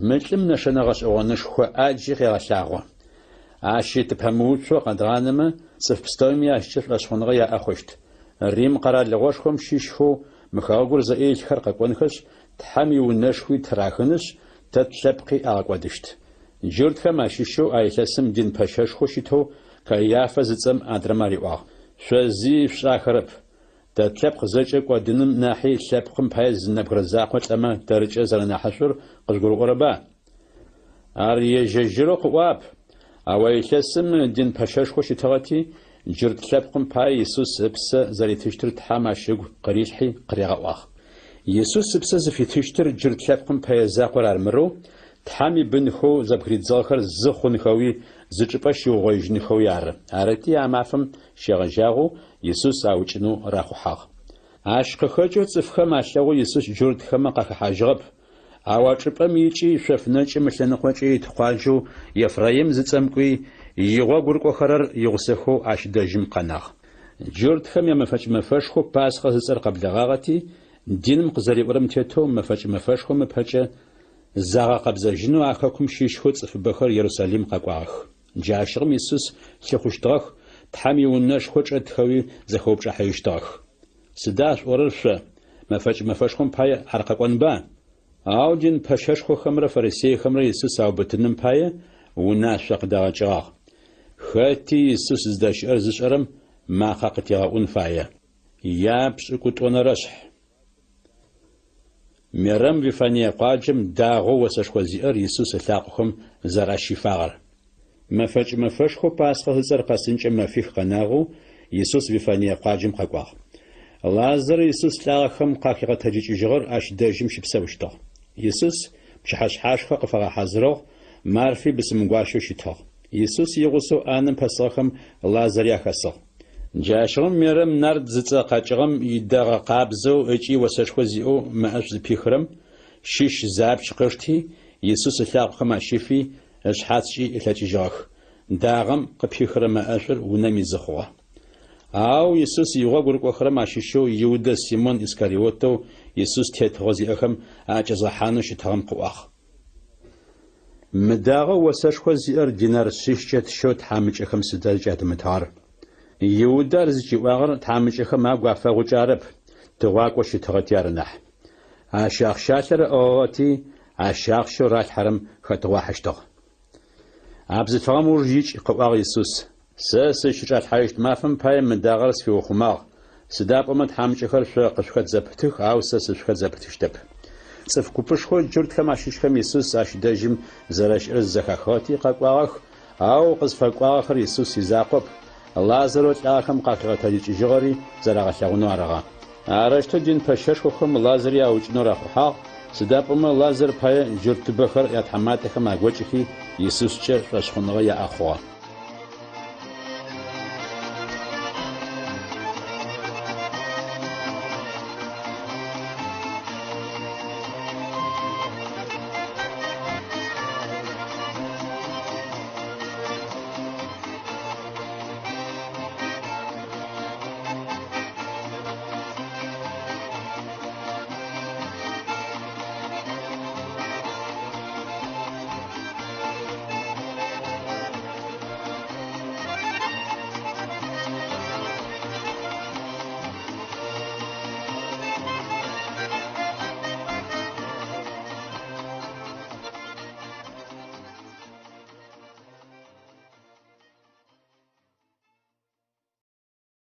Мы лӏым нэшэнэ гъэшӏэгъонышхо ӏаджи къегъэлъагъо. Ащи тыпэмыуцоу къэдгъанэмэ, цӏыф пстэуми ащкӏэ шӏошъхъуныгъэ яӏэ хъущт. Рим къэралыгъошхом щыщхэу мы хэгъэгур зыӏэ илъхэр къэкӏонхэшъ, Тхьэм иунэшхуи тырахынышъ, тэ тлъэпкъи агъэкӏодыщт. Джуртхэм ащыщэу а илъэсым дин пэщэшхоу щытэу Каиафэ зыцӏэм адрэмэ ариӏуагъ, Шъо зи шъушӏахэрэп. Тэ тлъэпкъ зэкӏэ кӏодыным нахьи лъэпкъым пае зы нэбгырэ закъо лӏэмэ тэрыкӏэ зэрэнахьышӏур къыжъугурыӏорэба? Ар ежь-ежьырэу къыӏуагъэп, ау а илъэсым дин пэщэшхоу щытыгъэти, джурт лъэпкъым пае Исус ыпсэ зэритыщтыр Тхьэм ащ ыгу къырилъхьи къыригъэӏуагъ. Исус ыпсэ зыфитыщтыр джурт лъэпкъым пэе закъор армырэу, Тхьэм ибынхэу зэбгыридзыгъэхэр зы хъунхэуи, зы чӏыпӏэ щиугъоижьынхэуи ары. Арыти, а мафэм щегъэжьагъэу Исус аукӏынэу рахъухьагъ. Ащ къыхэкӏэу цӏыфхэм алъэгъоу Исус джуртхэмэ къахэхьажьыгъэп, Ау а чӏыпӏэм икӏи шъоф нэкӏым ылъэныкъокӏэ ит къуаджэу Ефраим зыцӏэм кӏуи, игъогу рыкӏохэрэр игъусэхэу ащ дэжьым къэнагъ. Джуртхэм ямэфэкӏ мэфэшхоу Пасхъэ зыцӏэр къэблэгъагъэти, диным къызэриӏорэм тетэу мэфэкӏ мэфэшхом ыпэкӏэ загъэкъэбзэжьынэу а хэкум щыщхэу цӏыфыбэхэр Ерусалим къэкӏуагъэх. Джащыгъум Исус лъыхъущтыгъэх, Тхьэм иунэшхо чӏэтхэуи зэхэупчӏахьыжьыщтыгъэх. Сыда шъуӏорэр шъо, мэфэкӏ мэфэшхом пае ар къэкӏонба? Ау дин пэщэшхохэмрэ фарисейхэмрэ Исус аубытыным пае унашъо къыдагъэкӏыгъагъ. Хэти Исус зыдэщыӏэр зышӏэрэм макъэ къытигъэӏун фае. Япшӏыкӏутӏонэрэшъхь. Мерэм Вифание къуаджэм дагъоу осэшхо зиӏэр Исус ылъакъохэм зэращифагъэр. Мэфэкӏ мэфэшхоу Пасхъэ зыцӏэр къэсынкӏэ мэфих къэнагъэу Исус Вифание къуаджэм къэкӏуагъ. Лазар Исус лӏагъэхэм къахигъэтэджыкӏыжьыгъэр ащ дэжьым щыпсэущтыгъ. Исус пчыхьэшъхьашхэ къыфагъэхьазырыгъ, Марфи бысымгуащэу щытыгъ. Исус игъусэу ӏанэм пэсыгъэхэм Лазари ахэсыгъ. Джащыгъум Мерэм нард зыцӏэ къэкӏыгъэм идэгъэ къабзэу ыкӏи осэшхо зиӏэу мэӏэшӏу зыпихырэм щыщ зы апч къышти, Исус ылъакъохэм ащифи, ышъхьацкӏи ылъэкӏыжьыгъэх. Дагъэм къыпихырэ мэӏэшӏур унэм изы хъугъэ. Ау Исус игъогу рыкӏохэрэм ащыщэу Иудэ Симон Искариотэу Исус тетыгъо зиӏэхэм аӏэкӏэзгъэхьанэу щытыгъэм къыӏуагъ. Мы дагъэу осэшхо зиӏэр динар шъищкӏэ тщэу тхьамыкӏэхэм сыда зыкӏятымытыгъэр? Иудэ ар зыкӏиӏуагъэр тхьамыкӏэхэм агу афэгъукӏэ арэп, тыгъуакӏоу щытыгъэти ары нахь. Ащ ахъщалъэр ыӏыгъыгъэти, ащ ахъщэу ралъхьэрэм хэтыгъуахьыщтыгъ. А бзылъфыгъэм ыуж икӏ, къыӏуагъ Исус. Сэ сызщычӏалъхьажьыщт мафэм пае мы дагъэр сфиухъумагъ, сыда пӏомэ тхьамыкӏэхэр шъо къышъухэт зэпытых, ау сэ сышъухэт зэпытыщтэп. Цӏыф купышхоу джуртхэм ащыщхэм Исус ащ дэжьым зэрэщыӏэр зэхахыгъэти къэкӏуагъэх, ау къызфэкӏуагъэхэр Исус изакъоп, Лазарэу лӏагъэхэм къахигъэтэджыкӏыжьыгъэри зэрагъэлъэгъунэу арыгъэ. Арэущтэу дин пэщэшхохэм Лазари аукӏынэу рахъухьагъ, сыда пӏомэ Лазар пае джуртыбэхэр ятхьаматэхэм агокӏыхи, Исускӏэ шӏошъхъуныгъэ яӏэ хъугъэ.